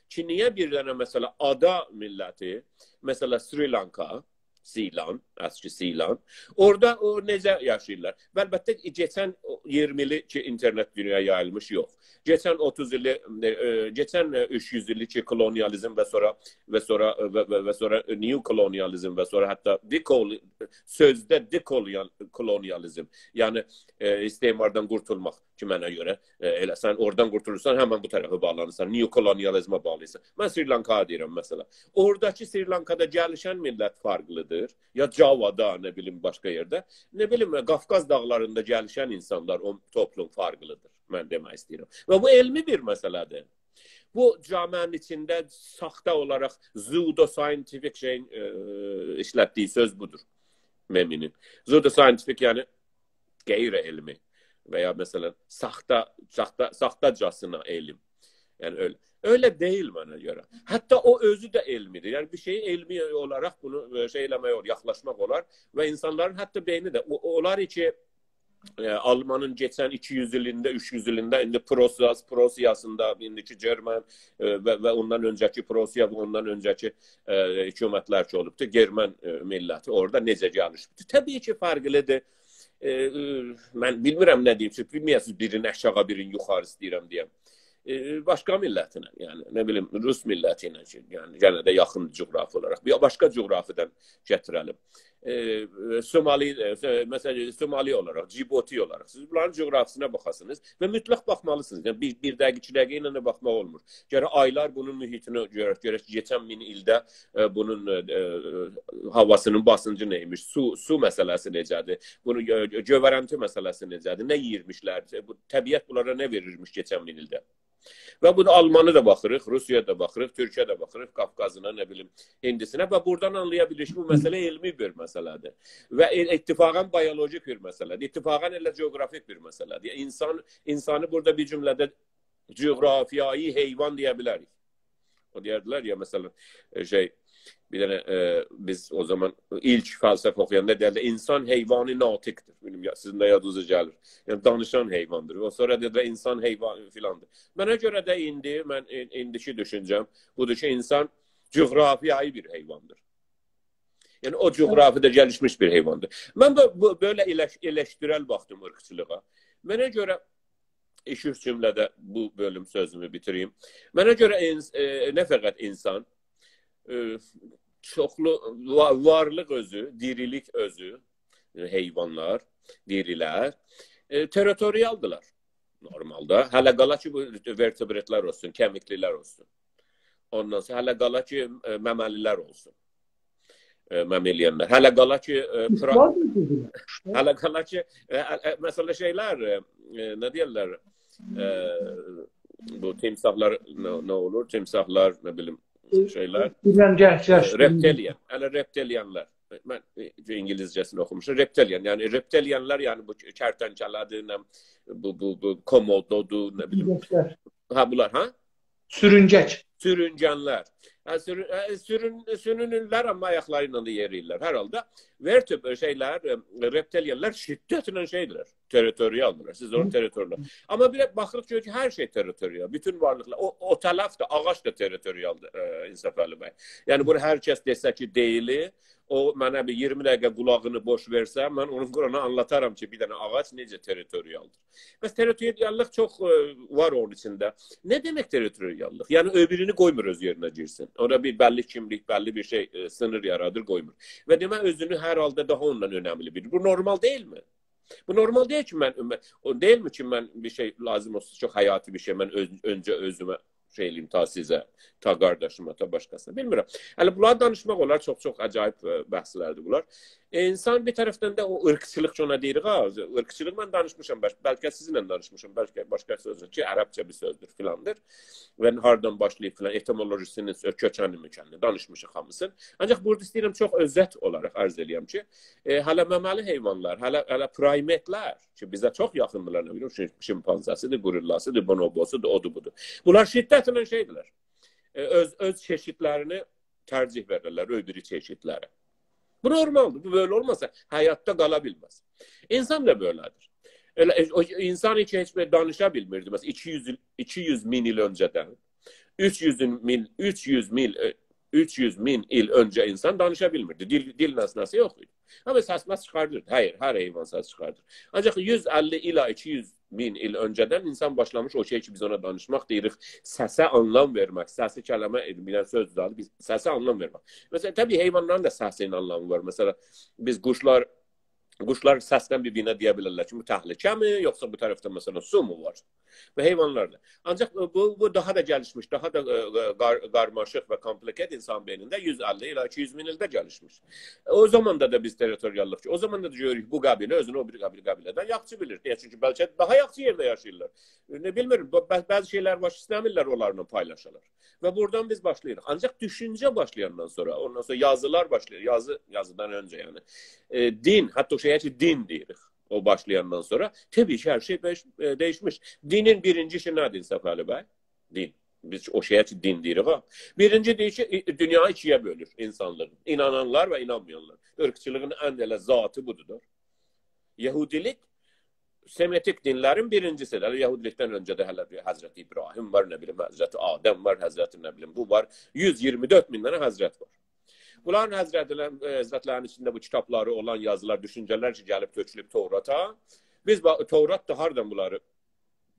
کی، نییه بیر دنه، مثلا، آدا میللتی، مثلا، سری‌لانکا، سیلان، اسکی سیلان، اورادا او نئجه یاشاییرلار؟ و البته، کئچن او اییرمی ایلی کی، اینترنت دونیایا یاییلمیش، یوخ. کئچن اوتوز ایلی، ائ، ائ، کئچن، ائ، اوچ یوز ایلی کی، کولونیالیزم و سونرا، و سونرا، و، و، و سونرا neo-colonialism و سونرا حتی دی‌کول-، سؤزده دی‌کولونیال-، کولونیالیزم. یعنی، ائ، استعماردان قورتولماق کی، منه گؤره، ائ، ائله سن اورادان قورتولورسان، همن بو طرفه باغلانیرسان، نئوکولونیالیزمه باغلیسان. من سری‌لانکانی دئییرم، مثلا. اوراداکی سری‌لانکادا گلیشن میللت فرقلیدیر. یا جاوادا، نه بیلیم، باشقا یئرده. نه بیلیم، قافقاز داغلاریندا گلیشن اینسانلار، او توپلوم فرقلیدیر. من دئمک ایسته‌ییرم. و بو علمی بیر مسئله‌دیر. بو جامعه‌نین ایچینده ساختا اولاراق pseudo-scientific شئیین، ائ، ایشلتدیگی سؤز بودور. مؤمنین. Pseudo-scientific، یعنی غیر علمی و یا، مثلا، ساختا، ساختا، ساختاجاسینا علم. یعنی ائله، ائله دئییل منه گؤره. حتی او اؤزو ده علمیدیر. یعنی بیر شئیی علمی اولاراق بونو، ائ، شئی ائله‌مک اولار، یاخلاشماق اولار و اینسانلارین حتی بئینی ده، او، اونلار کی، ائ، آلمانین کئچن ایکی یوز ایلینده، اوچ یوز ایلینده، ایندی پروسیا-، پروسیاسیندا، ایندیکی گرمن، ائ، و، و اوندان اؤنجه‌کی پروسیا و اوندان اؤنجه‌کی، ائ، حکومتلر کی اولوبدو، گرمن، ائ، میللتی اورادا نئجه گلیشیبدیر؟ طبیعی کی، فرقلیدیر. ائ، ائ، من بیلمیرم نه دئییم، چونکی بیلمیرسینیز بیرینی آشاغی، بیرینی یوخاری ایسته‌ییرم دئیم. ائ، باشقا میللتینن، یعنی، نه بیلیم، روس میللتی ایله کی، یعنی، یئنه ده یاخین جغرافی اولاراق. یا باشقا جغرافیادان گتیره‌لیم. ائ، سومالی، ائ، مثلا، سومالی اولاراق، جیبوتی اولاراق. سیز بونلارین جغرافیسینه باخاسینیز و مطلق باخمالیسینیز. یعنی، بیر، بیر دقیقه، ایکی دقیقه ایله ده باخماق اولمور. گرک آیلار بونون محیطینی گؤرک، گؤرک کی، کئچن مین ایلده، ائ، بونون، ائ، ائ، هاواسینین باسینجی نئیمیش، سو، سو مسئله‌سی نئجه‌دیر، بونون گؤ-، گؤ-، گؤیرنتی مسئله‌سی نئجه‌دیر، نه یئییرمیشلر، بو طبیعت بونلارا نه وئریرمیش کئچن مین ایلده. و بو دا آلمانی دا باخیریق، روسیایا دا باخیریق، تورکیه ده باخیریق، قافقازینا، نه بیلیم، هندیسینه و بورادان آنلایا بیلیریک کی، بو مسئله علمی بیر مسئله‌دیر. و ائ-، اتفاقا بیولوژیک بیر مسئله‌دیر، اتفاقا ائله جغرافیک بیر مسئله‌دیر. اینسان، اینسانی بورادا بیر جمله‌ده جغرافیایی حیوان دئیه بیلریک. او دئیردیلر یا، مثلا، ائ، شئی، بیر دنه، ائ، بیز او زامان ایلک فلسفه اوخویاندا دئیردیلر، «اینسان حیوان ناطقدیر.» بیلمیرم، یا، سیزین ده یادینیزا گلیر. یعنی، دانیشان حیواندیر. او سونرا دئدیلر، «اینسان حیوان» فلاندیر. منه گؤره ده ایندی، من، ائ، ایندیکی دوشونجه‌م بودور کی، اینسان جغرافیایی بیر حیواندیر. یعنی، او جغرافیادا گلیشمیش بیر حیواندیر. من بو، بو، بئله ائلش-، ائلشتیرل باخدیم عیرقچیلیغا. منه گؤره، ایکی-اوچ جمله‌ده بو بؤلوم سؤزومو بیتیریم. منه گؤره اینس-، ائ، نه فقط اینسان، ائ، چوخلو وا-، وارلیق اؤزو، دیریلیک اؤزو، یعنی حیوانلار، دیریلر، ائ، تریتوریالدیلار نورمالدا. هله قالا کی، بو ورتبراتلار اولسون، کمیکلیلر اولسون. اوندان سونرا هله قالا کی، ائ، ممه‌لیلر اولسون. ائ، ممه ائله‌ینلر. هله قالا کی، ائ، پرا-، قوشلار دا دئدیلر. هله قالا کی، ائ، ائ، ائ، مثلا، شئیلر، ائ، ائ، نه دئیرلر؟ ائ، بو تیمساحلار، نه، نه اولور؟ تیمساحلار، نه بیلیم، ائ، شئیلر. بیلمم، گل، گل. ائ، رپتیلیان. هله رپتیلیانلار. من، ائ، اینگیلیسجه‌سینی اوخوموشام. رپتیلیان، یعنی رپتیلیانلار، یعنی بو کرتنکله‌دیر، نه، بو، بو، بو کومودودور، نه بیلیم. سورونگکلر. هه، بونلار، هه؟ سورونگک. سورونگنلر. هه، سورون-، هه، سورون-، سورونورلر، آمما آیاقلاری ایله ده یئرییرلر. هر حالدا ورتب-، شئیلر، ائ، رپتیلیانلار شدتله شئیدیرلر، تریتوریالدیرلار. سیز اونون تریتوریالدیرلار. آمما بیر ده باخیریق، گؤروروک کی، هر شئی تریتوریال. بوتون وارلیقلار، او، او طرف ده، آغاج دا تریتوریالدیر، ائ، انصافعلی بی. یعنی، بونو هر کس دئسه کی، دئییل، او منه بیر اییرمی دقیقه قولاغینی بوش وئرسه، من اونون قوراغینا آنلاتارام کی، بیر دنه آغاج نئجه تریتوریالدیر. بس تریتوریاللیق چوخ، ائ، وار اونون ایچینده. نه دئمک تریتوریاللیق؟ یعنی، او بیرینی قویمور اؤز یئرینه گیرسین. اورادا بیر بللی کیملیک، بللی بیر شئی، ائ، سینیر یارادیر، قویمور. و دئمک، اؤزونو هر حالدا داها اوندان اؤنملی بیلیر. بو نورمال دئییلمی؟ بو نورمال دئییل کی، من، من، او دئییلمی کی، من بیر شئی لازیم اولسا، چوخ حیاتی بیر شئی، من اؤز-، اؤنجه اؤزومه شئی ائله‌ییم، تا سیزه، تا قارداشیما، تا باشقاسینا. بیلمیرم. هله، بونلاری دانیشماق اولار، چوخ-چوخ عجایب، ائ، بحثلردیر بونلار. ائ، انسان بیر طرفدن ده او عیرقچیلیق کی، اونا دئییریک، ها، عیرقچیلیق، من دانیشمیشام، بل-، بلکه سیزینله دانیشمیشام، بلکه باشقا سؤزدور کی، عربجه بیر سؤزدور، فلاندیر. و هاردان باشلاییب فلان، ائتیمولوژی‌سینی، سؤ-، کؤکنی، مؤکنی دانیشمیشیق هامیسینی. آنجاق بورادا ایسته‌ییرم چوخ اؤزت اولاراق عرض ائله‌یم کی، ائ، هله ممه‌لی حیوانلار، هله، هله پرایمتلر کی، بیزه چوخ یاخیندیرلار، نه بیلیم، شیم-، شیمپانزه‌سیدیر، گوریللاسیدیر، بونوبوسودور، اودور، بودور. بونلار شدتله شئیدیرلر. ائ، اؤز، اؤز چئشیدلرینی ترجیح وئریرلر او بیری چئشیدلره. بو نورمالدیر. بو بئله اولماسا، حیاتدا قالا بیلمز. انسان دا بئله‌دیر. ائله، ائ، او انسان کی، هئچ بیر دانیشا بیلمیردی. مثلا، ایکی یوز ایل، ایکی یوز مین ایل اؤنجه‌دن. اوچ یوز مین، اوچ یوز مین، ائ، اوچ یوز مین ایل اؤنجه انسان دانیشا بیلمیردی. دیل، دیل نسنه‌سی یوخ ایدی. آمما سس-مس چیخاردیردی. هر، هر حیوان سس چیخاردیر. آنجاق یوز اللی ایله ایکی یوز مین ایل اؤنجه‌دن انسان باشلامیش او شئی کی، بیز اونا دانیشماق دئییریک، سسه آنلام وئرمک، سسی کلمه ائدین، بیر دنه سؤز دالی، بیز سسه آنلام وئرمک. مثلا، طبیعی حیوانلارین دا سسینین آنلامی وار. مثلا، بیز قوشلار، قوشلار سسدن بیر-بیرینه دئیه بیلرلر کی، بو تهلکه‌می، یوخسا بو طرفده، مثلا، سومو وار؟ و حیوانلار دا. آنجاق، ائ، بو، بو داها دا گلیشمیش، داها دا، ائ، ائ، قار-، قارماشیق و کامپلیکت انسان بئینینده یوز اللی ایله ایکی یوز مین ایلده گلیشمیش. او زاماندا دا بیز تریتوریاللیق کی، او زاماندا دا گؤروروک، بو قبیله اؤزونو او بیری قبیله، قبیله‌دن یاخشی بیلیر. نییه؟ چونکی بلکه داها یاخشی یئرده یاشاییرلار. ائ، نه بیلمیرم، بع-، بع-، بعضی شئیلر وار کی، ایسته‌میرلر اونلارلا پایلاشالار. و بورادان بیز باشلاییریق. آنجاق دوشونجه باشلایاندان سونرا، اوندان سونرا یازیلار باشلاییر. یازی، یازیدان اؤنجه، یعنی، ائ، دین، حتی او شئیه کی، دین دئییریک. او باشلایاندان سونرا طبیعی کی، هر شئی دییش-، ائ، دییشمیش. دینین بیرینجی ایشی نه‌دیر، انصافعلی بی؟ دین. بیز او شئیه کی، دین دئییریک، ها. بیرینجی دئییر کی، ای-، دونیانی ایکی‌یه بؤلور اینسانلیغی. اینانانلار و اینانمایانلار. عیرقچیلیغین ان ائله ذاتی بودور دا. یهودیلیک سمیتیک دینلرین بیرینجیسیدیر. هله یهودیلیکدن اؤنجه ده هله بیر حضرت ابراهیم وار، نه بیلیم، حضرت آدم وار، حضرت، نه بیلیم، بو وار. یوز اییرمی دؤرد مین دنه حضرت وار. بونلارین حضرتلر-، حضرتلرین ایچینده بو کیتابلاری اولان، یازیلار، دوشونجه‌لر کی، گلیب تؤکولوب توراتا. بیز با-، تورات دا هاردان بونلاری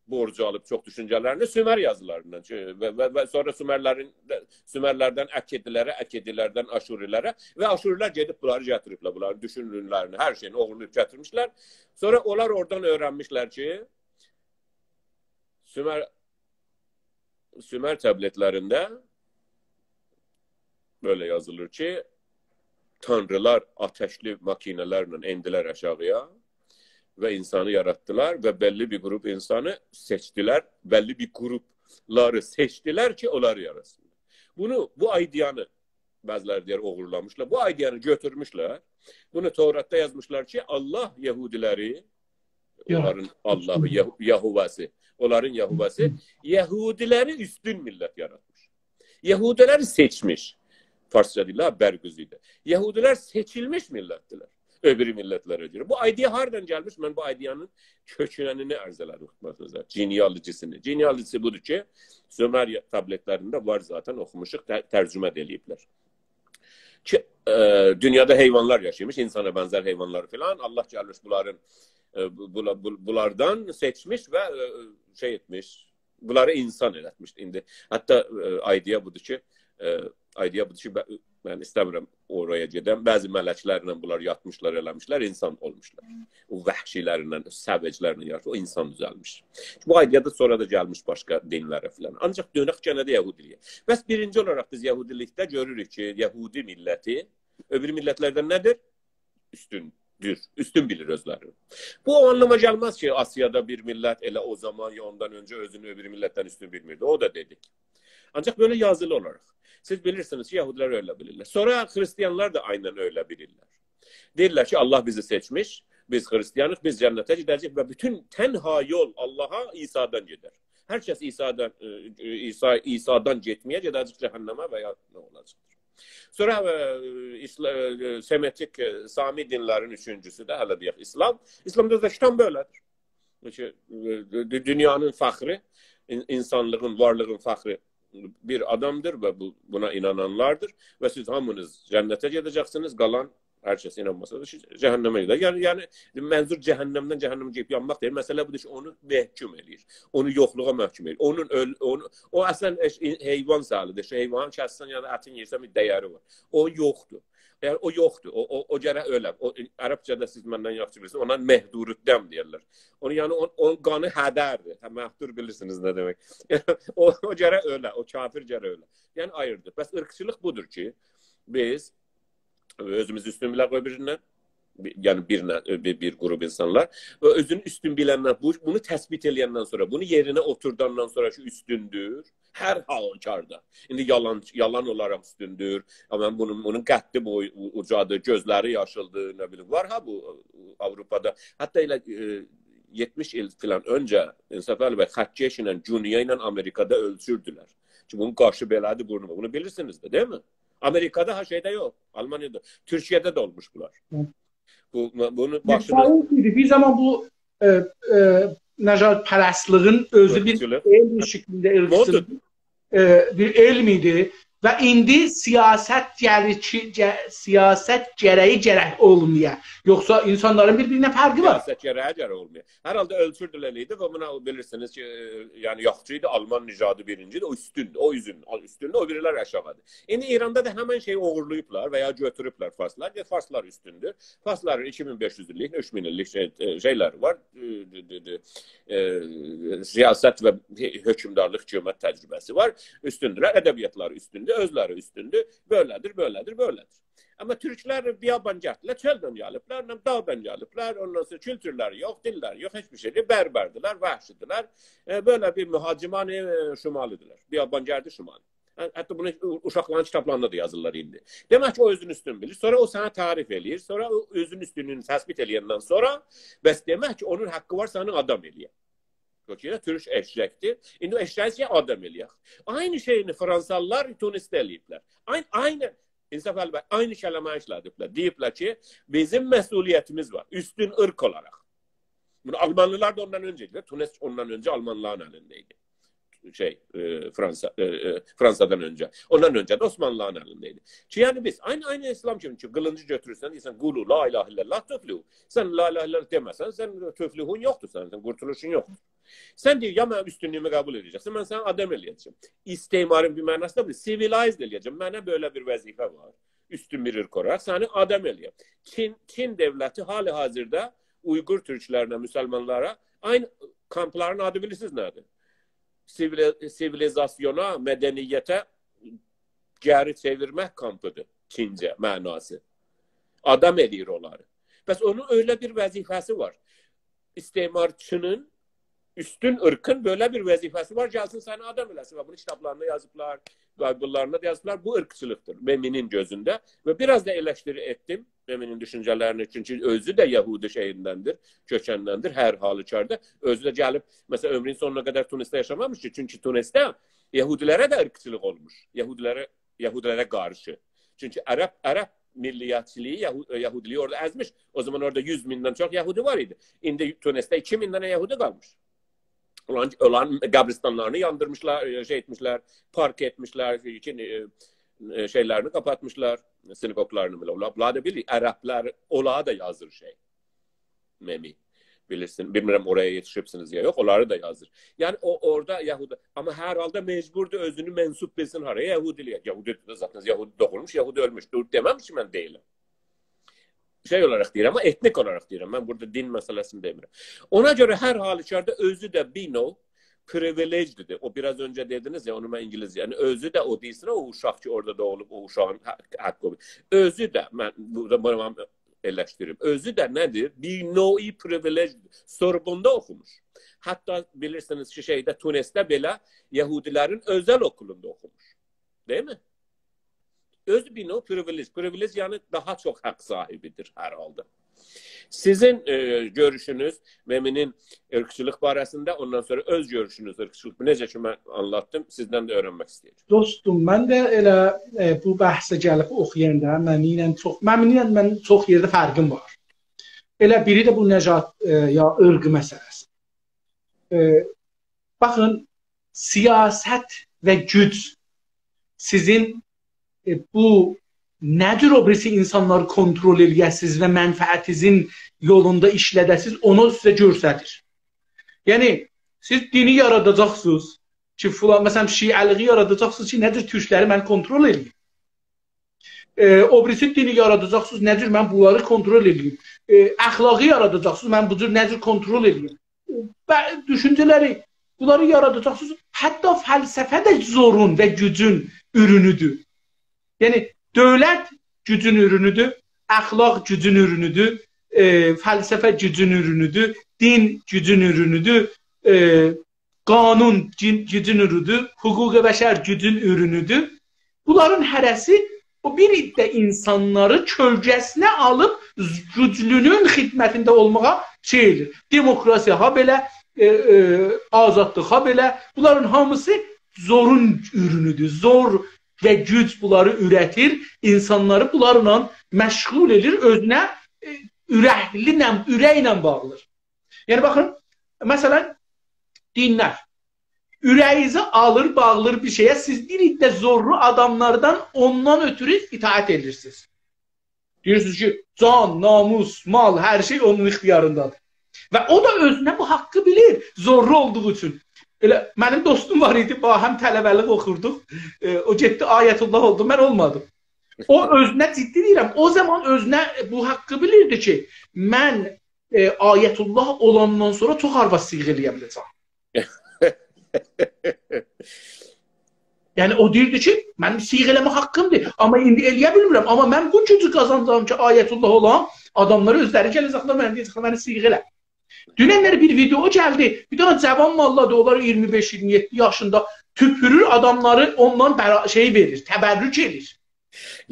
بورج آلیب چوخ دوشونجه‌لرینی؟ سومر یازیلاریندان کی، و، و، و سونرا سومرلرین، سومرلردن اکدیلره، اکدیلردن آشوریلره و آشوریلر گئدیب بونلاری گتیریبلر، بونلارین دوشونجه‌لرینی، هر شئیینی اوغورلاییب گتیرمیشلر. سونرا اونلار اورادان اؤیرنمیشلر کی، سومر، سومر تبلتلرینده بئله یازیلیر کی، تانریلار آتشلی ماکینه‌لرله ائندیلر آشاغییا و اینسانی یاراتدیلار و بللی بیر گروپ اینسانی سئچدیلر، بللی بیر گروپلاری سئچدیلر کی، اونلاری یاراتسینلار. بونو، بو ایده‌یانی بعضیلری دئیر اوغورلامیشلار. بو ایده‌یانی گؤتورموشلر. بونو توراتدا یازمیشلار کی، الله یهودیلری، یاراتدی. اونلارین اللهی، یهو-، یهوه‌سی، اونلارین یهوه‌سی یهودیلری اوستون میللت یاراتمیش. یهودیلری سئچمیش. فارسجا دئییرلر، برگزیده. یهودیلر سئچیلمیش میللتدیرلر او بیری میللتلره گؤره. بو ایده‌یا هاردان گلمیش؟ من بو ایده‌یانین کؤکوننینی عرض ائله‌دیم خدمتینیزه. جئنئالوژی‌سینی. جئنئالوژی‌سی بودور کی، سومر تبلتلرینده وار ذاتاً، اوخوموشوق، تر-، ترجمه ده ائله‌ییبلر. کی، ائ، دونیادا حیوانلار یاشایمیش، اینسانا بنزر حیوانلار فلان. الله گلمیش بونلارین، ائ، بو-، بولا-، بو-، بونلاردان سئچمیش و، ائ، شئی ائتمیش. بونلاری اینسان ائلتمیشدی ایندی. حتی، ائ، ایده‌یا بودور کی، ائ، ایده‌یا بودور کی، به-، من ایسته‌میرم اورایا گئدم. بعضی ملک‌لرله بونلار یاتمیشلار، ائله‌میشلر، اینسان اولموشلار. او وحشی‌لرله، او سوج‌لرله یاراتی، او اینسان دوزلمیش. بو ایده‌یا دا سونرا دا گلمیش باشقا دین‌لره فلان. آنجاق دؤنک گئنه ده یهودی‌لیگه. بس بیرینجی اولاراق بیز یهودی‌لیکده گؤروروک کی، یهودی میللتی اؤبور میللت‌لردن نه‌دیر؟ اوستوندور. اوستون بیلیر اؤزلرینی. بو او آنلاما گلمز کی، آسیادا بیر میللت ائله او زامان یا اوندان اؤنجه اؤزونو اؤبور میللتدن اوستون بیلمیردی. او دا دئدیک. آنجاق بئله یازیلی اولاراق. سیز بیلیرسینیز کی، یهودی‌لر ائله بیلیرلر. سونرا خریستیانلار دا عیناً ائله بیلیرلر. دئییرلر کی، الله بیزی سئچمیش، بیز خریستیانیق، بیز جنته گئده‌جه‌ییک و بوتون تنها یول اللها عیسادان گئدر. هر کس عیسادان، ائ، ائ، عیسی، عیسادان گئتمه‌یه، گئده‌جک جهنمه و یا نه اولاجاقدیر. سونرا، ائ، ایسلا-، ائ، سمیتیک، ائ، سامی دین‌لرین اوچونجوسو ده، هله دئیک، ایسلام. ایسلامدا دا ایسلام بئله‌دیر. چونکی، ائ، دو-، دونیانین فخری، این-، اینسانلیغین، وارلیغین فخری بیر آدامدیر و بو، بونا اینانانلاردیر. و سیز هامینیز جنته گئده‌جکسینیز، قالان هر کس اینانماسا دا جهنمه گئدر. یعنی، یعنی منظور جهنمدن جهنمه گئدیب یانماق دئییل. مسئله بودور کی، اونو محکوم ائله‌ییر. اونو یوخلوغا محکوم ائله‌ییر. اونون اؤل-، اونو، او اصلاً اش-، حیوان ساییلیردیر. حیوانین کسسن، یعنی اتین یئییرسن، بیر ده‌یری وار. او یوخدور. یعنی او یوخدور. او، او، او گرک اؤله. او، عربجه‌ده سیز مندن یاخشی بیلیرسینیز، اونا مهدورالدم دئیرلر. اونو، یعنی اون-، اونون قانی هدردیر. هه، مهدور بیلیرسینیز نه دئمک. او، او گرک اؤله، او کافر گرک اؤله. یعنی آییردیر. بس عیرقچیلیق بودور کی، بیز اؤزوموزو اوستون بیلک او بیریندن، بی-، یعنی بیر، بیر، بیر گروپ اینسانلار و اؤزونو اوستون بیلندن، بو، بونو تثبیت ائله‌یندن سونرا، بونو یئرینه اوتورداندان سونرا کی، اوستوندور، هر حالکاردا. ایندی یالان، یالان اولاراق اوستوندور. آمما من بونون، بونون قدّی بوی-، او-، اوجادیر، گؤزلری یاشیلدیر، نه بیلیم. وار ها بو آوروپادا. حتی ائله، ائ، یئتمیش ایل فلان اؤنجه انصافعلی بی خط کش ایله، گونیه ایله آمریکادا اؤلچوردولر. کی، بونون قاشی بئله‌دیر، بورنو بو. بونو بیلیرسینیز ده، دئییلمی؟ آمریکادا ها، شئیده یوخ، آلمانیادا. تورکیه‌ده ده اولموش بونلار. هی. بو، بونو باشینی... بیر زامان بو، ائ، ائ، نژادپرستلیگین اؤزو بیر... عیرقچیلیق. علم شکلینده عیرقچیلیق، مودور. ائ، بیر علم ایدی و ایندی سیاست گرکی-، گه-، سیاست گره‌یی گرک اولمایا. یوخسا اینسانلارین بیر-بیرینه فرقی وار. سیاست گره‌یی گرک اولمایا. هر حالدا اؤلچوردولر ایدی و بونا بیلیرسینیز کی، ائ، یعنی یاخشی ایدی، آلمان نژادی بیرینجی ایدی، او اوستوندور، او اوزون، او اوستوندور، او بیریلر آشاغیدیر. ایندی ایراندا دا همین شئیی اوغورلاییبلار و یا گؤتوروبلر فارسلار. یا فارسلار اوستوندور. فارسلارین ایکی مین بئش یوز ایللیک، اوچ مین ایللیک شئی، ائ، شئیلری وار. ائ، د-، د-، د-، ائ، سیاست و حؤ-، حؤکمدارلیق، حکومت تجربه‌سی وار. اوستوندور، ادبیاتلاری اوستوندور، اؤزلری اوستوندور. بئله‌دیر، بئله‌دیر، بئله‌دیر. آمما تورکلر بیابان گلدیلر، چؤلدن گلیبلر، نه داغدان گلیبلر، اوندان سونرا کولتورلری یوخ، دیللری یوخ، هئچ بیر شئی دئییل، بربردیلر، وحشی‌دیلر. ائ، بئله بیر مهاجمان، ائ، شمالی‌دیرلر، بیابان‌گردی شمالی. حتی بونو اوشاقلارین کیتابلاریندا دا یازیرلار ایندی. دئمک کی، او اؤزونو اوستون بیلیر. سونرا او سنه تعریف ائله‌ییر. سونرا او اؤزونون اوستونلویونو تثبیت ائله‌یندن سونرا، بس دئمک کی، اونون حاققی وار سنی آدام ائله‌یه. اوکئی، تورک ائششکدیر. ایندی او ائششگی آدام ائله‌یک. عینی شئیی فرانسالیلار تونسده ائله‌ییبلر. عین-، عینی، انصافعلی بی، عینی کلمه‌نی ایشله‌دیبلر. دئییبلر کی، بیزیم مسئولیتیمیز وار، اوستون عیرق اولاراق. بونو آلمانلیلار دا اوندان اؤنجه ائدیبلر. تونس اوندان اؤنجه آلمانلیلارین الینده ایدی. شئی، ائ، فرانسا، ائ، ائ، فرانسادان اؤنجه. اوندان اؤنجه ده عثمانلیلارین الینده ایدی. کی، یعنی بیز عینی، عینی ایسلام کیمی کی، قیلینجی گؤتورورسن، دئییرسن، «قولوا لا اله الا الله تفلحوا.» سن لا اله الا الله دئمه‌سن، سن تفلحون یوخدور سنین، سن قورتولوشون یوخدور. سن دئییر، یا منیم اوستونلویومو قبول ائده‌جکسن، من سنی آدام ائله‌یه‌جم. استعمارین بیر معناسی دا بودور، سیویلایز ائله‌یه‌جم. منه بئله بیر وظیفه وار. اوستون بیر عیرق اولاراق سنی آدام ائله‌یم. چین، چین دؤولتی حال حاضردا اویغور تورکلرینه، مسلمانلارا عینی کامپلارین آدی بیلیرسینیز نه‌دیر؟ سیویلی-، سیویلیزاسیونا، مدنیته گری چئویرمک کامپیدیر چینجه معناسی. آدام ائله‌ییر اونلاری. بس اونون ائله بیر وظیفه‌سی وار. استعمارچی‌نین، اوستون عیرقین بئله بیر وظیفه‌سی وار، گلسین سنی آدام ائله‌سین. و بونو کیتابلاریندا یازیبلار، بایبل‌لاریندا دا یازیبلار. بو عیرقچیلیقدیر مئمی‌نین گؤزونده. و بیر آز دا ائلشتیری ائتدیم مئمی‌نین دوشونجه‌لرینی، چونکی اؤزو ده یهودی شئییندندیر، کؤکندندیر، هر حالوکاردا. اؤزو ده گلیب، مثلا، عؤمرونون سونونا قدر تونسده یاشامامیش کی، چونکی تونسده یهودی‌لره ده عیرقچیلیق اولموش. یهودی‌لره، یهودی‌لره قارشی. چونکی عرب، عرب میللیتچیلیگی یهو-، یهودی‌لیگی اورادا ازمیش. او زامان اورادا یوز میندن چوخ یهودی وار ایدی. ایندی تونسده ایکی مین دنه یهودی قالمیش. اونلارین، اونلارین قبرستانلارینی یاندیرمیشلار، ائ، شئی ائتمیشلر، پارک ائتمیشلر، ائ، ائ، شئیلرینی قاپاتمیشلار، سیناگوگلارینی بئله. اونلار، بونلار دا بیلیر، عربلر، اونلارا دا یازیر شئی. مئمی. بیلیرسین، بیلمیرم اورایا یئتیشیبسینیز یا یوخ، اونلاری دا یازیر. یعنی او اورادا یهودی، آمما هر حالدا مجبوردور اؤزونو منسوب بیلسین هارایا، یهودی‌لییه. یهودی‌دیر ده ذاتاً، یهودی دوغولموش، یهودی اؤلموش. دور، دئمه‌میش کی من دئییلم. شئی اولاراق دئییرم، آمما ائتنیک اولاراق دئییرم. من بورادا دین مسئله‌سینی دئمیرم. اونا گؤره هر حالوکاردا اؤزو ده بیر نوع privileged-دیر. او بیر آز اؤنجه دئدینیز یا، اونو من اینگیلیسجه، یعنی اؤزو ده او دئییرسن، او اوشاق کی اورادا دوغولوب، او اوشاغین حق، حقی او. اؤزو ده، من بورادا بونو ائلشدیریم. اؤزو ده نه‌دیر؟ بیر نوع privilege، سوربوندا اوخوموش. حتی بیلیرسینیز کی، شئیده، تونسده بئله یهودی‌لرین اؤزل اوکولوندا اوخوموش. دئییل‌می؟ اؤزو بیر نوع privilege. Privilege، یعنی داها چوخ حق صاحیبی‌دیر هر حالدا. سیزین، ائ، گؤروشونوز مئمینین عیرقچیلیق باره‌سینده، اوندان سونرا اؤز گؤروشونوز عیرقچیلیق. نئجه کی من آنلاتدیم، سیزدن ده اؤیرنمک ایسته‌ییرم. دوستوم، من ده ائله، ائ، بو بحثه گلیب اوخویاندا، مئمینله چوخ، مئمینله من چوخ یئرده فرقیم وار. ائله بیری ده بو نژاد، ائ، یا عیرق مسئله‌سی. ائ، باخین، سیاست و گوج سیزین، ائ، بو نه‌دیر او بیریسی اینسانلاری کنترل ائله‌یه‌سیز و منفعتینیزین یولوندا ایشله‌ده‌سیز، اونو سیزه گؤستریر. یعنی، سیز دینی یاراداجاقسینیز کی، فلان، مثلا، شیعه‌لیگی یاراداجاقسینیز کی، نه‌دیر تورکلری من کنترل ائله‌ییم. ائ، او بیریسی دینی یاراداجاقسینیز، نه‌دیر من بونلاری کنترل ائله‌ییم. ائ، اخلاقی یاراداجاقسینیز، من بو جور نه‌دیر کنترل ائله‌ییم. ب-، دوشونجه‌لری، بونلاری یاراداجاقسینیز. حتی فلسفه ده زورون و گوجون اورونودور. یعنی، دؤولت گوجون اورونودور، اخلاق گوجون اورونودور، ائ، فلسفه گوجون اورونودور، دین گوجون اورونودور، ائ، قانون گین-، گوجون اورونودور، حقوق بشر گوجون اورونودور. بونلارین هره‌سی او بیر عده اینسانلاری کؤلگه‌سینه آلیب ز-، گوجلونون خدمتینده اولماغا شئی ائله‌ییر. دموکراسی ها بئله، ائ، ائ، آزادلیق ها بئله. بونلارین هامیسی زورون اورونودور. زور و گوج بونلاری اوره‌تیر، اینسانلاری بونلارلا مشغول ائدیر، اؤزونه، ائ، اورکلیکله، اورکله باغلیر. یعنی، باخین، مثلا، دینلر. اوره‌یینیزی آلیر، باغلیر بیر شئیه، سیز بیر عده زورلو آداملاردان، اوندان اؤترو اطاعت ائدیرسینیز. دئییرسینیز کی، جان، ناموس، مال، هر شئی اونون اختیاریندادیر. و او دا اؤزونه بو حقی بیلیر، زورلو اولدوغو اوچون. ائله منیم دوستوم وار ایدی، باهم طلبه‌لیک اوخوردوق. ائ، او گئتدی، آیت‌الله اولدو، من اولمادیم. او اؤزونه، جدی دئییرم، او زامان اؤزونه بو حقی بیلیردی کی، من، ائ، آیت‌الله اولاندان سونرا چوخ آرواد صیغه ائله‌یه بیله‌جم. یعنی، او دئییردی کی، منیم صیغه ائله‌مه حقیمدیر، آمما ایندی ائله‌یه بیلمیرم. آمما من بو گوجو قازانجاغام کی، آیت‌الله اولام، آداملار اؤزلری گله‌جکلر، منه دئیه‌جکلر، «منی صیغه ائله.» دوننلری بیر ویدئو گلدی، بیر دنه جوان ماللادیر، اولار اییرمی بئش، اییرمی یئددی یاشیندا، توپورور آداملاری، اوندان برا-، شئی وئریر، تبرک ائدیر.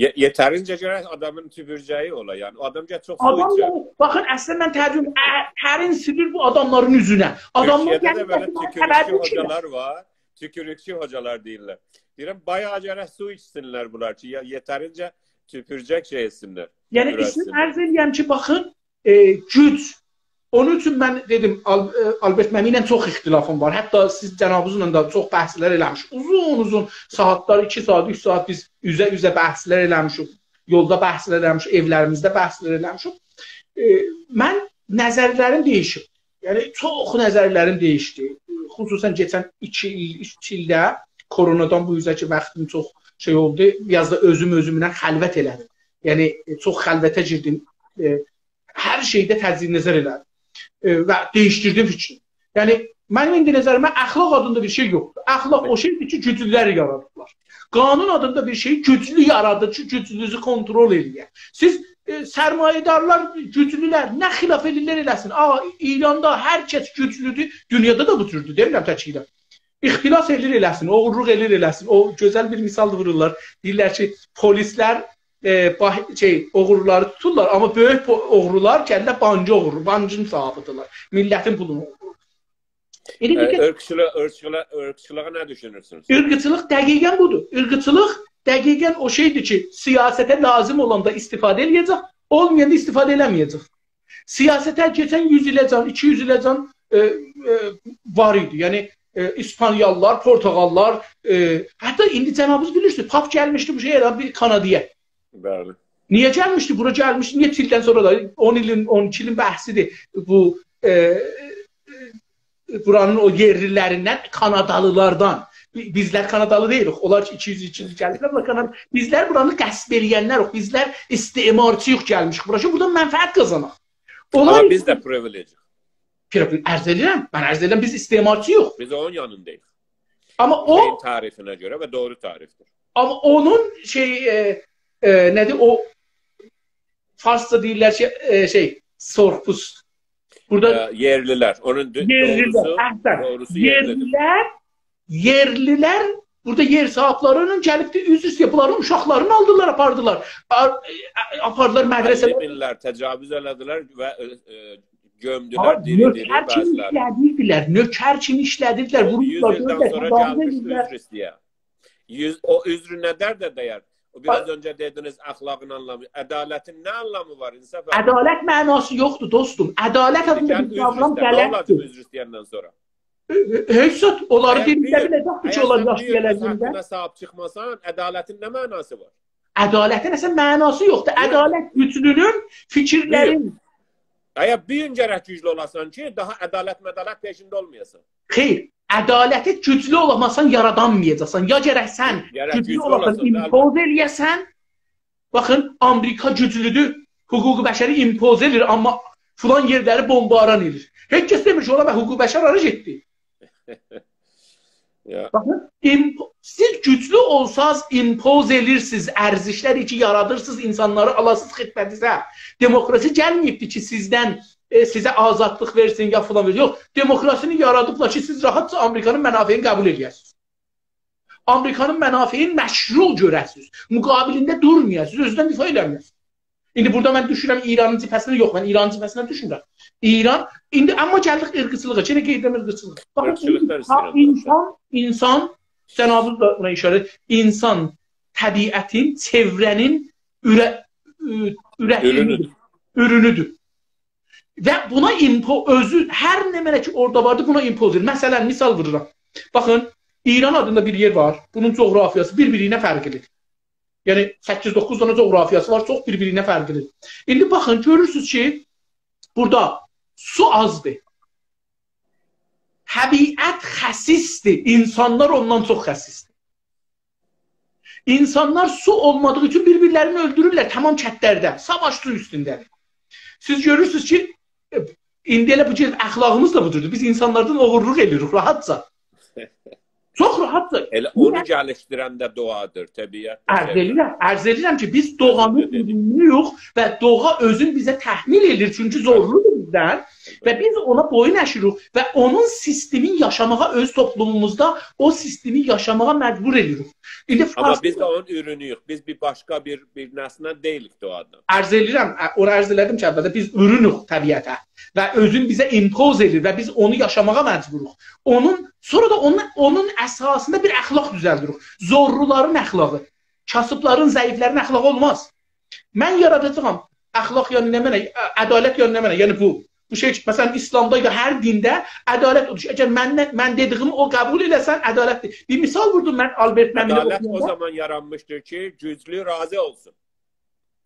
یئ-، یئترینجه گرک آدامین توپورجه‌یی اولا، یعنی آدام گرک چوخ سو آدام ایچه. یعنی، باخین، اصلینده من ترجمه، ا-، ترین سیلیر بو آداملارین اوزونه. آداملار تورکیه‌ده ده گلمه‌سه بئله بونلارا توکوروکچو تبرک ائله‌ییر. هوجالار وار، توکوروکچو هوجالار دئییرلر. دئییرم، بایاغی گرک سو ایچسینلر بونلار کی، یا-، یئترینجه توپورجک شئی ائتسینلر، یعنی، توپورسینلر. ایسته‌ییرم عرض ائله‌یم کی، باخین، ائ، گوج. اونون اوچون من دئدیم، آل-، ائ، آلبرت مئمی ایله چوخ اختلافیم وار. حتی سیز جنابینیزلا دا چوخ بحثلر ائله‌میشیک. اوزون-اوزون ساعاتلار، ایکی ساعت، اوچ ساعت بیز اوزه-اوزه بحثلر ائله‌میشیک. یولدا بحثلر ائله‌میشیک، ائولریمیزده بحثلر ائله‌میشیک. ائ، من نظرلریم دییشیب. یعنی، چوخ نظرلریم دییشدی. خصوصاً کئچن ایکی ایل، اوچ ایلده کرونادان بو اوزه کی، واختیم چوخ شئی اولدو. بیر آز دا اؤزوم اؤزومله خلوت ائله‌دیم. یعنی، ائ، چوخ خلوته گیردیم. ائ، هر شئیده تجدید نظر ائله‌دیم. ائ، و دییشدیردیم فیکرینی. یعنی، منیم ایندی نظریمه اخلاق آدیندا بیر شئی یوخدور. اخلاق او شئیدیر کی، گوجلولر یارادیبلار. قانون آدیندا بیر شئی گوجلو یارادیر کی، گوجلونوزو کنترل ائله‌یه. سیز، ائ، سرمایه‌دارلار، گوجلولر نه خلاف ائلیرلر ائله‌سین. آ، ایراندا هر کس گوجلودور، دونیادا دا بو جوردور، دئمیرم تک ایران. اختلاس ائلیر ائله‌سین، اوغورلوق ائلیر ائله‌سین. او گؤزل بیر مثال وورورلار. دئییرلر کی، پلیسلر، ائ، باخ-، شئی، اوغرولاری توتورلار، آمما بؤیوک پو-، اوغرولار گلیرلر بانکی اوغرو-، بانکین صاحیبی‌دیرلر. میللتین پولونو اوغرولور. ایندی ائ، دقت عیرقچیلی-، عیرقچیلی-، عیرقچیلیغا نه دوشونورسونوز؟ عیرقچیلیق دقیقاً بودور. عیرقچیلیق دقیقاً او شئیدیر کی، سیاسته لازیم اولاندا استفاده ائله‌یه‌جک، اولمایاندا استفاده ائله‌مه‌یه‌جک. سیاسته کئچن یوز ایله‌جن، ایکی یوز ایله‌جن، ائ، ائ، وار ایدی. یعنی، ائ، ایسپانیالیلار، پرتغاللار، ائ، حتی ایندی جنابینیز بیلیرسینیز، پاپ گلمیشدی بو شئیه، بیر کانادایا. بلی. نییه گلمیشدی؟ بورا گلمیشدی. نئچه ایلدن سونرا دا، اون ایلین، اون ایکی ایلین بحثیدیر. بو ائ، ائ، بورانین او یئرلی‌لریندن، کانادالی‌لاردان. بی-، بیزلر کانادالی دئییلیک. اونلار ایکی یوز، اوچ یوز گلیبلر، بورا کانادا. بیزلر بورانی غصب ائله‌ینلریک. بیزلر استعمارچی‌ییق، گلمیشیک بورا کی، بوردان منفعت قازاناق. اونلار آمما بیز ده ایکی یوز privilege. پیر-، عرض ائدیرم، من عرض ائدیرم، بیز استعمارچی‌ییق. بیز اونون یانینداییق. آمما او شئیین تعریفینه گؤره و دوغرو تعریفدیر. آمما اونون شئی، ائ، ائ، نه‌دیر او، فارسجا دئییرلر کی، ائ، شئی، سرخ‌پوست. بورادا ائ، یئرلی‌لر. اونون دو-، یئرلی‌لر، دوغروسو، احسن. دوغروسو یئرلی‌دیر. یئرلی‌لر، یئرلی‌لر بورادا یئر صاحیبلری ایله گلیبدی، عذر ایسته‌ییب، بونلارین اوشاقلارینی آلدیلار، آپاردیلار. آ-، آ-، آپاردیلار مدرسه‌لره. اللی‌مینلر تجاوز ائله‌دیلر و، ائ، ائ، گؤمدولر آقا، دیری-دیری نؤکر کیمی بعضی‌لرینی. ایشله‌دیردیلر، نؤکر کیمی ایشله‌دیردیلر، یوز، یوز ووروردولار، ایلدن سونرا تجاوز گلمیشدی ائدیردیلر. عذر ایسته‌یه. یوز، او عذرو نه درده دیر؟ او بیر آز باخ اؤنجه دئدینیز، اخلاقین آنلامی. عدالتین نه آنلامی وار، انصاف آبی؟ عدالت معناسی یوخدور، دوستوم. عدالت ایندی آدیندا گل بیر عذر قاورام ایسته. نه اولاجاق غلطدیر. عذر ایسته‌یندن سونرا؟ ائ، ائ، هئچ زاد، اونلاری اگر، دئییرلر، اگر بئله، سن بیر یوز، یوز حاققیندا صاحیب چیخماسان، عدالتین نه معناسی وار؟ عدالتین اصلاً معناسی یوخدور. یوخ. عدالت گوجلونون، فیکیرلرین. یوخ. اگر بیر گون گرک گوجلو اولاسان کی، داها عدالت مدالت پئشینده اولمایاسان. خیر، عدالتی گوجلو اولاماسان، یارادانمایاجاقسان. یا گرک سن گرک گوجلو گوجلو اولاسان، اولاسان، impose ائله‌یه‌سن. باخین، آمریکا گوجلودور، حقوق بشری impose ائله‌ییر، آمما فلان یئرلری بمباران ائدیر. هئچ کس دئمیر کی، اولا به حقوق بشر هارا گئتدی؟ یا. باخین، impo-، سیز گوجلو اولساز، impose ائله‌ییرسینیز، ارزشلری کی یارادیرسینیز، اینسانلاری آلاسینیز خدمتینیزه. دموکراسی گلمه‌ییبدیر کی، سیزدن، ائ، سیزه آزادلیق وئرسین، یا فلان وئرسین. یوخ، دموکراسینی یارادیبلار کی، سیز راحتجا آمریکانین منافعینی قبول ائله‌یه‌سینیز. آمریکانین منافعینی مشروع گؤره‌سینیز. مقابلینده دورمایاسینیز، اؤزوندن دفاع ائله‌مه‌یه‌سینیز. ایندی بورادا من دوشورم ایرانین جبهه‌سینه، یوخ، من ایرانین جبهه‌سینه دوشمورم. ایران، ایندی آمما گلدیک عیرقچیلیغا، یئنه قاییدیرام عیرقچیلیغا. باخین، عیرقچیلیقدان اینسان، ایسته‌ییرم دانیشاق. اینسان، اینسان، جنابینیز دا بونا ایشاره ائدیر، اینسان طبیعتین، چئوره‌نین اوره-، اوره‌تیمیدیر، اورونودور. اورونودور. و بونا impo-، اؤزو، هر نمنه کی اورادا واردی، بونا impose ائدیر. مثلاً، مثال وورورام. باخین، ایران آدیندا بیر یئر وار. بونون جغرافیاسی بیر-بیرینه فرقلیدیر. یعنی، سککیز-دوققوز دنه جغرافیاسی وار، چوخ بیر-بیرینه فرقلیدیر. ایندی باخین، گؤرورسونوز کی، بورادا سو آزدیر. طبیعت خسیسدیر، اینسانلار اوندان چوخ خسیسدیر. اینسانلار سو اولمادیغی اوچون بیر-بیرلرینی اؤلدورورلر، تمام کندلرده. ساواش سو اوستونده‌دیر. سیز گؤرورسونوز کی، ائ، ایندی ائله بو گون اخلاقیمیز دا بودور. بیز اینسانلاردان اوغورلوق ائله‌ییریک راحتجا. چوخ راحتجا. ائله اونو نییه؟ گلیشدیرن ده دوغادیر، طبیعت ده، عرض طبیعت. ائله‌ییرم، عرض ائله‌ییرم کی، بیز دوغانین اؤزو دئدیم. اورونویوک و دوغا اؤزون بیزه تحمیل ائله‌ییر، چونکی زورلودور بیزدن. و بیز اونا بویون اَییریک و اونون سیستمین یاشاماغا، اؤز توپلوموموزدا او سیستمی یاشاماغا مجبور ائدیریک. ایندی آمما فارس بیز ده اونون اورونویوک. بیز بیر باشقا بیر، بیر نسنه دئییلیک دوغادان. عرض ائدیرم، ا، اونو عرض ائله‌دیم کی، اولده بیز اورونوک طبیعته و اؤزون بیزه impose ائدیر و بیز اونو یاشاماغا مجبوروق. اونون، سونرا دا اونون، اونون اساسیندا بیر اخلاق دوزلدیریک. زورلولارین اخلاقی، کاسیبلارین، ضعیفلرین اخلاقی اولماز. من یاراداجاغام. اخلاق یعنی نمنه؟ ع-، عدالت یعنی نمنه؟ یعنی بو. بو شئی کی، مثلاً، ایسلامدا یا هر دینده عدالت اودور کی، اگر من، من دئدیگیمی او قبول ائله‌سن، عدالتدیر. بیر مثال ووردوم من آلبرت مئمینی عدالت او اوخویاندا. زامان یارانمیشدیر کی، گوجلو راضی اولسون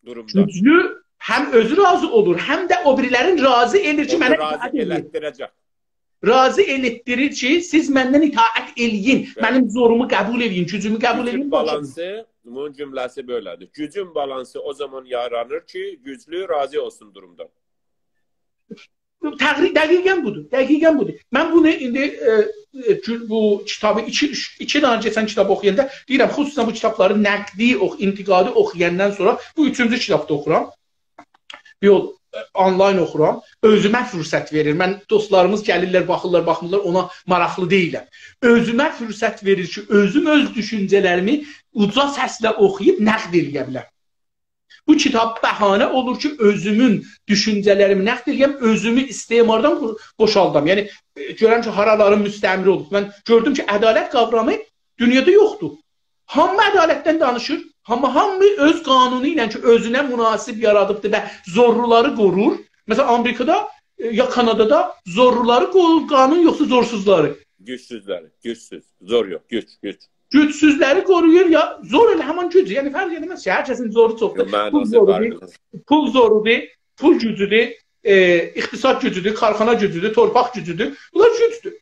دورومدان. گوجلو هم اؤزو راضی اولور، هم ده او بیریلرین راضی ائله‌ییر کی، اونو منه راضی اطاعت ائله‌ییر. ائلتدیره‌جک. راضی ائلتدیریر کی، سیز مندن اطاعت ائله‌یین، بلی. منیم زورومو قبول ائله‌یین، گوجومو قبول ائله‌یین، گوجون باشا. بالانسی، بونون جمله‌سی بئله‌دیر. گوجون بالانسی او زامان یارانیر کی، گوجلو راضی اولسون دورومدان. تقری-، دقیقاً بودور، دقیقاً بودور. من بونو ایندی، ائ، ائ، گو-، بو کیتابی ایکی، اوچ، ایکی دنه کئچن کیتاب اوخویاندا دئییرم، خصوصاً بو کیتابلاری نقدی اوخ-، انتقادی اوخویاندان سونرا بو اوچونجو کیتابی دا اوخورام. یول، ائ، آنلاین اوخورام. اؤزومه فرصت وئریر. من، دوستلاریمیز گلیرلر، باخیرلار، باخمیرلار، اونا ماراقلی دئییلم. اؤزومه فرصت وئریر کی، اؤزوم اؤز دوشونجه‌لریمی اوجا سسله اوخویوب نقد ائله‌یه بیلم. بو کیتاب بهانه اولور کی، اؤزومون دوشونجه‌لریمی نقد ائله‌یم، اؤزومو استعماردان بو-، بوشالدام. یعنی، ائ، گؤرم کی، هارالارین مستعمره اولوب. من گؤردوم کی، عدالت قاورامی دونیادا یوخدور. هامی عدالتدن دانیشیر، آمما هامی اؤز قانونو ایله کی، اؤزونه مناسب یارادیبدیر و زورلولاری قورور. مثلاً، آمریکادا، ائ، یا کانادادا زورلولاری قورور قانون، یوخسا زورسوزلاری؟ گوجسوزلری، گوجسوز. زور یوخ، گوج، گوج. گوجسوزلری قورویور یا زور ائله همان گوج، یعنی فرق ائله‌مز کی، هر کسین زورو چوخدور. یوخ، معناسی فرقلی. پول زورودور، پول زورودور، پول گوجودور، ائ، اقتصاد گوجودور، کارخانا گوجودور، تورپاق گوجودور. بونلار گوجدور.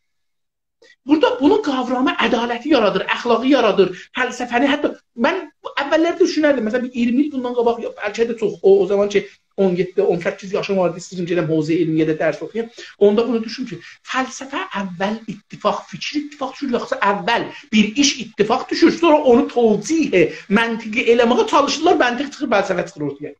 بورادا بونون قاورامی عدالتی یارادیر، اخلاقی یارادیر، فلسفه‌نی، حتی من اوللرده دوشونردیم، مثلا، بیر اییرمی ایل بوندان قاباق، یوخ، بلکه ده چوخ، او، او زامان کی، اون یئددی، اون سککیز یاشیم واردی، ایسته‌ییردیم گئدم حوزه علمیه‌ده درس اوخویام. اوندا بونو دوشون کی، فلسفه اول اتفاق، فیکیر اتفاق دوشور، یوخسا اول بیر ایش اتفاق دوشور، سونرا اونو توجیه منطقی ائله‌مه‌یه چالیشیرلار، منطق چیخیر، فلسفه چیخیر اورتایا.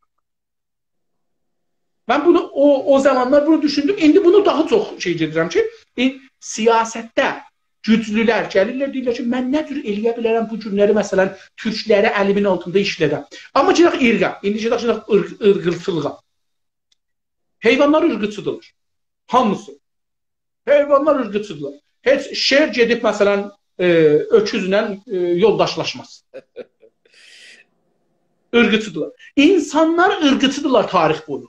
من بونو او، او زامانلار بونو دوشوندوم. ایندی بونو داها چوخ شئی گئدیرم کی، ائ، سیاستده گوجلولر گلیرلر، دئییرلر کی، «من نه جور ائله‌یه بیلرم بو گونلری، مثلا، تورکلری الیمین آلتیندا ایشله‌دم؟» آمما گئدک عیرقه، ایندی گئدک، گئدک عیرق-، عیرقچیلیغا. حیوانلار عیرقچیدیرلار. هامیسی. حیوانلار عیرقچیدیرلار. هئچ شیر گئدیب، مثلا، ائ، اؤکوزله، ائ، یولداشلاشماز. عیرقچیدیرلار. اینسانلار عیرقچیدیرلار تاریخ بویو.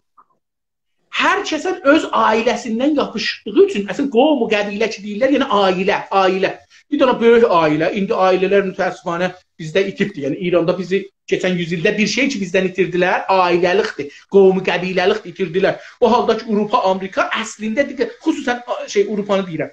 هر کسه اؤز عائله‌سیندن یاپیشدیغی اوچون، اصلینده قوم و قبیله کی دئییرلر، یعنی عائله، عائله. بیر دنه بؤیوک عائله، ایندی عائله‌لر متأسفانه بیزده ایتیبدیر. یعنی ایراندا بیزی کئچن یوز ایلده بیر شئی کی بیزدن ایتیردیلر، عائله‌لیکدیر، قوم و قبیله‌لیکدیر، ایتیردیلر. او حالدا کی آوروپا، آمریکا اصلینده، دقت، خصوصا، آ، شئی، آوروپانی دئییرم.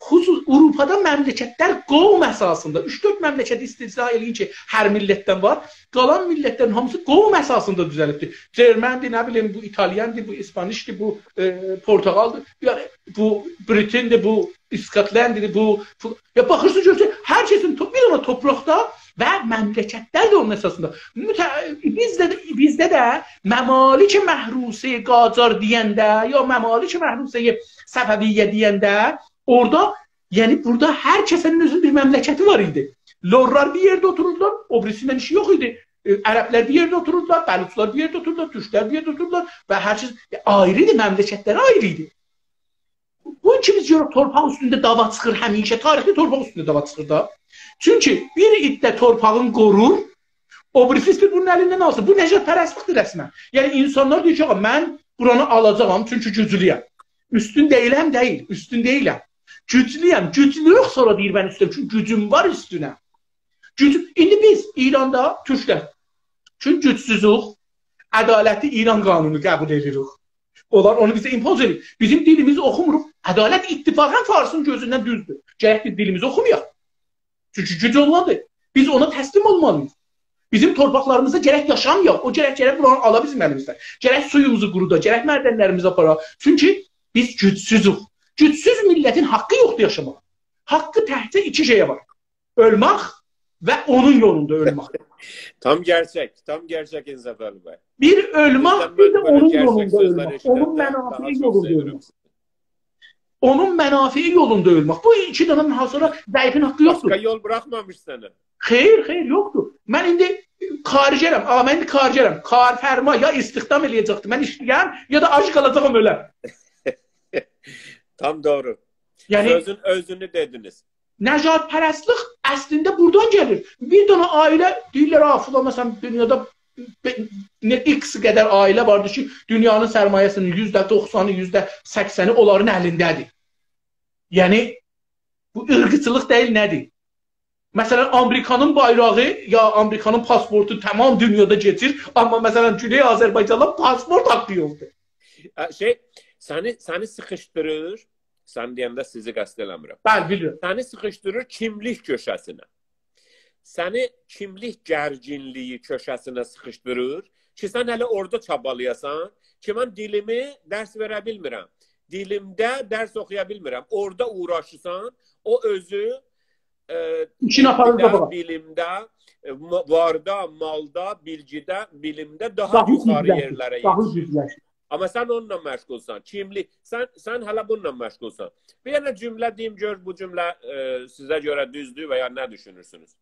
خصوص-، آوروپادا مملکتلر قوم اساسیندا، اوچ-دؤرد مملکتی استثنا ائله‌یین کی هر میللتدن وار، قالان میللتلرین هامیسی قوم اساسیندا دوزلیبدیر. جرمندیر، نه بیلیم، بو ایتالیاندیر، بو اسپانیشدیر، بو، ائ، پرتغالدیر، یعنی بو بریتندیر، بو اسکاتلنددیر، بو، بو، یا باخیرسان گؤرورسن، هر کسین تو-، بیر دنه تورپاقدا و مملکتلر ده اونون اساسیندا. متأ-، بیزده ده، بیزده ده ممالک محروسه‌ی قاجار دئینده، یا ممالک محروسه‌ی صفویه دئینده، اورادا، یعنی بورادا هر کسین اؤزونون بیر مملکتی وار ایدی. لورلار بیر یئرده اوتوروردولار، او بیریسیندن ایشی یوخ ایدی. ائ، عربلر بیر یئرده اوتوروردولار، بلوچلار بیر یئرده اوتوروردولار، تورکلر بیر یئرده اوتوروردولار و هر کس، ائ، آیری ایدی، مملکتلری آیری ایدی. بو کی بیز گؤروروک تورپاق اوستونده دعوا چیخیر همیشه، تاریخده تورپاق اوستونده دعوا چیخیر دا. چونکی بیر عده تورپاغین قورور، او بیریسی ایسته‌ییر بونون الیندن آلسین. بو نژادپرستلیکدیر رسما. یعنی اینسانلار دئییر کی، «آغا، من بورانی آلاجاغام، چونکی گوجلویم.» اوستون دئییلم، دئییل، اوستون دئییلم. گوجلویم، گوجلویوخ، سونرا دئییر، «من اوستونم، چونکی گوجوم وار اوستونه.» گوج-، ایندی بیز ایراندا، تورکلر، چونکی گوجسوزوک، عدالتی ایران قانونو قبول ائدیریک. اونلار اونو بیزه ایمپوز ائدیر. بیزیم دیلیمیزی اوخوموروق. عدالت اتفاقا فارسین گؤزوندن دوزدور. گرک بیز دیلیمیزی اوخومایاق. چونکی گوج اوندادیر. بیز اونا تسلیم اولمالی‌ییق. بیزیم تورپاقلاریمیزدا گرک یاشامایاق. او گرک، گرک بورانی آلا بیزیم الیمیزدن. گرک سویوموزو قورودا، گرک معدنلریمیزی آپارا. چونکی بیز گوجسوزوک. گوجسوز میللتین حاققی یوخدور یاشاماغا. حاققی تکجه ایکی شئیه وار. اؤلمک و اونون یولوندا اؤلمک. تام گئرچک، تام گئرچک انصافعلی بی. بیر اؤلمک، بیزدن بیر ده بؤیله اونون گئرچک یولوندا سؤزلر اؤلمک. ائشیدنده اونون داها منافعی چوخ یولوندا سئوینیرم اؤلمک. سیزی. اونون منافعی یولوندا اؤلمک. بو ایکی دنه، داها سونرا ضعیفین حاققی یوخدور. باشقا یول بوراخمامیش سنه. خیر، خیر، یوخدور. من ایندی کارگرم، آغا، من ایندی کارگرم. کارفرما یا استخدام ائله‌یه‌جکدیر، من ایشله‌یم، یا دا آج قالاجاغام، اؤلم. تام دوغرو. یعنی سؤزون اؤزونو دئدینیز. نژادپرستلیک اصلینده بورادان گلیر. بیر دنه عائله دئییرلر، «آ، فلان، مثلا، دونیادا به-، نه، ایکس قدر عائله واردیر کی، دونیانین سرمایه‌سینین یوزده دوخسانی، یوزده سکسنی اونلارین الینده‌دیر.» یعنی، بو عیرقچیلیق دئییل، نه‌دیر؟ مثلا، آمریکانین بایراغی یا آمریکانین پاسپورتو تمام دونیادا کئچیر، آمما، مثلا، گونئی آذربایجاندا پاسپورت حاققی یوخدور. ا، شئی، سنی، سنی سیخیشدیریر، سن دئینده سیزی قصد ائله‌میرم. بلی، بیلیرم. سنی سیخیشدیریر کیملیک کؤشه‌سینه. سنی کیملیک گرگینلیگی کؤشه‌سینه سیخیشدیریر کی، سن هله اورادا چابالایاسان کی، من دیلیمی درس وئره بیلمیرم. دیلیمده درس اوخویا بیلمیرم. اورادا اوغراشیرسان، او اؤزو، ائ، ایشین آپاریر علمده، قاباغا. بیلیمده، ائ، ما-، واردا، مالدا، بیلگیده، بیلیمده داها داها یوخاری گوجلشیر، یئرلره داها یئتیشیر. گوجلشیر. آمما سن اونونلا مشغولسان. کیملیک، سن، سن هله بونونلا مشغولسان. بیر دنه جمله دئییم، گؤر بو جمله، ائ، سیزه گؤره دوزدور و یا نه دوشونورسونوز؟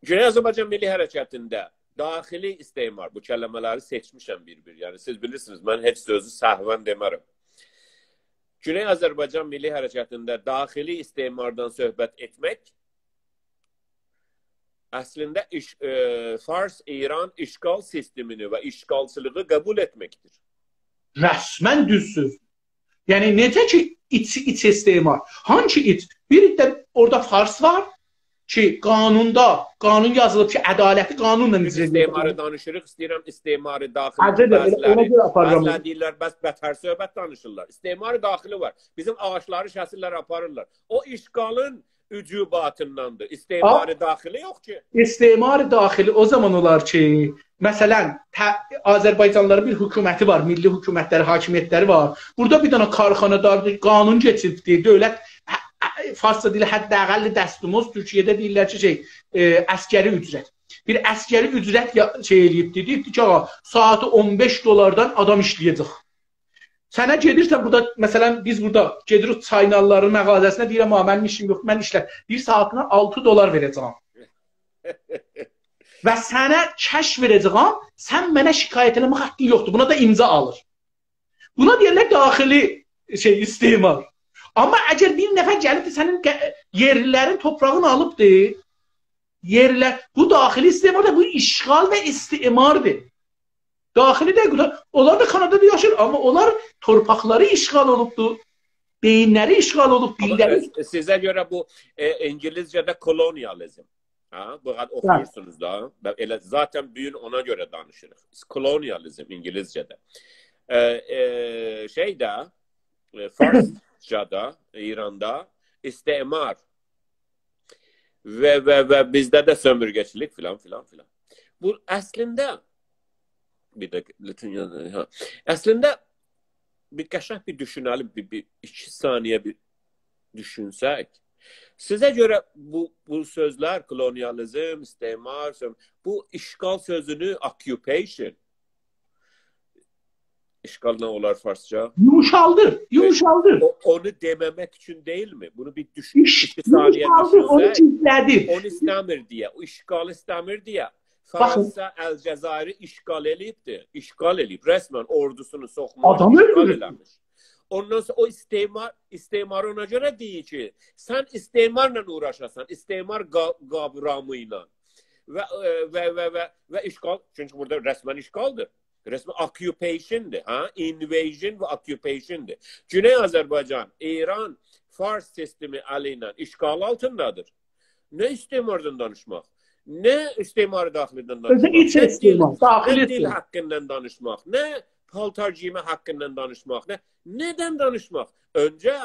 گونئی آذربایجان میللی حرکتینده داخلی استعمار، بو کلمه‌لری سئچمیشم بیر-بیر. یعنی، سیز بیلیرسینیز، من هئچ سؤزو سهواً دئمه‌رم. گونئی آذربایجان میللی حرکتینده داخلی استعماردان صحبت ائتمک اصلینده ایش-، ائ، فارس-ایران اشغال سیستمینی و اشغالچیلیغی قبول ائتمکدیر. رسما دوز سؤز. یعنی، نئجه کی، ایچ، ایچ استعمار. هانسی ایچ؟ بیر ده اورادا فارس وار، کی، قانوندا، قانون یازیلیب کی، عدالتی قانونلا اجرا ائدیلیر. استعماری دانیشیریق، ایسته‌ییرم استعماری داخلی. حاجی ده، ائله اونا بعضی‌لری، گؤره آپاریرام. بعضی‌لری دئییرلر، «بس بتر صحبت دانیشیرلار.» استعمار داخلی وار. بیزیم آغاجلاری کسیرلر، آپاریرلار. او اشغالین وجوباتینداندیر. استعمار آ- داخلی یوخ کی. استعمار داخلی او زامان اولار کی، مثلا، ته-، آذربایجانلیلارین بیر حکومتی وار، میللی حکومتلری، حاکمیتلری وار. بورادا بیر دنه کارخانادار قانون کئچیریبدی، دؤولت، ه-، ه-، فارسجا دئییل، حداقل دستمزد، تورکیه‌ده دئییرلر کی، شئی، ائ، عسکری اجرت. بیر عسکری اجرت یا-، شئی ائله‌ییبدی، دئییبدی کی، آغا، ساعاتی اون بئش دلاردان آدام ایشله‌یه‌جک. سنه گئدیرسن بورادا، مثلا، بیز بورادا گئدیریک چایناللارین مغازه‌سینه، دئییرم: «آ، منیم ایشیم یوخ، من ایشله.» دئییر: «ساعاتینا آلتی دلار وئره‌جم.» و سنه کش وئره‌جم، سن منه شکایت ائله‌مک حاققین یوخدور. بونا دا امضا آلیر. بونا دئییرلر داخلی شئی، استعمار. آمما اگر بیر نفر گلیب ده سنین قه-، یئرلیلرین، تورپاغینی آلیبدی، یئرلر، بو داخلی استعمار دا، بو اشغال و استعماردیر. داخلی ده، اونلار دا کانادادا یاشاییر، آمما اونلار تورپاقلاری اشغال اولوبدو، بئیینلری اشغال اولوب، آمما دیللری اؤز-، سیزه گؤره بو، ائ، اینگیلیسجه‌ده کولونیالیزم. ها، بو قدر، هه، اوخویورسونوز دا. و ائله ذاتا بو گون اونا گؤره دانیشیریق. کولونیالیزم اینگیلیسجه‌ده. ائ، ائ، شئیده، ائ، فارسجادا، ایراندا استعمار. و، و، و بیزده ده سؤمورگه‌چیلیک فلان، فلان، فلان. بو اصلینده، بیر دقیقه، لطفاً یان-، ها. اصلینده بیر قشنگ بیر دوشونه‌لیم، بیر، بیر ایکی ثانیه بیر دوشونسک. سیزه گؤره بو، بو سؤزلر، کولونیالیزم، استعمار، سؤ-، بو اشغال سؤزونو، occupation، اشغال نه اولار فارسجا؟ یوموشالدیر، یوموشالدیر. او، اونو دئمه‌مک اوچون دئییلمی؟ بونو بیر دوشون، ایکی ثانیه دوشونسک. یوموشالدیر، اونو گیزله‌دیر. اونو ایسته‌میر دئیه، او اشغالی ایسته‌میر دئیه. باخین. فرانسا الجزایری اشغال ائله‌ییبدی. اشغال ائله‌ییب، رسماً اوردوسونو سوخموش، آدامی اشغال ائله‌میش. اوندان سونرا او استعمار، استعماری اونا گؤره دئییر کی، سن استعمارلا اوغراشاسان، استعمار قا-، قاورامی ایله. و، ائ، و، و، و، و اشغال، چونکی بورادا رسماً اشغالدیر. رسماً occupationدیر، ها؟ Invasion و occupationدیر. گونئی آذربایجان، ایران، فارس سیستمی الی ایله اشغال آلتیندادیر. نه استعماردان دانیشماق، نه استعمار داخلیدن دانیشماق، نه دیل، داخلی نه دیل حاققیندان دانیشماق، نه پالتار گئیمه حاققیندان دانیشماق، نه، نه‌دن دانیشماق؟ اؤنجه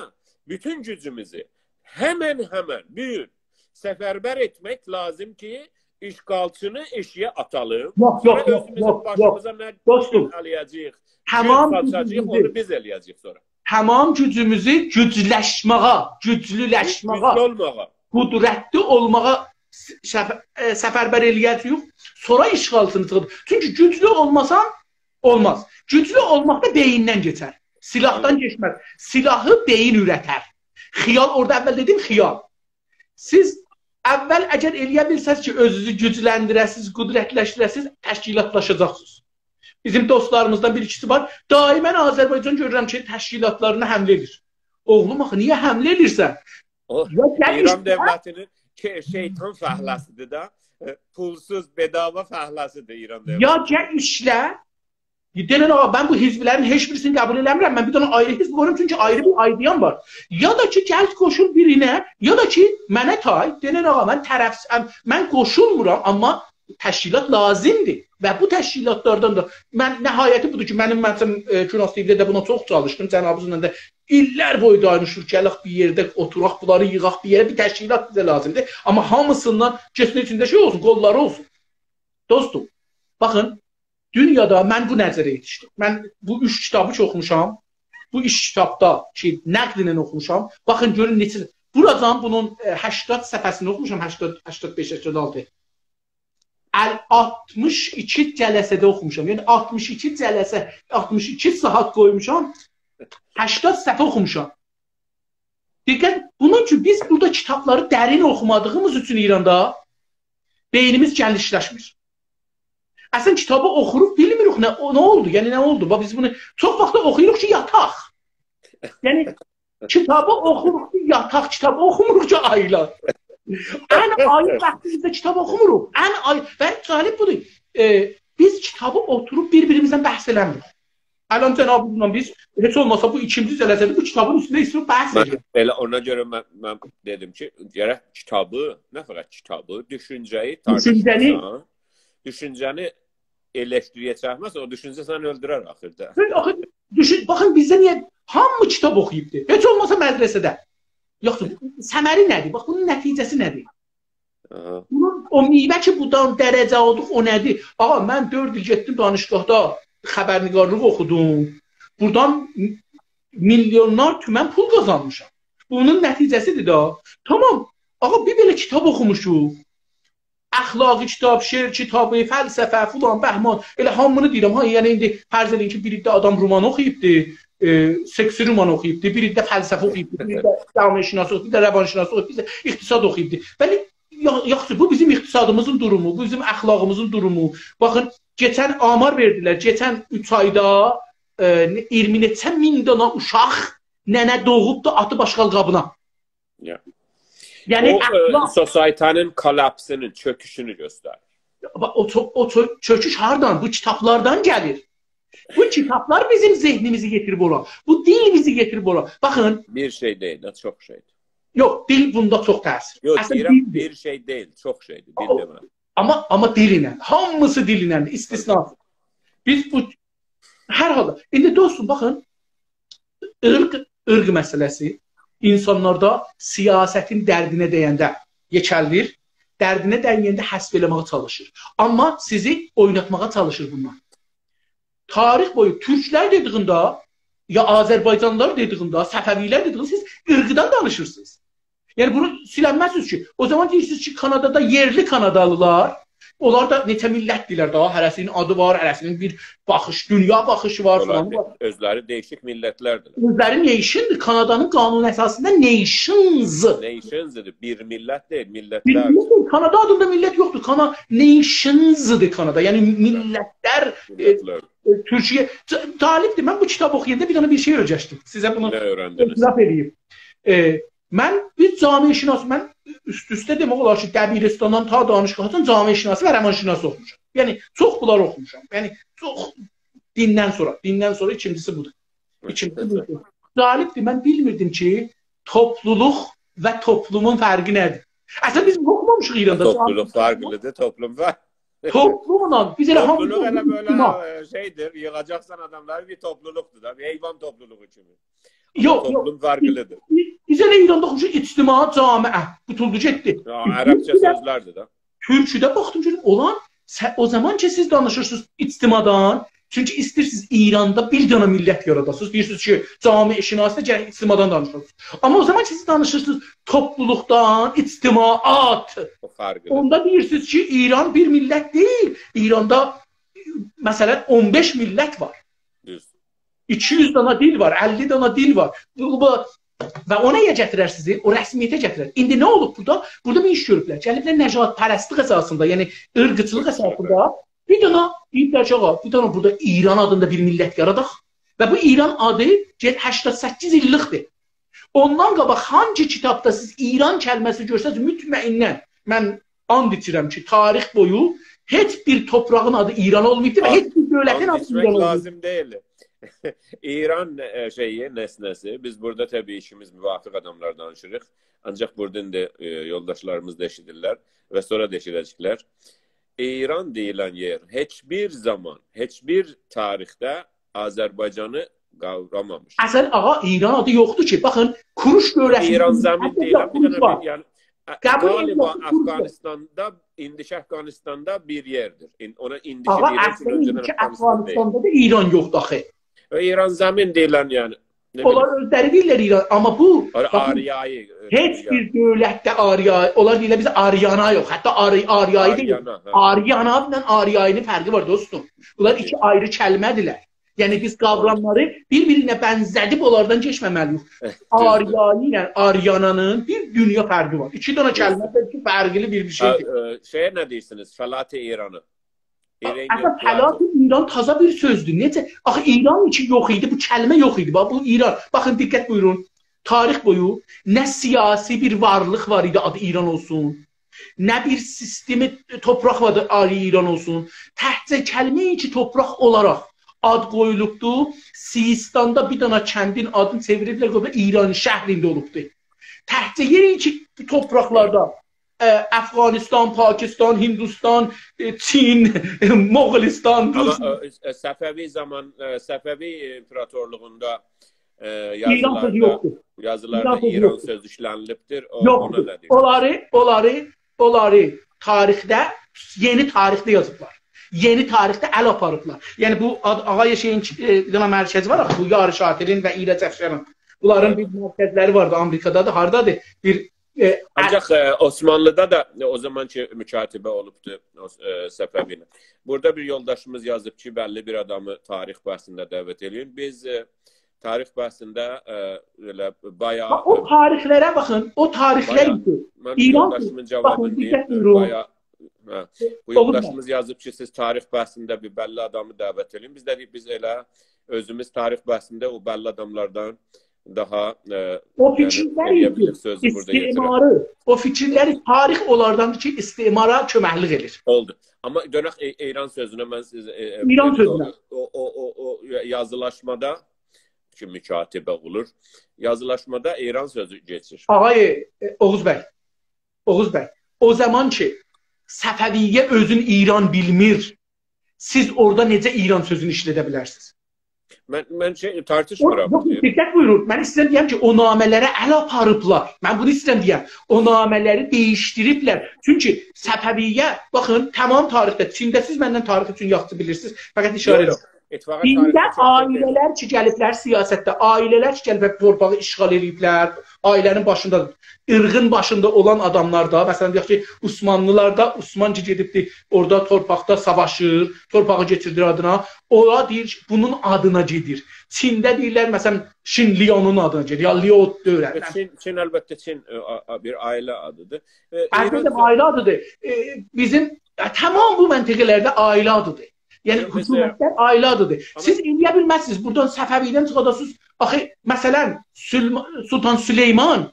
بوتون گوجوموزو همن همن بو گون سفربر ائتمک لازیم کی، اشغالچینی ائشیگه آتالیم. یوخ، یوخ، سونرا یوخ، اؤزوموزون یوخ، یوخ. باشیمیزا نه دوستوم، دوشون ائله‌یه‌جه‌ییک، تامام گول ساچاجاغیق، گوجوموزو، اونو بیز ائله‌یه‌جه‌ییک سونرا. تامام گوجوموزو گوجلشمه‌یه، گوجلولشمه‌یه، گوجلو اولماغا، قدرتلی اولماغا س-، شف-، ائ، سفربر ائله‌یه‌جه‌ییک. سونرا اشغالچینی چیخیب. چونکی گوجلو اولماسان، اولماز. گوجلو اولماق دا بئییندن کئچر. سلاحدان کئچمز. سلاحی بئیین اوره‌تر. خیال، اورادا اول دئدیم، خیال. سیز اول اگر ائله‌یه بیلسز کی، اؤزونوزو گوجلندیره‌سیز، قدرتلشدیره‌سیز، تشکیلاتلاشاجاقسینیز. بیزیم دوستلاریمیزدان بیر ایکیسی وار. دائماً آذربایجان گؤرورم کی، تشکیلاتلارینا حمله ائدیر. اوغلوم، آخی نییه حمله ائدیرسن؟ او، یا گل ایران ایشله، دؤولتینین شئی-، شیطان فعله‌سیدیر ده. ائ، پولسوز، بداوا فعله‌سیدیر ایران دؤولتی. یا گل ایشله، دئنن آغا، من بو حزبلرین هئچ بیریسینی قبول ائله‌میرم. من بیر دنه آیری حزب قورورام، چونکی آیری بیر ایده‌یم وار. یا دا کی، گل قوشول بیرینه، یا دا کی، منه تای، دئنن آغا، من طرف، من قوشولمورام، آمما تشکیلات لازیمدیر. و بو تشکیلاتلاردان دا، من، نهایتی بودور کی، منیم، مثلا، ائ، گوناز تی‌وی‌ده ده بونا چوخ چالیشدیم، جنابینیزلا دا ایللر بویو دانیشیریق، گلک بیر یئرده اوتوراق، بونلاری ییغاق بیر یئره، بیر تشکیلات بیزه لازیمدیر. آمما هامیسیندان کئچین ایچینده شئی اولسون، قوللاری اولسون. دوستوم، باخین، دونیادا من بو نظره یئتیشدیم. من بو اوچ کیتابی کی اوخوموشام، بو اوچ کیتابدا کی نقدینن اوخوموشام، باخین گؤرون نئچه، بوراجان بونون، ائ، هشتاد صفحه‌سینی اوخوموشام، هشتاد، هشتاد بئش، هشتاد آلتی. ال-، آلتمیش ایکی جلسه‌ده اوخوموشام. یعنی آلتمیش ایکی جلسه، آلتمیش ایکی ساعات قویموشام، هشتاد صفحه اوخوموشام. دقت، بونون اوچون بیز بورادا کیتابلاری درین اوخومادیغیمیز اوچون ایراندا بئینیمیز گئنیشلشمیر. اصلا کیتابی اوخوروق، بیلمیریک نه، او، نه اولدو، یعنی نه اولدو؟ باخ، بیز بونو چوخ واخت اوخویوروق کی، یاتاق. یعنی کیتابی اوخوروق کی، یاتاق، کیتابی اوخوموروق کی، آییلاق. ان آییق واختیمیزدا کیتاب اوخوموروق. ان آی-، و جالب بودور. ائ، بیز کیتابی اوتوروب بیر-بیریمیزله بحث ائله‌میریک. الان جنابینیزلا بیز هئچ اولماسا بو ایکینجی جلسه‌دیر، بو کیتابین اوستونده ایسته‌ییریک بحث من ائدک. ائله اونا گؤره من، من دئدیم کی، گرک کیتابی، نه فقط کیتابی، دوشونجه‌نی دوشونجه‌نی تارتیشماسان، دوشونجه‌نی الکترییه چکمز، او دوشونجه سنی اؤلدورر آخیردا. آخی، دوشون، باخین، بیزده نییه هامی کیتاب اوخویوبدور؟ هئچ اولماسا مدرسه‌ده. یوخسا، ثمری نه‌دیر؟ باخ، بونون نتیجه‌سی نه‌دیر؟ آها. بونون او میوه کی، بوردان درجه آلدیق، او نه‌دیر؟ آقا، من دؤرد ایل گئتدیم دانشگاهدا خبرنگارلیق اوخودوم. بوردان میلیونلار تومن پول قازانمیشام. بونون نتیجه‌سیدیر ده. تامام. آقا، بیر بئله کیتاب اوخوموشوق. اخلاقی کیتاب، شعر کیتابی، فلسفه، فلان، بهمان. ائله هامینی دئییرم ها. یعنی، ایندی فرض ائدین کی، بیر عده آدام رومان اوخویوبدور، ائ، سکسی رومان اوخویوبدور، بیر عده فلسفه اوخویوبدور، بیر عده جامعه‌شناسی اوخویوبدور، بیر ده روانشناسی اوخویوبدور، بیر ده اقتصاد اوخویوبدور. ولی، یا-، یاخشی، بو بیزیم اقتصادیمیزین دورومو، بو بیزیم اخلاقیمیزین دورومو. باخین، کئچن آمار وئردیلر، کئچن اوچ آیدا، ائ، اییرمی نئچه مین دانا اوشاق ننه دوغوبدو، آتیب آشغال قابینا. یا. یعنی، او، ائ، اخلاق سوسایتی‌نین کولابسینین، چؤکوشونو گؤستریر. آمما او چؤ-، او چؤ-، چؤکوش هاردان؟ بو کیتابلاردان گلیر. بو کیتابلار بیزیم ذهنیمیزی یئتیریب اورا. بو دیل بیزی یئتیریب اورا. باخین. بیر شئی دئییل ده، چوخ شئیدیر. یوخ، دیل بوندا چوخ تأثیر. یوخ، اصلینده دئییرم، دیلدیر. بیر شئی دئییل، چوخ شئیدیر. دیل او، دئمه‌رم. آمما، آمما دیل ایله، هامیسی دیل ایله، استثنا. بیز بو، هر حالدا، ایندی دوستوم، باخین، عیرق، عیرق مسئله‌سی اینسانلاردا سیاستین دردینه دَینده یئکه‌لیر، دردینه دَینده حذف ائله‌مه‌یه چالیشیر. آمما سیزی اویناتماغا چالیشیر بوندان. تاریخ بویو تورکلر دئدیگینده، یا آذربایجانلیلار دئدیگینده، صفوی‌لر دئدیگینده سیز عیرقدان دانیشیرسینیز. یعنی بونو سیلنمزسینیز کی. او زامان دئییرسینیز کی، کانادادا یئرلی کانادالیلار، اونلار دا نئچه میللت‌دیرلر داها، هره‌سینین آدی وار، هره‌سینین بیر باخیش، دونیا باخیشی وار، فلان اؤزلری، وار. اؤزلری دییشیک میللت‌لردیر. اؤزلری nationدیر. کانادانین قانون اساسیندا nations. Nationsدیر. بیر میللت دئییل، بیر میللت‌لر. میللت دئییل. کانادا آدیندا میللت یوخدور. کانا-، nationsدیر کانادا. یعنی میللت‌لر، ائ، میللت‌لر. ائ، تورکیه، جا-، جالبدیر. من بو کیتابی اوخویاندا بیر دنه بیر شئی اؤیرشدیم. سیزه بونو نه اؤیرندینیز؟ اعتراف ائدییم. ائ، من بیر جامعه‌شناس، من اوست-اوسته دئمک اولار کی، دبیرستاندان تا دانشگاهاجان جامعه‌شناسی و روانشناسی اوخوموشام. یعنی، چوخ بونلاری اوخوموشام. یعنی، چوخ دیندن سونرا، دیندن سونرا ایکینجیسی بودور. ایکینجیسی بودور. جالبدیر، من بیلمیردیم کی، توپلولوق و توپلومون فرقی نه‌دیر؟ اصلینده بیز بونو اوخومامیشیق ایراندا. توپلولوق فرقلیدیر، توپلوم فرق-، توپلوملا بیز ائله توپلولوق هامیمیز ائله بئله، اجتماع. ائ، شئیدیر، ییغاجاقسان آداملاری، بیر توپلولوقدور دا، بیر حیوان توپلولوغو کیمی. یوخ، آمما یوخ. توپلوم فرقلیدیر. بیز، بیز ائله ایراندا اوخوموشوق اجتماع، جامعه. قوتولدو گئتدی. یا، عربجه سؤزلردیر ده. تورکوده باخدیم، گؤردوم، اولان، سه-، او زامان کی، سیز دانیشیرسینیز اجتماعدان، چونکی ایسته‌ییرسینیز ایراندا بیر دنه میللت یاراداسینیز. دئییرسینیز کی، جامعه‌شناسی‌ده گرک اجتماعدان دانیشیلسین. آمما او زامان کی، سیز دانیشیرسینیز توپلولوقدان، اجتماعات، او فرقلیدیر. اوندا دئییرسینیز کی، ایران بیر میللت دئییل. ایراندا، مثلا، اون بئش میللت وار. دوز. ایکی یوز دانا دیل وار، اللی دانا دیل وار. بو، بو، و او نه‌یه گتیرر سیزی؟ او رسمیته گتیرر. ایندی نه اولوب بورادا؟ بورادا بیر ایش گؤروبلر. گلیبلر نژادپرستلیک اساسیندا، یعنی عیرقچیلیق اساسیندا بیر دنه دئییبلر کی، آقا، بیر دنه بورادا ایران آدیندا بیر میللت یاراداق. و بو ایران آدی گئت هشتاد سککیز ایللیکدیر. اوندان قاباق هانگی کیتابدا سیز ایران کلمه‌سی گؤرسز، مطمئناً من آند ایچیرم کی، تاریخ بویو هئچ بیر توپراغین آدی ایران اولماییبدیر و آند، هئچ بیر دؤولتین آدی ایچمک ایران اولماییبدیر. لازیم دئییل. ایران، ائ، شئیی، نسنه‌سی، بیز بورادا طبیعی ایشیمیز موافق آداملار دانیشیریق. آنجاق بورادا ایندی، ائ، یولداشلاریمیز دا ائشیدیرلر و سونرا دا ائشیده‌جکلر. ایران دئییلن یئر هئچ بیر زامان، هئچ بیر تاریخده آذربایجانی قاورامامیش. اصلاً، آقا، ایران آدی یوخدور کی. باخین، کوروش دؤولتی. ایران زمین حتی دئییل، یوخ، بیر کوروش دنه وار. بیر، یعنی، قبول غالیبا ائدیرم کی، کوروش وار. افغانستاندا، ایندیکی افغانستاندا بیر یئردیر. این-، اونا ایندیکی آقا، دئییرلر، اصلاً اؤنجه‌دن ایندیکی افغانستان دئییل. افغانستاندا دا ایران یوخدور آخی. و ایران زمین دئییلن، یعنی، نه بیلیم. اونلار اؤزلری دئییرلر ایران، آمما بو، آر-، باخین، آریایی، ائ، هئچ یا. بیر دؤولتده آریایی، اونلار دئییرلر بیز آریانا یوخ، حتی آری-، آریایی دئییل. آریانا، هه. آریانا ایله آریایی‌نین فرقی وار، دوستوم. بونلار ایکی آیری کلمه‌دیرلر. یعنی بیز قاوراملاری بیر-بیرینه بنزه‌دیب اونلاردان کئچمه‌مه‌لی‌ییک. دوزدور. آریایی ایله آریانانین بیر دونیا فرقی وار. ایکی دنه دوزدور. کلمه بلکه فرقلی بیر، بیر شئیدیر. ها، ائ، شئیه نه دئییرسینیز؟ فلات ایرانی. آ-، ایران اصلاً یوخدور فلات آرتیق. ایران تازا بیر سؤزدور. نئجه؟ آخی ایران کی یوخ ایدی، بو کلمه یوخ ایدی. باخ، بو ایران. باخین، دقت بویورون. تاریخ بویو نه سیاسی بیر وارلیق وار ایدی، آدی ایران اولسون، نه بیر سیستمی توپراق واردی، آدی ایران اولسون. تکجه کلمه کی، توپراق اولاراق آد قویولوبدو. سیستاندا بیر دنه کندین آدینی چئویریبلر، قویوبلار ایرانشهر ایندی اولوبدو. تکجه یئری کی، بو تورپاقلاردا، ائ، افغانستان، پاکستان، هندوستان، ائ، چین، مغولستان، آمما، روس. ائ، ائ، صفوی زامان، ائ، صفوی ایمپراتورلوغوندا، ائ، ایران سؤزو یازیلاردا، یوخدور. یازیلاردا ایران سؤزو ایران یوخدور. سؤزو ایشله‌نیلیبدیر. او، اونا یوخدور. نه دئییر؟ اونلاری، اونلاری تاریخده، یئنی تاریخده یازیبلار. یئنی تاریخده ال آپاریبلار. یعنی بو آد-، آقای شئیین، ائ، بیر دنه مرکزی وار آخی، بو یاری شاطرین و ایرج افشارین. بونلارین بیر مرکزلری واردی آمریکادادیر، هاردادیر؟ بیر، ائ، آنجاق، ائ، عثمانلی‌دا دا، ائ، او زامان کی مکاتبه اولوبدو، او، ائ، صفوی ایله. بورادا بیر یولداشیمیز یازیب کی، بللی بیر آدامی تاریخ بحثینده دعوت ائله‌یین. بیز، ائ، تاریخ بحثینده، ائ، ائله بایاغی، او تاریخلره باخین، او تاریخلر بایاغی، کی من ایران، یولداشیمین باخین، جوابینی دئییم، دقت بویورون. بایاغی، هه، بو اوغوز یولداشیمیز یازیب کی، سیز تاریخ بحثینده بیر بللی آدامی دعوت ائله‌یین. بیز ده دئییریک، بیز ائله اؤزوموز تاریخ بحثینده او بللی آداملاردان داها، ائ، او یعنی، فیکیرلر ائلیه کی، بیلیریک سؤزو بورادا یئتیرک. استعماری، او فیکیرلر، تاریخ اولارداندیر کی، استعمارا کؤمکلیک ائدیر. اولدو. آمما دؤنک ای-، ایران سؤزونه من سیز، ائ، ائ، ایران ائ، سؤزونه. او، او، او، او یا-، یازیلاشمادا کی، مکاتبه اولور. یازیلاشمادا ایران سؤزو کئچیر. آقای، ائ، اوغوز بی، اوغوز بی، او زامان کی، صفویه اؤزون ایران بیلمیر، سیز اورادا نئجه ایران سؤزونو ایشلده بیلرسینیز؟ من، من شئی، او، تارتیشمیرام. یوخ، دقت بویورون. من ایسته‌ییرم دئیم کی، او نامه‌لره ال آپاریبلار. من بونو ایسته‌ییرم دئیم. او نامه‌لری دییشدیریبلر. چونکی صفویه، باخین، تمام تاریخده، چینده سیز مندن تاریخ اوچون یاخشی بیلیرسینیز. فقط ایشاره یوخ، یوخ. ائدیرم. اتفاقا چینده تاریخده چوخ عائله‌لر کی، گلیبلر سیاستده، عائله‌لر کی، گلیبلر تورپاغی اشغال ائله‌ییبلر، عائله‌نین باشیندا، عرقین باشیندا اولان آداملار دا، مثلا، دئیک کی، عثمانلیلار دا، عثمان کی، گئدیبدی، اورادا تورپاقدا ساواشیر، تورپاغی کئچیردیر آدینا، اورا دئییر کی، بونون آدینا گئدیر. چینده دئییرلر، مثلا، شین لیونون آدینا گئدیر، یا لیو دؤورن. ائ، چین، چین، البته، چین، ائ، آ-، آ-، بیر عائله آدیدیر. ائ، عرض ایران ائدیرم، عائله آدیدیر. ائ، بیزیم، ائ، تمام بو منطقه‌لرده عائله آدیدیر. یعنی، یوخ، مثلا، حکومتلر عائله آدیدیر. آمما سیز ائلیه بیلمزسینیز بورادان صفوی‌دن چیخاداسینیز. آخی، مثلا، سلم-، سلطان سلیمان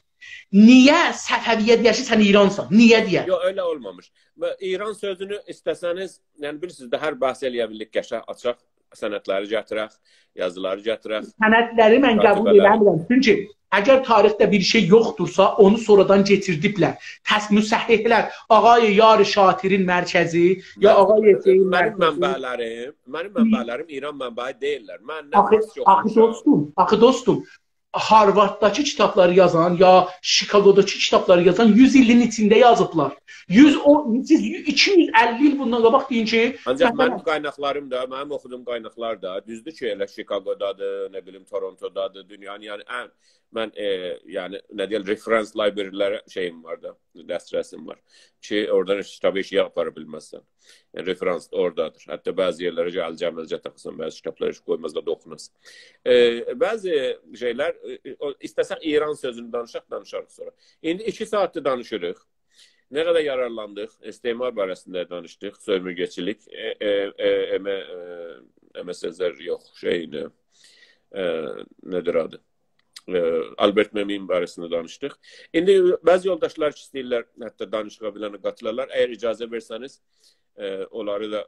نییه صفویه دئیر کی، سن ایرانسان؟ نییه دئیر؟ یوخ، ائله اولمامیش. و ایران سؤزونو ایسته‌سه‌نیز، یعنی بیلیرسینیز ده، هر بحث ائلیه بیلدیک، قشنگ آچاق، سندلری گتیرک، یازیلاری گتیرک. سندلری من قبول مکاتبه‌لری. ائله‌میرم. چونکی اگر تاریخده بیر شئی یوخدورسا، اونو سونرادان کئچیردیبلر. تص-، مصحح‌لر، آقای یاری شاطرین مرکزی، یا من، آقای شئیین منیم مرکزی. منبع‌لریم، منیم منبع‌لریم ایران منبعی دئییللر. من نه آخی، فارسجا آخی اوخوموشام. دوستوم، آخی دوستوم، هاروارد داکی کیتابلاری یازان، یا شیکاگوداکی کیتابلاری یازان یوز ایلین ایچینده یازیبلار. یوز، او، سیز ایکی یوز اللی ایل بوندان قاباق دئیین کی، آنجاق مثلا، منیم قایناقلاریم دا، منیم اوخودوغوم قایناقلار دا، دوزدور کی، ائله شیکاگودادیر، نه بیلیم، تورونتودادیر، دونیانین، یعنی، ان، من، ائ، یعنی، نه دئیرلر، reference library-لره شئییم وار دا، دسترسیم وار کی، اورادان هئچ کیتابی هئچ یئره آپارا بیلمزسن. یعنی، reference اورادادیر. حتی بعضی یئرلره گل، جمله‌جه تاپاسان، بعضی کیتابلاری هئچ قویمازلار دا اوخوناسان. ائ، بعضی شئیلر، ائ، او، ایسته‌سک ایران سؤزونو دانیشاق، دانیشاریق سونرا. ایندی ایکی ساعاتدیر دانیشیریق. نه قدر یارارلاندیق، استعمار باره‌سینده دانیشدیق، سؤمورگه‌چیلیک، ائ، ائ، ائ، ائمه، ائ، ائمه سزار یوخ، شئیینی، ائ، نه‌دیر آدی؟ ائ، آلبرت مئمین باره‌سینده دانیشدیق. ایندی بعضی یولداشلار کی، ایسته‌ییرلر، حتی دانیشیغا فلان قاتیلالار. اگر اجازه وئرسه‌نیز، ائ، اونلاری دا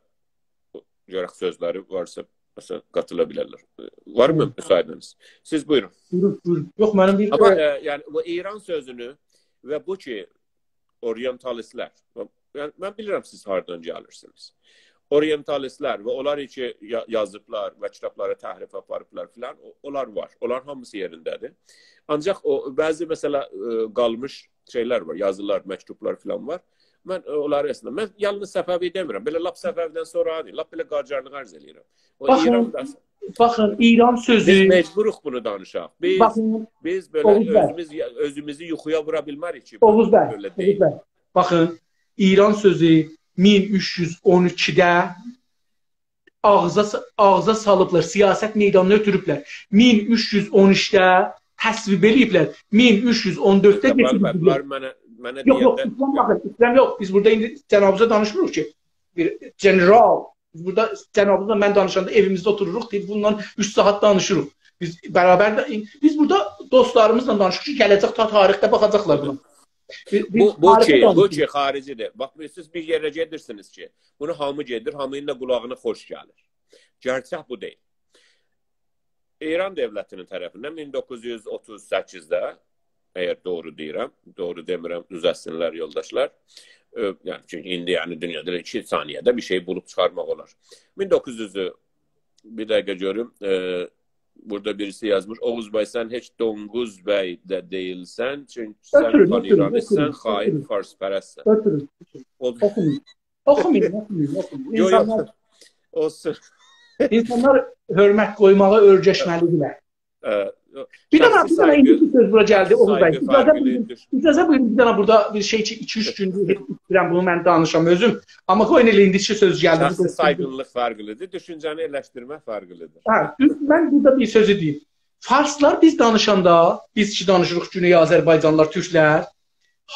گؤرک سؤزلری وارسا، مثلا، قاتیلا بیلرلر. ائ، وارمی مصاحبه‌نیز؟ سیز بویورون. بویورون، بویورون. یوخ، منیم بیر، آمما، ائ، ائ، یعنی، بو ایران سؤزونو و بو کی، اورینتالیستلر، یعنی، من بیلیرم سیز هاردان گلیرسینیز. اورینتالیستلر و اونلار کی، یا-، یازیبلار و کیتابلاری تحریف آپاریبلار فلان، او-، اونلار وار. اونلارین هامیسی یئرینده‌دیر. آنجاق او، بعضی، مثلا، ائ، قالمیش شئیلر وار، یازیلار، مکتوبلار فلان وار. من، ائ، اونلاری اصلینده، من یالنیز صفوی دئمیرم. بئله لاپ صفوی‌دن سونرا دئییل، لاپ بئله قاجارلیغا عرض ائله‌ییرم. او باخین، ایران دا، باخین، ایران بیز سؤزو، مجبوروق بونو دانیشاق. بیز، باخین، بیز بئله اوغوز بی، اؤزوموز، اؤزوموزو یوخویا وورا بیلمریک کی، اوغوز بی، بئله اوغوز دئییل. بی. باخین، ایران سؤزو مین اوچ یوز اون ایکیده آغزا، آغزا سالیبلار، سیاست میدانینا اؤتوروبلر. مین اوچ یوز اون اوچده تصویب ائله‌ییبلر. مین اوچ یوز اون دؤردده کئچیریبلر. بونلار منه، منه یوخ، یوخ، دئینده ایسته‌ییرم باخین، ایسته‌ییرم یوخ. بیز بورادا ایندی جنابیزا دانیشمیریق کی، بیر گئنئرال. بیز بورادا جنابیزلا من دانیشاندا ائویمیزده اوتوروروق، تلفونلا اوچ ساعات دانیشیریق. بیز برابر ده، بیز بورادا دوستلاریمیزلا دانیشیریق کی، گله‌جک تا تاریخده باخاجاقلار بونا. بیز، بیز بو، بو تاریخی کی، بو دانیشیریق. کی، خارجی‌دیر. باخ، سیز بیر یئره گئدیرسینیز کی، بونو هامی گئدیر، هامینین دا قولاغینا خوش گلیر. گئرچک بو دئییل. ایران دؤولتی‌نین طرفیندن مین دوققوز یوز اوتوز سککیزده، اگر دوغرو دئییرم، دوغرو دئمیرم، دوزلتسینلر یولداشلار. ائ، یعنی، چونکی ایندی، یعنی، دونیادا ائله ایکی ثانیه‌ده بیر شئی بولوب چیخارماق اولار. مین دوققوز یوزو، بیر دقیقه گؤروم، ائ، بورادا بیریسی یازمیش: «اوغوز بی، سن هئچ دونقوز بی ده دئییلسن، چونکی سن پان‌ایرانیستسن، خائن فارس‌پرستسن.» اؤتورون. او... اوخومایین، اوخومایین، اوخومایین، اوخومایین. یوخ، یوخ. اینسانلار، اولسون. اینسانلار حؤرمت قویماغا اؤیرشمه‌لی‌دیرلر. ائ، بیر دنه، شخصی بیر دنه سایغی، ایندی بیر سؤز بورا گلدی، شخصی اوغوز بی. سایغی فرقلی‌دیر. اجازه بویورون، بیر دنه بورادا بیر شئی کی، ایکی-اوچ گوندور ایسته‌ییرم بونو من دانیشام اؤزوم. آمما قویون ائله ایندی ایکی سؤز گلدی. شخصی سایغینلیق فرقلی‌دیر، دوشونجه‌نی ائلشدیرمک فرقلی‌دیر. هه، دوز، من بورادا بیر سؤزو دئییم. فارسلار بیز دانیشاندا، بیز کی دانیشیریق گونئی آذربایجانلیلار، تورکلر،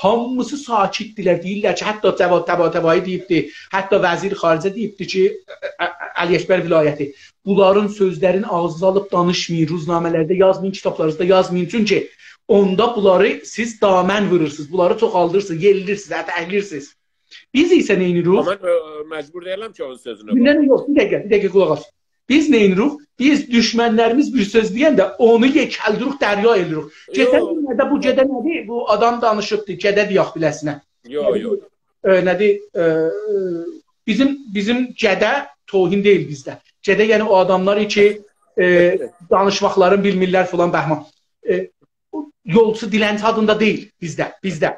هامیسی ساکت‌دیرلر. دئییرلر کی، حتی جواد طباطبایی دئییبدی، حتی وزیر خارجه دئییبدی کی، ا، ا، ا، علی‌اکبر ولایتی، بونلارین سؤزلرین آغزینیزا آلیب دانیشمایین، روزنامه‌لرده یازمایین، کیتابلارینیزدا یازمایین. چونکی اوندا بونلاری سیز دامن وورورسونوز، بونلاری چوخالدیرسینیز، یئللیرسینیز، اتکلیرسینیز. بیز ایسه نئینیریک؟ آمما، ائ، مجبور دئییلم کی، اونون سؤزونو... بیر دنه یوخ، بیر دقیقه، بیر دقیقه قولاق آس. بیز نئینیریک؟ بیز دوشمنلریمیز بیر سؤز دئینده اونو یئکلدیریک، دریا ائله‌ییریک. یوخ. کئچن گونلرده بو گده نه‌دیر؟ بو آدام دانیشیبدی، گده دئیک بیله‌سینه. یوخ، نه‌دیر؟ یوخ. ائ، نه‌دیر؟ ائ، بیزیم، بیزیم گده توهین دئییل بیزده. گده، یعنی او آداملار کی، ائ، دانیشماقلارین بیلمیرلر فلان بهمان. ائ، یولچو دیلنچی آدیندا دئییل بیزده، بیزده.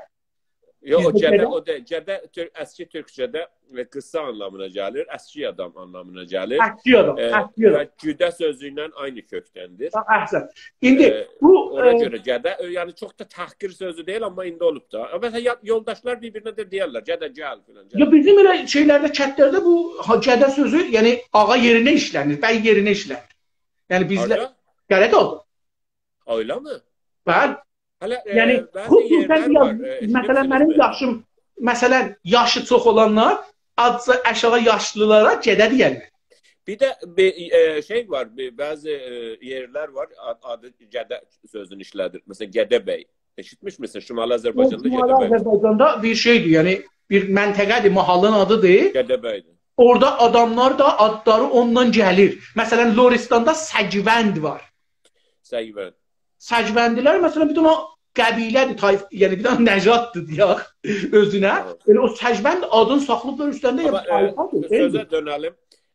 یوخ، او بیزده گده، گده، او دا، گده تور-، اسکی تورکجه‌ده، ائ، قیسا آنلامینا گلیر، اسکی آدام آنلامینا گلیر. اسکی آدام، ائ، اسکی آدام. و گوده سؤزو ایله عینی کؤکدندیر. ها، احسن. ایندی، ائ، بو، اونا، ائ، گؤره گده، ائ، یعنی چوخ دا تحقیر سؤزو دئییل، آمما ایندی اولوب دا. مثلا، یا-، یولداشلار بیر-بیرینه ده دئیرلر: «گده، گل» فلان، گده. یا، بیزیم ائله شئیلرده، کندلرده بو، ها، گده سؤزو، یعنی آغا یئرینه ایشله‌نیر، بی یئرینه ایشله‌نیر. یعنی بیزلر... هاردا؟ قره‌داغدا. ائله‌می؟ بلی. هله، ائ، یعنی، بعضی خصوصاً یئرلر یاز-، وار، ائ، مثلا، ائشیدیبسینیز منیم بلکه. یاشیم، مثلا، یاشی چوخ اولانلار آزجا آشاغی یاشلیلارا گده دئیرلر. بیر ده بیر، ائ، شئی وار، بیر، بعضی، ائ، یئرلر وار، آد-، آدی گده سؤزونو ایشله‌دیر. مثلا، گده بی. ائشیتمیشمیسن؟ شمالی آذربایجاندا گده بی. شمالی آذربایجاندا بیر شئیدیر، یعنی بیر منطقه‌دیر، ماحالین آدیدیر. گده بی‌دیر. اورادا آداملار دا آدلاری اوندان گلیر. مثلا، لرستاندا سگوند وار. سگوند. سگوندلر، مثلا، بیر دنه قبیله‌دیر، طایف-، یعنی بیر دنه نژاددیر، دئیک، اؤزونه. آها. ائله او سگوند آدینی ساخلاییبلار اوستونده، آمما، یعنی، ائ، طایفادیر، سؤزه دئییلمی؟ دؤنه‌لیم.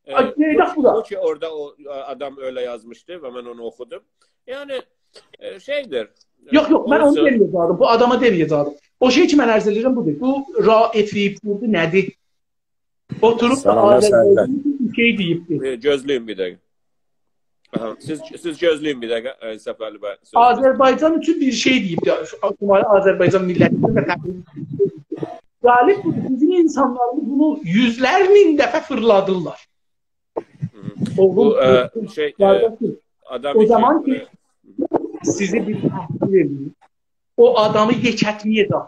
ائ، آی، بو، دئیک بو دا. بو کی، اورادا او، ائ، آدام ائله یازمیشدی و من اونو اوخودوم. یعنی، ائ، شئیدیر. یوخ، یوخ، من اونو اولسون. دئمه‌یه‌جکدیم. بو آداما دئمه‌یه‌جکدیم. او شئی کی، من عرض ائدیرم، بودور. بو رائفی پوردو نه‌دیر؟ اوتوروب دا سلام، آذربایجان سلام. اوچون بیر شئی دئییبدی. ائ، گؤزله‌یین بیر دقیقه. آها، سیز، سیز گؤزله‌یین بیر دقیقه، ائ، صفعلی بی، سؤز... آذربایجان اوچون بیر شئی دئییبدی. شمالی آذربایجان میللتی اوچون و تبریک. غالب بودور. بیزیم اینسانلاریمیز بونو یوزلر مین دفعه فیرلادیرلار. هی هی. اوغلوم، بو، ائ، اوغلوم، شئی، ائ، قارداشیم، آدام او کی، زامان کی، ائ، سیزی بیر تحقیر ائله‌ییر، او آدامی یئکلتمه‌یه‌جک.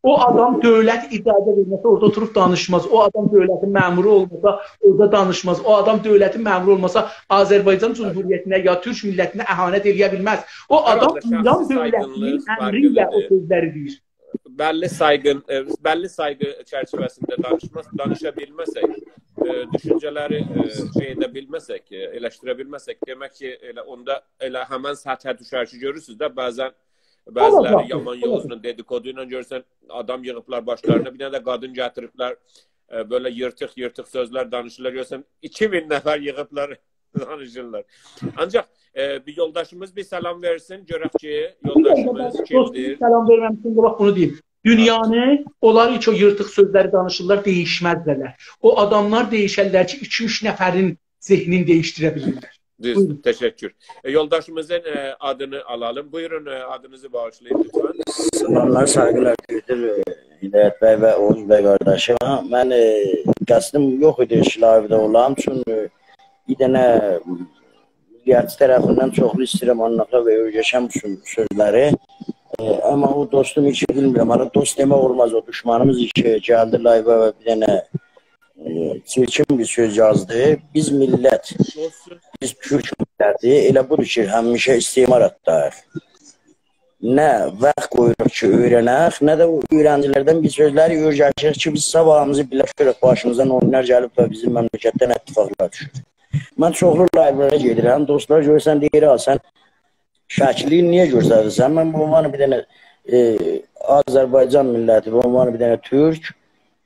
او آدام دؤولت اجازه وئرمه‌سه، اورادا اوتوروب دانیشماز. او آدام دؤولتین مأمورو اولماسا، اورادا دانیشماز. او آدام دؤولتین مأمورو اولماسا، آذربایجان جمهوریتینه یا تورک میللتینه اهانت ائله‌یه بیلمز. او آدام ایران دؤولتینین امری ایله او سؤزلری دئییر. هر حالدا شخصی سایغینیز فرقلی‌دیر. بللی سایغین، ائ، بللی سایغی چرچیوه‌سینده دانیشماز، دانیشا بیلمه‌سک، ائ، دوشونجه‌لری، ائ، شئی ائده بیلمه‌سک، ائ، ائلشدیره بیلمه‌سک، دئمک کی، ائله اوندا ائله همن سطحه دوشر کی، گؤرورسونوز ده، بعضا بعضیلری اولاجاق، یامان اولاجاق. یووزونون دئدیکودو ایله گؤرورسن، آدام ییغیبلار باشلارینا، بیر دنه ده قادین گتیریبلر، ائ، بئله ییرتیق-ییرتیق سؤزلر دانیشیرلار، گؤرورسن، ایکی مین نفر ییغیبلار، دانیشیرلار. آنجاق، ائ، بیر یولداشیمیز بیر سلام وئرسین، گؤرک کی، بیر دقیقه، یولداشیمیز من دوستوما کیمدیر؟ سلام وئرمه‌میشدیم، قاباق بونو دئییم. دونیانی، اونلار کی، او ییرتیق سؤزلری دانیشیرلار، دَییشمزلر. او آداملار دَییشرلر کی، ایکی-اوچ نفرین ذهنینی دَییشدیره بیلیرلر. دوز، بویورون. تشکر. ائ، یولداشیمیزین، ائ، آدینی آلالیم. بویورون، ائ، آدینیزی باغیشلایین لطفا. سلاملار، سایغیلار، دؤکتور، ائ، هدایت بی و اوغوز بی قارداشیما. من، ائ، قصدیم یوخ ایدی کی، لایودا اولام، چون، ائ، بیر دنه میللیتچی طرفیندن چوخلو ایسته‌ییرم آنلاتا و اؤیرشم سؤ-، سؤزلری. ائ، آمما او دوستوم کی، بیلمیرم، هله دوست دئمک اولماز، او دوشمانیمیز کی، گلدی لایوا و بیر دنه، ائ، چیرکین بیر سؤز یازدی. بیز میللت، دوستوم، بیز تورک میللتی، ائله بودور کی، همیشه استعمار آلتداییق. نه واخت قویوروق کی، اؤیرنک، نه ده او اؤیرنجیلردن بیر سؤزلری اؤیرشک کی، بیز صاباحیمیزی بیلک، گؤرک باشیمیزا نئینر گلیب و بیزیم مملکتدن اتفاقلار دوشور. من چوخلو لایو‌لارا گئدیرم. دوستلار گؤرسن دئییر: «ها، سن شکلی نییه گؤستریرسن؟» من به عنوان بیر دنه، ائ، آذربایجان میللتی، به عنوان بیر دنه تورک،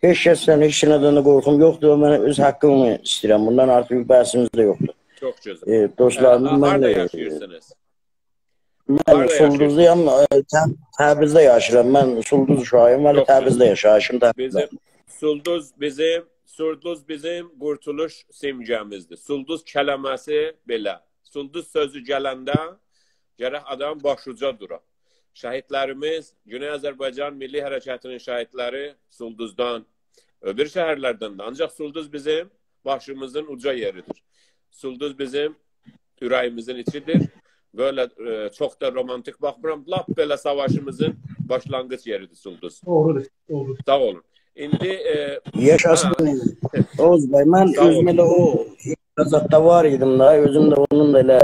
هئچ کسدن، هئچ نه‌دن ده قورخوم یوخدور. من اؤز حاققیمی ایسته‌ییرم. بوندان آرتیق بیر بحثیمیز ده یوخدور. چوخ گؤزل. ائ، دوستلاریمین، اه، من، هاردا، ائ، یاشاییرسینیز؟ من هاردا سولدوزلویام، یاشاییرسینیز؟ ائ، تب-، تبریزده یاشاییرام. من سولدوز اوشاغیام، ولی چوخ گؤزل. تبریزده یاشاییشیم تبریزده. بیزیم سولدوز، بیزیم، سولدوز بیزیم قورتولوش سیمگه‌میزدیر. سولدوز کلمه‌سی بئله. سولدوز سؤزو گلنده گرک آدام باشی اوجا دورا. شهیدلریمیز، گونئی آذربایجان میللی حرکتینین شهیدلری سولدوزدان، او بیری شهرلردن ده. آنجاق سولدوز بیزیم باشیمیزین اوجا یئریدیر. سولدوز بیزیم اوره‌ییمیزین ایچیدیر. بئله، ائ، چوخ دا رومانتیک باخمیرام. لاپ بئله ساواشیمیزین باشلانغیج یئریدیر سولدوز. دوغرودور، دوغرودور. ساغ اولون. ایندی، ائ، یاشاسین، ها. اوغوز بی. من، ساغ اولون، اؤزوم ائله او زاددا وار ایدیم ده، اؤزوم ده اونون دا ائله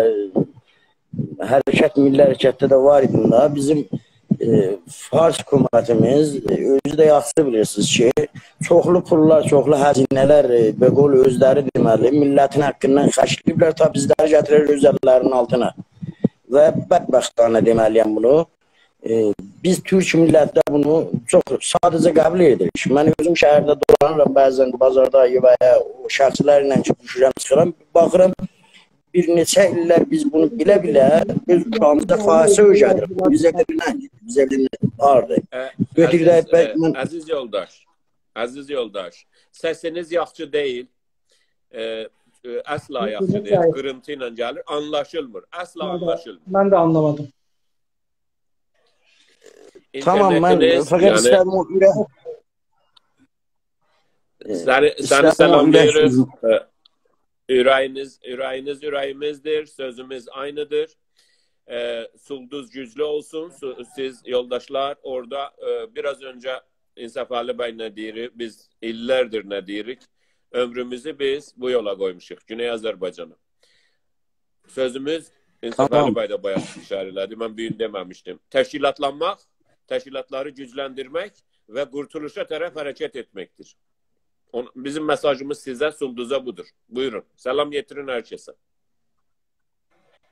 حرکت، میللی حرکتده ده وار ایدیم ده. بیزیم، ائ، فارس حکومتیمیز، ائ، اؤزو ده یاخشی بیلیرسینیز کی، چوخلو پوللار، چوخلو هزینه‌لر، ائ، به قول اؤزلری دئمه‌لی، میللتین حاققیندان خرجله‌ییبلر، تا بیزلری گتیریر اؤز اللرینین آلتینا. و بدبختانه دئمه‌لی‌یم بونو. ائ، بیز تورک میللتی ده بونو چوخ ساده‌جه قبول ائدیریک. من اؤزوم شهرده دولانیرام، بعضا بازاردا و یا او شخصلرله کی دوشورم، چیخیرام، باخیرام، بیر نئچه ایللر بیز بونو بیله-بیله اؤز اوشاغیمیزا فاحشه اؤیره‌دیریک. بیزه ده بیلن، بیزه بیلن آردی. اه، گؤتور عزیز، ده، اه، من عزیز یولداش، عزیز یولداش، سسینیز یاخشی دئییل. اه، اه، اصلا یاخشی دئییل. قیرینتی ایله گلیر، آنلاشیلمیر. اصلا آنلاشیلمیر. من ده آنلامادیم. تامام، من اینترنتینیز، فقط یعنی، ایسته‌دیم او اورک، سنی، سنی ایسته‌دیم او اورک سلاملاییریز. سؤزونو. اه، اوره‌یینیز، اوره‌یینیز اوره‌ییمیزدیر، سؤزوموز عینی‌دیر. اه، سولدوز گوجلو اولسون، سو-، سیز یولداشلار اورادا، اه، بیر آز اؤنجه انصافعلی بی نه دئییر، بیز ایللردیر نه دئییریک، عؤمروموزو بیز بو یولا قویموشوق، گونئی آذربایجانا. سؤزوموز، انصافعلی، تامام، بی ده بایاق ایشاره ائله‌دی، من بو گون دئمه‌میشدیم. تشکیلاتلانماق، تشکیلاتلاری گوجلندیرمک و قورتولوشا طرف حرکت ائتمکدیر. اون-، بیزیم مئساژیمیز سیزه، سولدوزا بودور. بویورون، سلام یئتیرین هر کسه.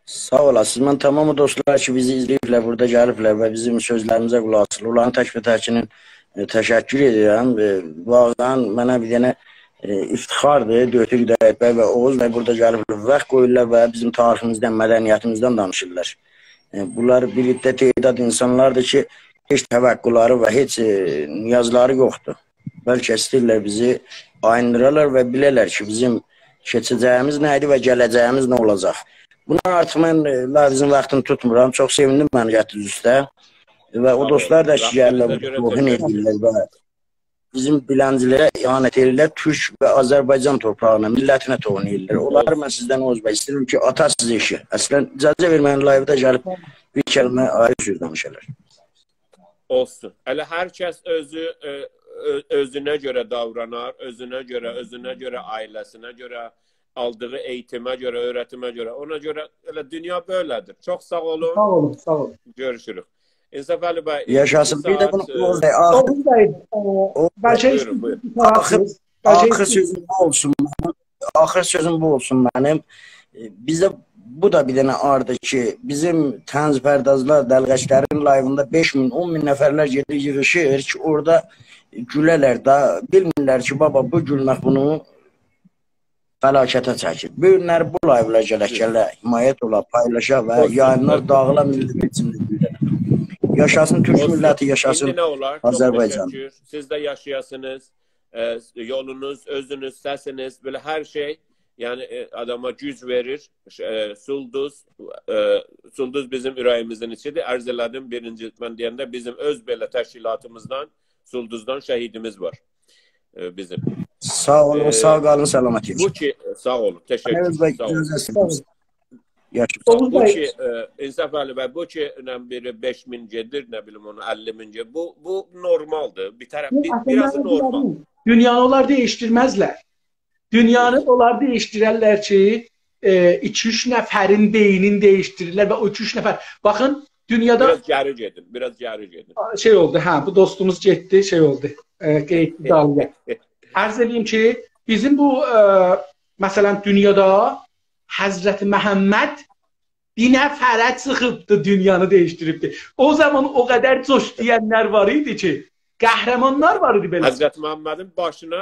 ساغ اولاسینیز. من تامام او دوستلار کی بیزی ایزله‌ییبلر، بورادا گلیبلر و بیزیم سؤزلریمیزه قولاق آسیرلار، اونلارین تک به تکینین، ائ، تشکر ائدیرم. ائ، واقعا منه بیر دنه، ائ، افتخاردیر. دؤکتور هدایت بی و اوغوز بی بورادا گلیبلر، واخت قویورلار و بیزیم تاریخیمیزدن، مدنیتیمیزدن دانیشیرلار. ائ، بونلار بیر عده تعداد اینسانلاردیر کی هئچ توقعلری و هئچ، ائ، نیازلاری یوخدور. بلکه ایسته‌ییرلر بیزی آییندیرالار و بیله‌لر کی بیزیم کئچه‌جه‌ییمیز نه ایدی و گله‌جه‌ییمیز نه اولاجاق. بوندان آرتیق من، ائ، لایوینیزین واختینی توتمورام. چوخ سئویندیم منی گتیردینیز اوسته. و او، اوستوز، دوستلار دا کی گلیرلر، توهین ائدیرلر و بیزیم بیلنجیلره اهانت ائدیرلر، تورک و آذربایجان تورپاغینا، میللتینه توهین ائدیرلر. اونلاری، اولسون، من سیزدن، اوغوز بی، ایسته‌ییرم کی آتا سیزی ایشی. اصلا، اجازه وئرمه‌یین لایودا گلیب بیر کلمه آیری سؤز دانیشالار. اولسون. ائله هر کس اؤزو، ائ، اؤ-، اؤزونه گؤره داورانار، اؤزونه گؤره، اؤزونه گؤره، عائله‌سینه گؤره، آلدیغی ائییتیمه گؤره، اؤیرتیمه گؤره، اونا گؤره ائله دونیا بئله‌دیر. چوخ ساغ اولون. ساغ اولون، ساغ اولون. گؤروشوروک. انصافعلی بی، ایندی یاشاسین. بیر ده ساعت، بونو، ائ، اوغوز بی، آخ-، اوغوز بی، ائ، او، بلکه، بویورون، بویورون. آخیر، بلکه آخیر سؤزوم بو اولسون. آخیر سؤزوم بو اولسون منیم. ائ، بیزه بو دا بیر دنه آردی کی بیزیم طنزپردازلار، دلغکلرین لایویندا بئش مین، اون مین نفرلر گئدیر، ییغیشیر کی اورادا گوله‌لر ده، بیلمیرلر کی بابا، بو گولمک بونو فلاکته چکیر. بو گونلری بو لایولار گرک، دوز، گله، حمایت اولا، پایلاشا و، دوستوم، یایینلار، دوستوم، داغیلا، میللت ایچینده گوله‌لر. یاشاسین تورک، دوستوم، میللتی، یاشاسین، ایندی نه اولار؟ چوخ، آذربایجان، تشکر. سیز ده یاشایاسینیز. ائ، یولونوز، اؤزونوز، سسینیز، بئله هر شئی، یعنی، ائ، آداما گوج وئریر. ائ، سولدوز، ائ، سولدوز بیزیم اوره‌ییمیزین ایچیدیر. عرض ائله‌دیم، بیرینجی من دئینده بیزیم اؤز بئله تشکیلاتیمیزدان، سولدوزدان شهیدیمیز وار. ائ، بیزیم. ساغ اولون، ائ، ساغ قالین، سلامت یاشایین. بو کی، ساغ اولون، تشکر، ساغ اولون. اوغوز بی، اجازه ایسته‌ییرم. یاشا. اوغوز بی، بو کی، ائ، انصافعلی بی، بو کی، نه بیری بئش مین گئدیر، نه بیلیم اونو، اللی مین گئدیر. بو، بو نورمالدیر. بیر طرف، یوخ، بیر، بیر آزی نورمال. دونیانی اونلار دییشدیرمزلر. دونیانی اونلار دییشدیررلر کی، ائ، ایکی-اوچ نفرین بئینینی دییشدیریرلر و او ایکی-اوچ نفر. باخین، دونیادا، بیر آز گئری گئدین، بیر آز گئری گئدین. شئی اولدو، هه، بو دوستوموز گئتدی، شئی اولدو. ائ، قئییتدی دالییا. عرض ائدییم کی، بیزیم بو، ائ، مثلا، دونیادا حضرت محمد بیر نفره چیخیبدی، دونیانی دییشدیریبدی. او زامان او قدر جوش دئینلر وار ایدی کی، قهرمانلار وار ایدی بئله. حضرت محمدین باشینا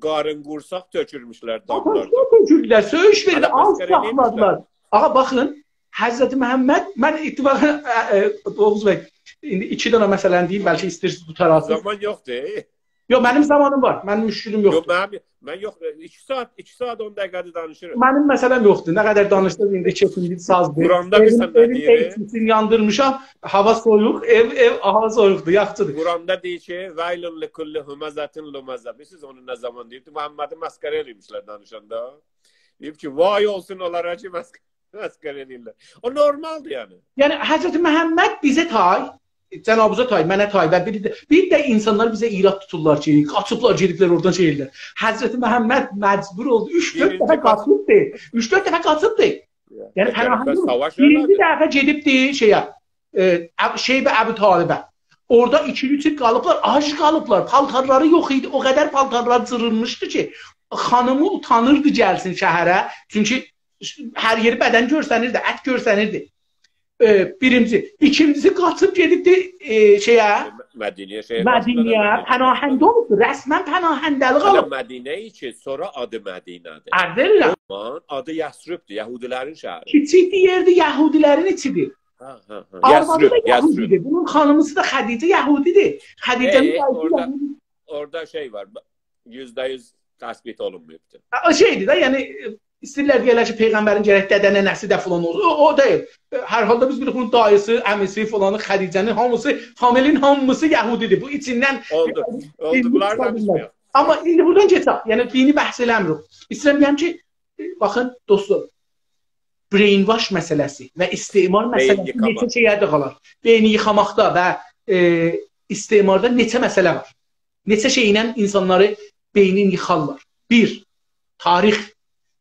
قارین قورساق تؤکورموشلر داملاردا. تؤکوردولر، سؤیوش وئردی، هله آز مسخره ائله‌ییرمیشلر. ساخلادیلار. آغا، باخین، حضرت محمد، من اتفاقا، ائ، ائ، اوغوز بی، ایندی ایکی دنه مثلا دئییم، بلکه ایسته‌ییرسینیز بو ترازی. زامان یوخدور، ائ؟ یوخ، منیم زامانیم وار، منیم مشکلیم یوخ، یوخدور. منیم، من یوخ، ایکی ساعت، ایکی ساعت اون دقیقه‌دیر دانیشیریق. منیم مسئله‌م یوخدور. نه قدر دانیشساز، ایندی کئفیم سازدی. قرآندا ائوین، بیلسن نه ائوین دئییر؟ ائی‌سی‌سینی یاندیرمیشام. هاوا سویوق، ائو، ائو، هاوا سویوقدور، یاخشیدیر. قرآندا دئییر کی، «ویل لکل همزة لمزة.» بیلیرسینیز اونو نه زامان دئییبدی؟ محمدی مسخره ائله‌ییبمیشلر دانیشاندا. دئییب کی، «وای اولسون اونلارا کی، مسخره، مسخره ائله‌ییرلر.» او نورمالدیر، یعنی. یعنی، حضرت محمد بیزه تای، جنابیزا تای، منه تای و بیر ده، بیر ده اینسانلار بیزه ایراد توتورلار کی، قاچیبلار، گئدیبلر اورادان شئی ائله‌ییرلر. حضرت محمد مجبور اولدو، اوچ-دؤرد بیرینجی دفعه قاچ- قاچیبدی. اوچ-دؤرد دفعه قاچیبدی. یعنی، گرک پناهنده بس اولدو. ساواش بیرینجی ائله‌دی. دفعه گئدیبدی شئیه، ائ، اب-، شیب ابی طالبه. اورادا ایکی-اوچ ایل قالیبلار، آج قالیبلار، پالتارلاری یوخ ایدی، او قدر پالتارلار جیریلمیشدی کی، خانیمی اوتانیردی گلسین شهره، چونکی هر یئری بدن گؤرسنیردی، ات گؤرسنیردی. ائ، بیرینجی. ایکینجیسی، قاچیب گئدیبدی، ائ، شئیه، مدینه‌یه، شئیه، مدینه‌یه، قاچیب پناهنده اولوبدو، رسما پناهنده‌لیک هله آلیب. مدینه کی، سونرا آدی مدینه‌دیر. عرض ائدیرم. آمان، آدی یثرب‌دیر، یهودی‌لرین شهری. کیچیک دئیردی، یهودی‌لرین ایچیدیر. هه، هه، هه. آروادی دا یثرب، یثرب. یهودی‌دیر. بونون خانیمیسی دا خدیجه یهودی‌دیر. خدیجه‌نین ائ، داییسی اورادا، یهودی. اورادا شئی وار، یوزده یوز تثبیت اولونماییبدیر. او شئیدیر ده، یعنی، ائ، ایسته‌ییرلر دئیه‌لر کی، پیغمبرین گرک دده ننه‌سی دفن اولونور. او، او دئییل. ائ، هر حالدا بیز بیلیریک، بونون داییسی، عمیسی، فلانی، خدیجه‌نین هامیسی، فامیلین هامیسی یهودی‌دیر. بو ایچیندن، اولدو، ائ، اولدو، بونلاری ایندی دانیشمایاق. آمما ایندی بورادان کئچک. یعنی، دینی بحث ائله‌میریک. ایسته‌ییرم دئیم کی، ائ، باخین، دوستلار، brainwash مسئله‌سی و استعمار بئیین مسئله‌سی ییخاماق. نئچه شئیده قالار. بئینی ییخاماقدا و، ائ، استعماردا نئچه مسئله وار. نئچه شئی ایله اینسانلاری، بئینین ییخارلار. بیر، تاریخ.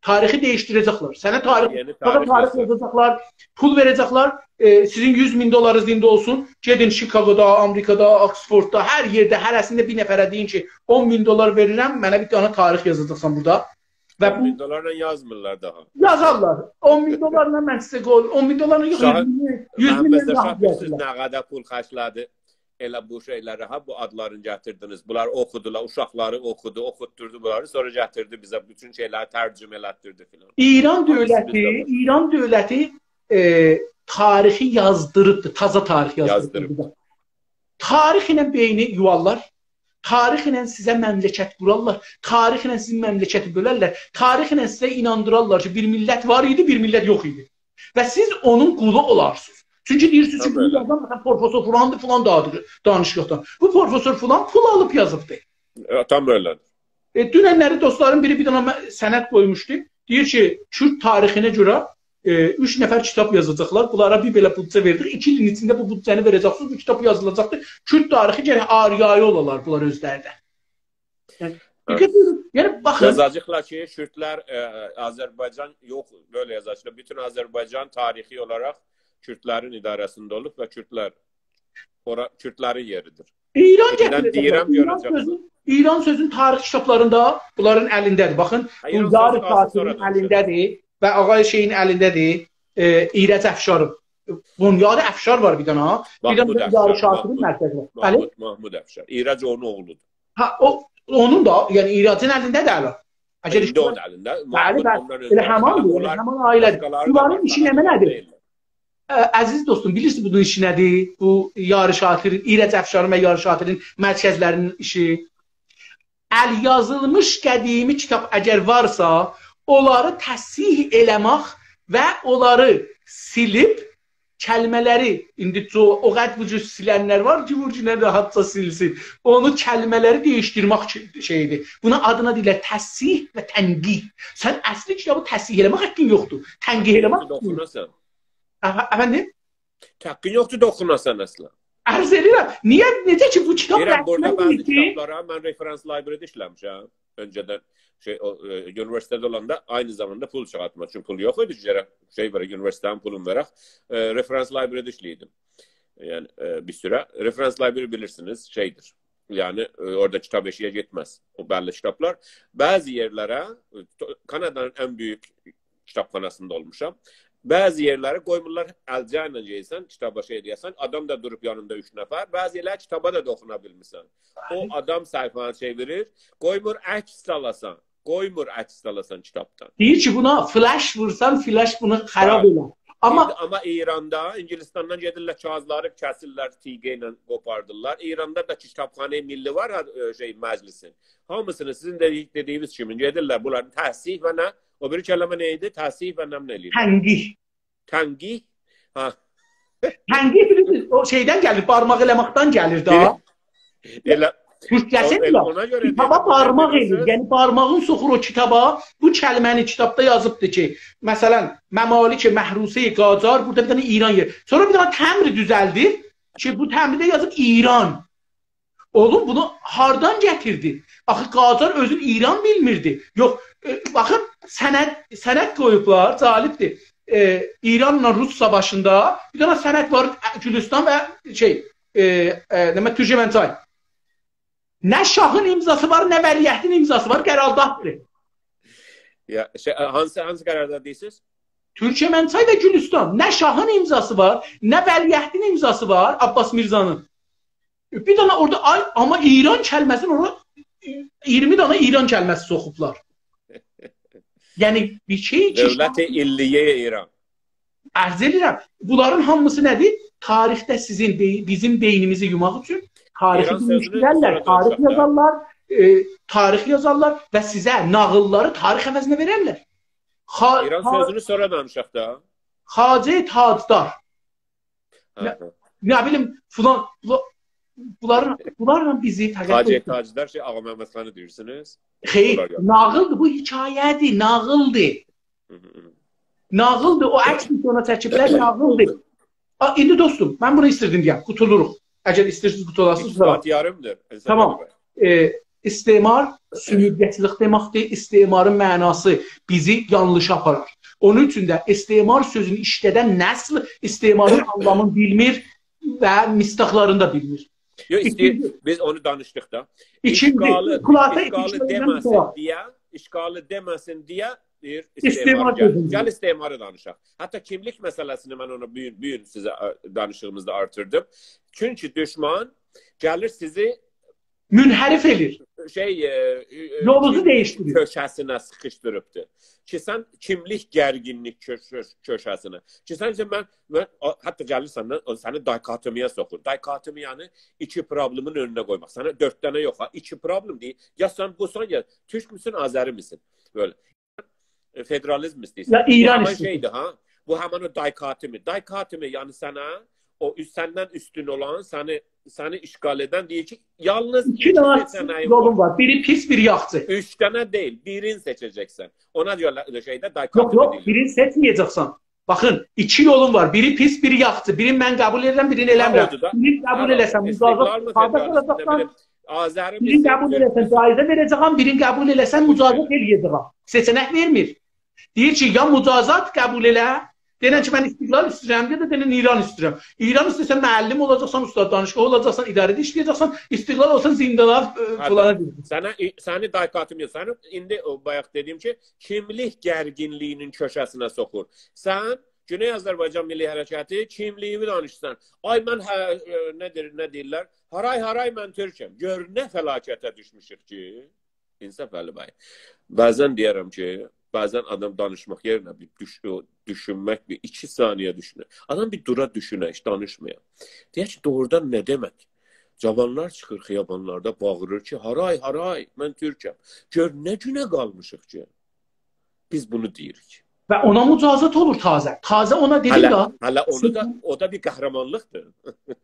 تاریخی دییشدیره‌جکلر. سنه تاریخ، یئنی سنه تاریخ تاریخ یازیر. یازاجاقلار، پول وئره‌جکلر. ائ، سیزین یوز مین دلارینیز ایندی اولسون. گئدین شیکاگودا، آمریکادا، آکسفورددا، هر یئرده، هره‌سینده بیر نفره دئیین کی، اون مین دلار وئریرم، منه بیر دنه تاریخ یازاجاقسان بورادا. و اون بو مین دلارلا یازمیرلار داها. یازارلار. اون مین دلارلا من سیزه قوی-، اون مین دلارلا یوخ، شاه-، یوز مین، یوز مینله محمد رضا راحت شاه، بیلیرسینیز یازارلار. نه قدر پول خرجله‌دی؟ ائله بو شئیلره، ها، بو آدلارینی گتیردینیز. بونلار اوخودولار، اوشاقلاری اوخودو، اوخوتدوردو بونلاری، سونرا گتیردی بیزه بوتون شئیلری ترجمه ائلتدیردی فلان. ایران هامیسی دؤولتی، بیزده وار. ایران دؤولتی، ائ، تاریخی یازدیریبدی، تازا تاریخ یازدیریبدی. یازدیریب. تاریخ ایله بئینی یووارلار، تاریخ ایله سیزه مملکت قورارلار، تاریخ ایله سیزین مملکتی بؤلرلر، تاریخ ایله سیزه ایناندیرارلار کی، بیر میللت وار ایدی، بیر میللت یوخ ایدی. و سیز اونون قولو اولارسینیز. چونکی دئییرسینیز کی، تام بونو ائله. یازان، مثلا، پروفسور فلاندیر، فلان دا آدی دانیشیقدا. بو پروفسور فلان پول آلیب یازیبدی. ائ، تام ائله. ائ، دوننلری دوستلارین بیری بیر دنه مه-، سند قویموشدو. دئییر کی، کورد تاریخینه گؤره، ائ، اوچ نفر کیتاب یازاجاقلار. بونلارا بیر بئله بودجه وئردیک. ایکی ایلین ایچینده بو بودجه‌نی وئره‌جکسینیز، بو کیتابی یازیلاجاقدیر. کورد تاریخی گرک آریایی اولالار بونلار اؤزلری ده. یعنی، هه. دقت ائدین. یعنی، باخین. یازاجاقلار کی، کوردلر، ائ، آذربایجان یوخ، بئله یازاجاقلار. بوتون آذربایجان تاریخی اولاراق کوردلرین اداره‌سینده اولوب و کوردلر، اورا کوردلرین یئریدیر. ایران ایندیدن گتیره‌جکلر. دئییرم، ایران گؤره‌جکسینیز. سؤزون، ایران سؤزون تاریخ کیتابلاریندا، بونلارین الینده‌دیر. باخین، هه، ایران بو یاری سؤزو قالسین، سونرا شاطرین دانیشاریق. الینده‌دیر و آقای شئیین الینده‌دیر. ائ، ایرج افشارین، بنیاد افشار وار بیر دنه، ها. بیر دنه محمود ده افشار، یاری شاطرین محمود، مرکزی وار. بلی. محمود، محمود افشار. ایرج اونون اوغلودور. ها، او، اونون دا، یعنی ایرجین الینده‌دیر هله. اگر ایندی اشتباه اونون الینده. بلی، محمود بلی. اوندان ائله اؤنجه هماندیر، اونلار ائله همان عائله‌دیر. باشقالاری دا بونلارین وار، ایشی ساغا نمنه‌دیر؟ دئییللر. ا، عزیز دوستوم، بیلیرسینیز بونون ایشی نه‌دیر؟ بو یاری شاطرین، ایرج افشارین و یاری شاطرین مرکزلرینین ایشی؟ ال‌یازیلمیش قدیمی کیتاب اگر وارسا، اونلاری تصحیح ائله‌مک و اونلاری سیلیب، کلمه‌لری، ایندی جو-، او قدر بو جور سیلنلر وار کی، وور کی، نه راحتجا سیلسین. اونو کلمه‌لری دییشدیرمک کی-، شئیدیر. بونا آدینا دئییرلر تصحیح و تنقیح. سن اصلی کیتابی تصحیح ائله‌مک حاققین یوخدور. تنقیح ائله‌مک حاققین یوخدور. دوخوناسان. افه-، افندیم؟ حاققین یوخدور دوخوناسان اصلا. عرض ائدیرم، نییه، نئجه کی، بو کیتاب دئییرم، بورادا رسماً بعضی دئییل کی، کیتابلارا من reference library-ده ایشله‌میشم. اؤنجه‌دن شئی، او، ائ، اونیوئرسیتئتده اولاندا عینی زاماندا پول چیخارتماق اوچون، پول یوخ ایدی کی، گرک شئی وئرک، اونیوئرسیتئتین پولونو وئرک. ائ، reference library-ده ایشله‌ییردیم. یعنی، ائ، بیر سوره. Reference library بیلیرسینیز، شئیدیر. یعنی، ائ، اورادا کیتاب ائشیگه گئتمز. او بللی کیتابلار. بعضی یئرلره، ائ، تو-، کانادانین ان بؤیوک کیتابخاناسیندا اولموشام. بعضی یئرلری قویمورلار، الجه ایله گئدیرسن، کیتابا شئی ائله‌یه‌سن، آدام دا دوروب یانیندا اوچ نفر. بعضی یئرلری کیتابا دا توخونا بیلمیرسن. او آدام صفحه‌نی چئویریر، قویمور عکس سالاسان. قویمور عکس سالاسان کیتابدان. دئییر کی، بونا فلش وورسان، فلش بونو خراب بلی. ائلر. آمما ایندی، آمما ایراندا، اینگیلیستاندان گئدیرلر، کاغیذلاری کسیرلر، تیغه ایله قوپاردیرلار. ایراندا دا کیتابخانه ملی وار، ها، ائ، شئی، مجلسین. هامیسینی سیزین دئدی-، دئدیگینیز کیمی گئدیرلر، بونلارین تصحیح و نه، او بیری کلمه نه ایدی؟ تصحیح و نه، نه ائله‌ییرلر؟ تنقیح. تنقیح؟ ها. تنقیح بیلیرسینیز، او شئیدن گلیر، بارماق ائله‌مکدن گلیر دا. ائله، تورکجه‌سی او، ائله یوخ. اونا گؤره کیتابا دئدیم، بارماق بیلیرسینیز، ائله‌ییر. یعنی بارماغین سوخور او کیتابا، بو کلمه‌نی کیتابدا یازیبدیر کی، مثلا، ممالک محروسه‌ی قاجار، بورادا بیر دنه ایران یئری. سونرا بیر دنه تمبر دوزلدیر کی، بو تمبرده یازیب ایران. اوغلوم، بونو هاردان گتیردی؟ آخی قاجار اؤزون ایران بیلمیردی. یوخ، ائ، باخین، سند، سند قویوبلار، جالبدیر. ائ، ایرانلا روس ساواشیندا بیر دنه سند وار، ائ، گولوستان و شئی، ائ، ائ، نه، تورکمنچای. نه شاهین امضاسی وار، نه ولیعهدین امضاسی وار، قرارداددیر. یا، شئی، هانسی، هانسی قرارداد دئییرسینیز؟ تورکمنچای و گولوستان. نه شاهین امضاسی وار، نه ولیعهدین امضاسی وار، عباس میرزانین. بیر دنه اورادا آی، آمما ایران کلمه‌سینی اورادا اییرمی دنه ایران کلمه‌سی سوخوبلار. یعنی، بیر شئی کی، دولت علیه ایران. عرض ائدیرم، بونلارین هامیسی نه‌دیر؟ تاریخده سیزین بئی-، بیزیم بئینیمیزی یوماق اوچون تاریخی ایران سؤزونو دییشدیررلر، سونرا تاریخ دانیشاق دا. یازارلار، ائ، تاریخ یازارلار و سیزه ناغیللاری تاریخ عوضینه وئررلر. خا-، ایران خا-، سؤزونو سونرا دانیشاق دا. خواجه تاجدار. هه، نه، هه. نه بیلیم، فلان، فلان، بونلارین، بونلارلا بیزی فقط خواجه تاجدار، شئی، آغا محمد خانی دئییرسینیز؟ خیر، اونلار یوخ. ناغیلدیر، بو حکایه‌دیر، ناغیلدیر. هی، هی، هی. ناغیلدیر، او عکس کی اونا چکیبلر، ناغیلدیر. آ، ایندی دوستوم، من بونو ایستیردیم دئیم، قوتولوروق. اگر ایسته‌ییرسینیز، قوتولاسینیز، ایکی ساعات یاریمدیر. تامام. ائ، استعمار سؤمورگه‌چیلیک دئمکدیر. استعمارین معناسی بیزی یانلیشا آپارار. اونون اوچون ده استعمار سؤزونو ایشلدن نسل استعمارین آنلامینی بیلمیر و مصداقلارینی دا بیلمیر. یوخ، ایسته‌ییر، ایکینجی بیز اونو دانیشدیق دا. ایکینجی، اشغالی، خلاصه، اشغالی ایکینجی دئمه‌سین دئیه، اشغالی دئمه‌سین دئیه دئییر، استعمار استعمار گل. سؤزونو. گل استعماری دانیشاق. حتی کیملیک مسئله‌سینی من اونا بو گون، بو گون سیزه، ا، دانیشیغیمیزدا آرتیردیم. چونکی دوشمن گلیر سیزی منحرف ائله‌ییر. شئی، ائ، ائ، یولونوزو کیملیک دییشدیریر. کؤشه‌سینه سیخیشدیریبدیر. کی سن کیملیک گرگینلیک کؤ-، کؤ-، کؤشه‌سینه. کی سن، سن، من، من، او، حتی گلیرسن ده، او سنی دیکوتومی‌یه سوخور. دیکوتومی، یعنی ایکی پروبلئمین اؤنونه قویماق. سنه دؤرد دنه یوخ، ها، ایکی پروبلئم دئییر. یا سن بوسان، یا تورک موسون، آذری میسین؟ بئله. ائ، فدرالیزم ایسته‌ییرسن. یا ایران ایسته‌ییرسن. بو همین شئیدیر، ها؟ بو همین او دیکوتومی. دیکوتومی، یعنی سنه او اوس-، سندن اوستون اولان، سنی، سنی اشغال ائدن دئییر کی، یالنیز ایکی ایکی دنه سئچنه‌یین یولون وار. وار. بیری پیس، بیری یاخشی. اوچ دنه دئییل، بیرینی سئچه‌جکسن. اونا گؤره شئیده یوخ، دیکوتومی یوخ، دئییرلر. بیرینی سئچمه‌یه‌جکسن. باخین، ایکی یولون وار. بیری پیس، بیری یاخشی. بیرینی من قبول ائدیرم، بیرینی ائله‌میرم. ها، اودور دا. بیرینی قبول ائله‌سن، مجازات، استقلال مو، فدرال، فدرال، نه بیلیم، آذری، بیرینی قبول ائله‌سن، جایزه وئره‌جه‌یم، بیرینی قبول ائله‌سن، مجازات ائله‌یه‌جه‌یم. سئچنک وئرمیر. دئییر کی، یا مجازات قبول ائله، دئنن کی، من استقلال ایسته‌ییرم، یا دا دئنن ایران ایسته‌ییرم. ایران ایسته‌ییرسن، معلم اولاجاقسان، استاد دانشگاه اولاجاقسان، اداره‌ده ایشله‌یه‌جکسن، استقلال اولسان، زندانا، ائ، حتی فلان ائده‌جکسن. سنه، سنی دیکوتومی، سنی ایندی او بایاق دئدیگیم کی، کیملیک گرگینلیگینین کؤشه‌سینه سوخور. سن گونئی آذربایجان میللی حرکتی، کیملیگیوی دانیشیرسان. آی، من، هه، ائ، نه دئییر، نه دئییرلر؟ هارای، هارای، من تورکم. گؤر نه فلاکته دوشموشوک کی. انصاف، علی بی. بعضا دئیه‌رم کی، بعضا آدام دانیشماق یئرینه بیر دوش-، او، دوشونمک، بیر ایکی ثانیه دوشونور. آدام بیر دورا دوشونه، هئچ دانیشمایا. دئیه کی، دوغرودان نه دئمک؟ جاوانلار چیخیر خیابانلاردا، باغیریر کی، هارای، هارای، من تورکم. گؤر نه گونه قالمیشیق کی. بیز بونو دئییریک. و اونا مجازات اولور تازه. تازه اونا دئدیم هله، دا، هله اونو دا، سئچن- او دا بیر قهرمانلیقدیر.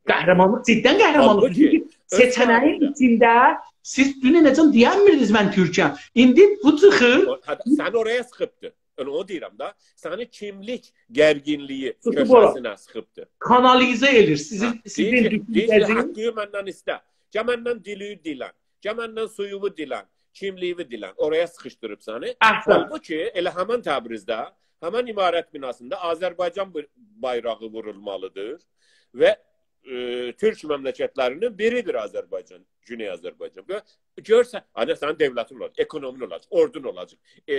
قهرمانلیق، جداً قهرمانلیق. حالبوکی چونکی اؤز سئچنه‌یین تاریخینده ایچینده سیز دوننه‌جن دئینمیردینیز «من تورکم». ایندی بو چیخیر. او، هه، سنی اورایا سیخیبدی. یعنی، اونو دئییرم ده. سنی کیملیک گرگینلیگی سیخیب اورا. کؤشه‌سینه سیخیبدی. کانالیزه ائله‌ییر. سیزین، هه، سیزین دئییر کی، دئییر کی، دوشونجه‌نیزی حاققیوی مندن ایسته. گل مندن دیلیوی دیلن. گل مندن سویووو دیلن. کیملیگیوی دیلن. اورایا سیخیشدیریب سنی. احسن. حالبوکی ائله همین تبریزده، همین امارت بیناسیندا آذربایجان بی-، بایراغی وورولمالیدیر و ائ، تورک مملکتلری‌نین بیری‌دیر آذربایجان، گونئی آذربایجان. و گؤرسن، آنی سنین دؤولتین اولاجاق، اکونومین اولاجاق، اوردون اولاجاق، ائ،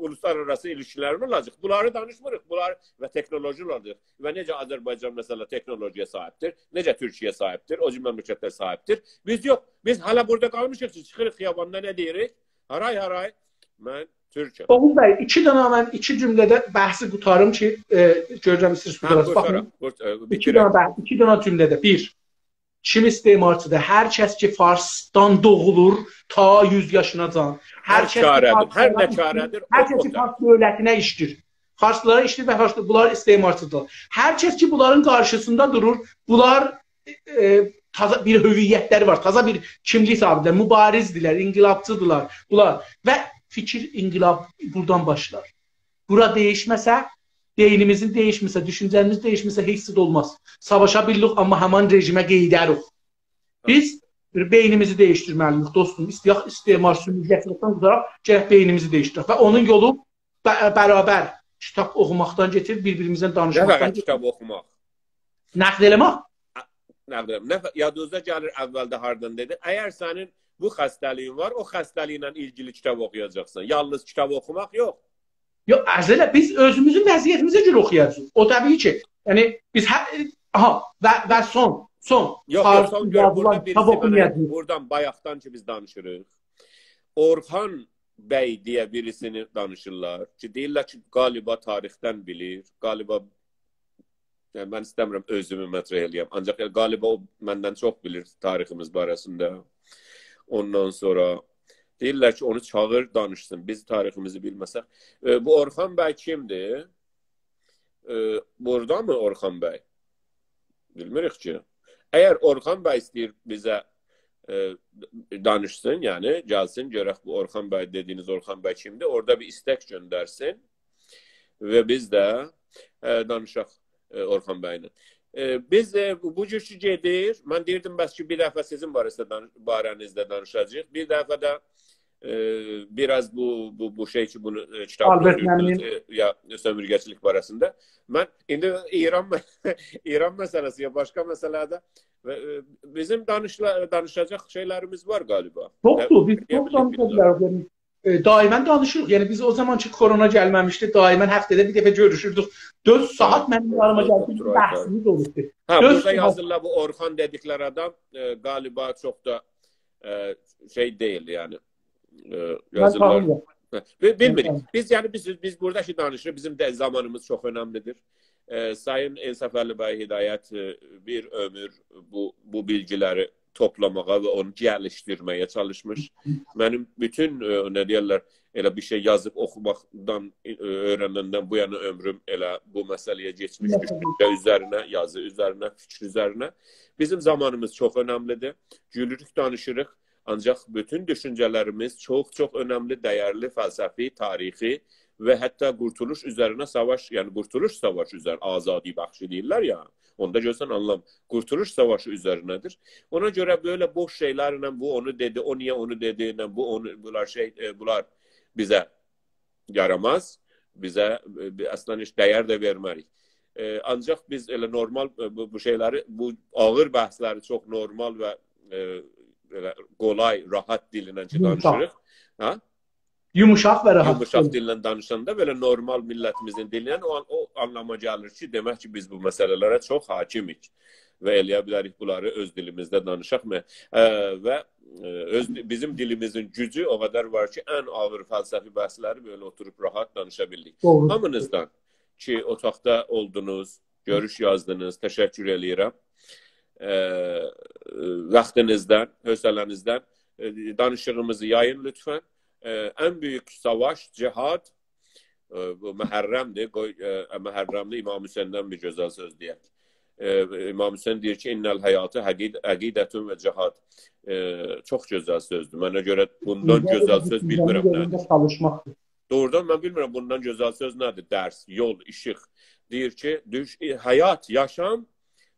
اولوسلارآراسی ایلیشکی‌لرین اولاجاق. بونلاری دانیشمیریق، بونلار و تکنولوژی اولاجاق. و نئجه آذربایجان، مثلا، تکنولوژی‌یه صاحیبدیر، نئجه تورکیه صاحیبدیر، او جور مملکتلر صاحیبدیر. بیز یوخ، بیز هله بورادا قالمیشیق کی، چیخیریق خیاباندا نه دئییریک؟ هارای، هارای، من تورکم. اوغوز بی، ایکی دنه من ایکی جمله‌ده بحثی قوتاریم کی، ائ، گؤرورم ایسته‌ییرسینیز هه، قوتاراز. قورتارام، باخین. قورت-، ائ، بیر ایکی بیتیرم. دنه بحث، ایکی دنه جمله‌ده. بیر، کیم استعمارچی‌دیر؟ هر کس کی فارسدان دوغولور تا یوز یاشیناجان. هر هر کس کی چاره‌دیر، فارس هر نه دؤولت-، چاره‌دیر، هر او، کس او کی چاره. فارس دؤولتینه ایشله‌ییر. فارسلارا ایشله‌ییر و فارس، بونلار استعمارچی‌دیر. هر کس کی بونلارین قارشیسیندا دورور، بونلار، ائ، تازا بیر هویتلری وار، تازا بیر کیملیک صاحیبی‌دیرلر، مبارزدیرلر، انقلابچی‌دیرلار بونلار. و فیکیر انقلاب بورادان باشلار. بورا دییشمه‌سه، بئینیمیزین دییشمه‌سه، دوشونجه‌میز دییشمه‌سه، هئچ زاد اولماز. ساواشا بیلیریک، آمما همان رژیمه قئییدریک. بیز بئینیمیزی دییشدیرمه‌لی‌ییک، دوستوم. ایسته‌یک استعمار، سومورگه‌چیلیکدن قوتاراق، گرک بئینیمیزی دییشدیرک. و اونون یولو ب-، برابر کیتاب اوخوماقدان گئچیر، بیر-بیریمیزله نه دانیشماقدان فقط گئچیر. کیتاب اوخوماق. نقد ائله‌مک. نقد ائله‌مک. نه ف-، یادینیزدا گلیر اولده هاردان دئدیم؟ اگر سنین بو خسته‌لیگین وار، او خسته‌لیگینن ایلگیلی کیتاب اوخویاجاقسان. یالنیز کیتاب اوخوماق یوخ. یوخ، عزیزلر، بیز اؤزوموزون وضعیتیمیزه گؤره اوخویاجاغیق. او طبیعی کی، یعنی بیز هر، آها، و، و سون، سون، یوخ، یوخ، فارسی سون گؤر، یازیلار بورادا کیتاب بیریسی منه، اوخومایاجاغیق. بورادان بایاقدان کی بیز دانیشیریق. اورخان بی دئیه بیریسینی دانیشیرلار کی، دئییرلر کی، غالیبا تاریخدن بیلیر، غالیبا، یعنی من ایسته‌میرم اؤزومو مطرح ائله‌یم، آنجاق، یعنی، غالیبا او مندن چوخ بیلیر تاریخیمیز باره‌سینده. اوندان سونرا دئییرلر کی، اونو چاغیر، دانیشسین، بیز تاریخیمیزی بیلمه‌سک. ائ، بو اورخان بی کیمدیر؟ ائ، بورادامی اورخان بی؟ بیلمیریک کی. اگر اورخان بی ایسته‌ییر بیزه، ائ، دانیشسین، یعنی گلسین، گؤرک بو اورخان بی دئدیگینیز اورخان بی کیمدیر، اورادا بیر ایستک گؤندرسین و بیز ده، ائ، دانیشاق، ائ، اورخان بی‌له. ائ، بیز، ائ، بو، بو جور کی گئدیر، من دئییردیم، بس کی بیر دفعه سیزین باره‌سینده دان-، باره‌نیزده دانیشاجاغیق، بیر دفعه ده ائ، بیر آز بو، بو، بو شئی کی، بونو، ائ، کیتابدا آلبرت اوخویوردونوز، ممنون. ائ، یا، سؤمورگه‌چیلیک باره‌سینده. من ایندی ایران مه-، ایران مسئله‌سی یا باشقا مسئله‌ده و، ائ، بیزیم دانیشلا-، دانیشاجاق شئیلریمیز وار غالیبا. چوخدور، بیز دئیه چوخ بیلیریک دانیشا بیلمیرم. بیلریک. یعنی، ائ، دائما دانیشیریق. یعنی، بیز او زامان کی، کرونا گلمه‌میشدی، دائما هفته‌ده بیر دفعه گؤروشوردوک. دؤرد ساعات منیم یانیما گلدی، بیر بحثیمیز اولوبدو. هه، دؤرد بورادا ساعات. یازیرلار، بو اورخان دئدیکلری آدام، ائ، غالیبا چوخ دا ائ، شئی دئییل، یعنی. ائ، من یازیرلار. تانیمیرام. هه، بی-، بیلمیریک. من تانیمیرام. بیز، یعنی، بیز، بیز بورادا کی دانیشیریق، بیزیم ده زامانیمیز چوخ اؤنملی‌دیر. ائ، سایین انصافعلی بی هدایت، ائ، بیر عؤمور بو، بو بیلگیلری توپلاماغا و اونو گلیشدیرمه‌یه چالیشمیش. منیم بوتون، ائ، نه دئیرلر، ائله بیر شئی یازیب اوخوماقدان، ائ، اؤیرنندن بو یانا عؤمروم ائله بو مسئله‌یه کئچمیش، دوشونجه اوزرینه، یازی اوزرینه، فیکیر اوزرینه. بیزیم زامانیمیز چوخ اؤنملی‌دیر. گولوروک، دانیشیریق. آنجاق بوتون دوشونجه‌لریمیز چوخ-چوخ اؤنملی، دیرلی، فلسفی، تاریخی و حتی قورتولوش اوزرینه ساواش، یعنی قورتولوش ساواشی اوزرینه، آزادی بخشی دئییرلر یا، اوندا گؤرسن آنلام، قورتولوش ساواشی اوزرینه‌دیر. اونا گؤره بئله بوش شئیلرله بو اونو دئدی، او نییه اونو دئدی، نه بو اونو، بونلار شئی، ائ، بونلار بیزه یاراماز، بیزه، ائ، بی-، اصلا هئچ دیر ده وئرمه‌ریک. ائ، آنجاق بیز ائله نورمال، ائ، بو، بو شئیلری، بو آغیر بحثلری چوخ نورمال و، ائ، بئله قولای، راحت دیلینن کی یومشاق. دانیشیریق. هه؟ یومشاق و راحت. یومشاق دیلینن دانیشاندا بئله نورمال میللتیمیزین دیلینن او، او آنلاما گلیر کی، دئمک کی، بیز بو مسئله‌لره چوخ حاکمیک و ائلیه بیلریک بونلاری اؤز دیلیمیزده دانیشاق. ائ، و، ائ، اؤز دی-، بیزیم دیلیمیزین گوجو او قدر وار کی، ان آغیر فلسفی بحثلری بئله اوتوروب راحت دانیشا بیلیریک. دوغرو. هامینیزدان کی، اوتاقدا اولدونوز، گؤروش یازدینیز، تشکر ائله‌ییرم. ائ، واختینیزدان، حوصله‌نیزدن، ائ، دانیشیغیمیزی یایین لطفا. ائ، ان بؤیوک ساواش، جهاد، ائ، بو محرم‌دیر. قوی، ائ، محرم‌دیر، امام حسیندن بیر گؤزل سؤز دئیک. ائ، امام حسین دئییر کی، «ان الحیاة عقید-، عقیدة و جهاد.» ائ، چوخ گؤزل سؤزدور. منه گؤره بوندان گؤزل سؤز بیلمیرم نه‌دیر. چالیشماقدیر. دوغرودان من بیلمیرم بوندان گؤزل سؤز نه‌دیر؟ درس، یول، ایشیق. دئییر کی، دوش-، ائ، حیات، یاشام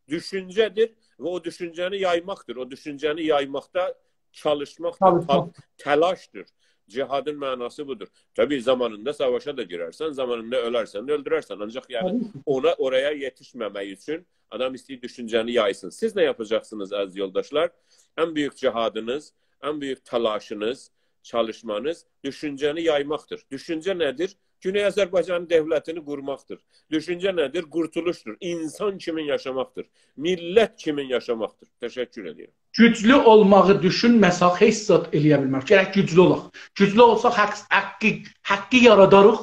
دوشونجه‌دیر و او دوشونجه‌نی یایماقدیر. او دوشونجه‌نی یایماقدا چالیشماقدیر، چالیشماق. تل-، تلاشدیر. جهادین معناسی بودور. طبیعی، زامانیندا ساواشا دا گیررسن، زامانیندا اؤلرسن ده، اؤلدوررسن. آنجاق، یعنی، طبیعی کی. اونا، اورایا یئتیشمه‌مک اوچون آدام ایسته‌ییر دوشونجه‌نی یایسین. سیز نه یاپاجاقسینیز، عزیز یولداشلار؟ ان بؤیوک جهادینیز، ان بؤیوک تلاشینیز، چالیشمانیز دوشونجه‌نی یایماقدیر. دوشونجه نه‌دیر؟ گونئی آذربایجانین دؤولتینی قورماقدیر. دوشونجه نه‌دیر؟ قورتولوشدور. اینسان کیمین یاشاماقدیر. میللت کیمین یاشاماقدیر. تشکر ائدیرم. گوجلو اولماغی دوشونمه‌سک، هئچ زاد ائله‌یه بیلمریک. گرک گوجلو اولاق. گوجلو اولساق، حاق، حاقی، حاقی یاراداریق.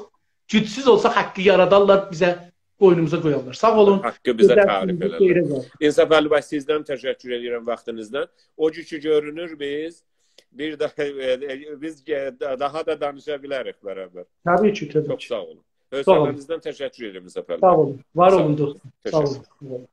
گوجسوز اولساق، حاقی یارادارلار، بیزه، بوینوموزا قویارلار. ساغ اولون. حاقی بیزه گؤزل تعریف گونونوز ائلرلر. خیره قالسین. انصافعلی بی، سیزدن تشکر ائدیرم واختینیزدان. او کی گؤرونور، بیز بیر داها، بیز داها دا دانیشا بیلریک برابر. طبیعی کی، طبیعی کی. چوخ ساغ اولون. ساغ اولون. حوصله‌نیزدن تشکر ائدیرم، انصافعلی بی. ساغ اولون. وار اولون، دوستوم. ساغ اولون. تشکر. ساغ اولون.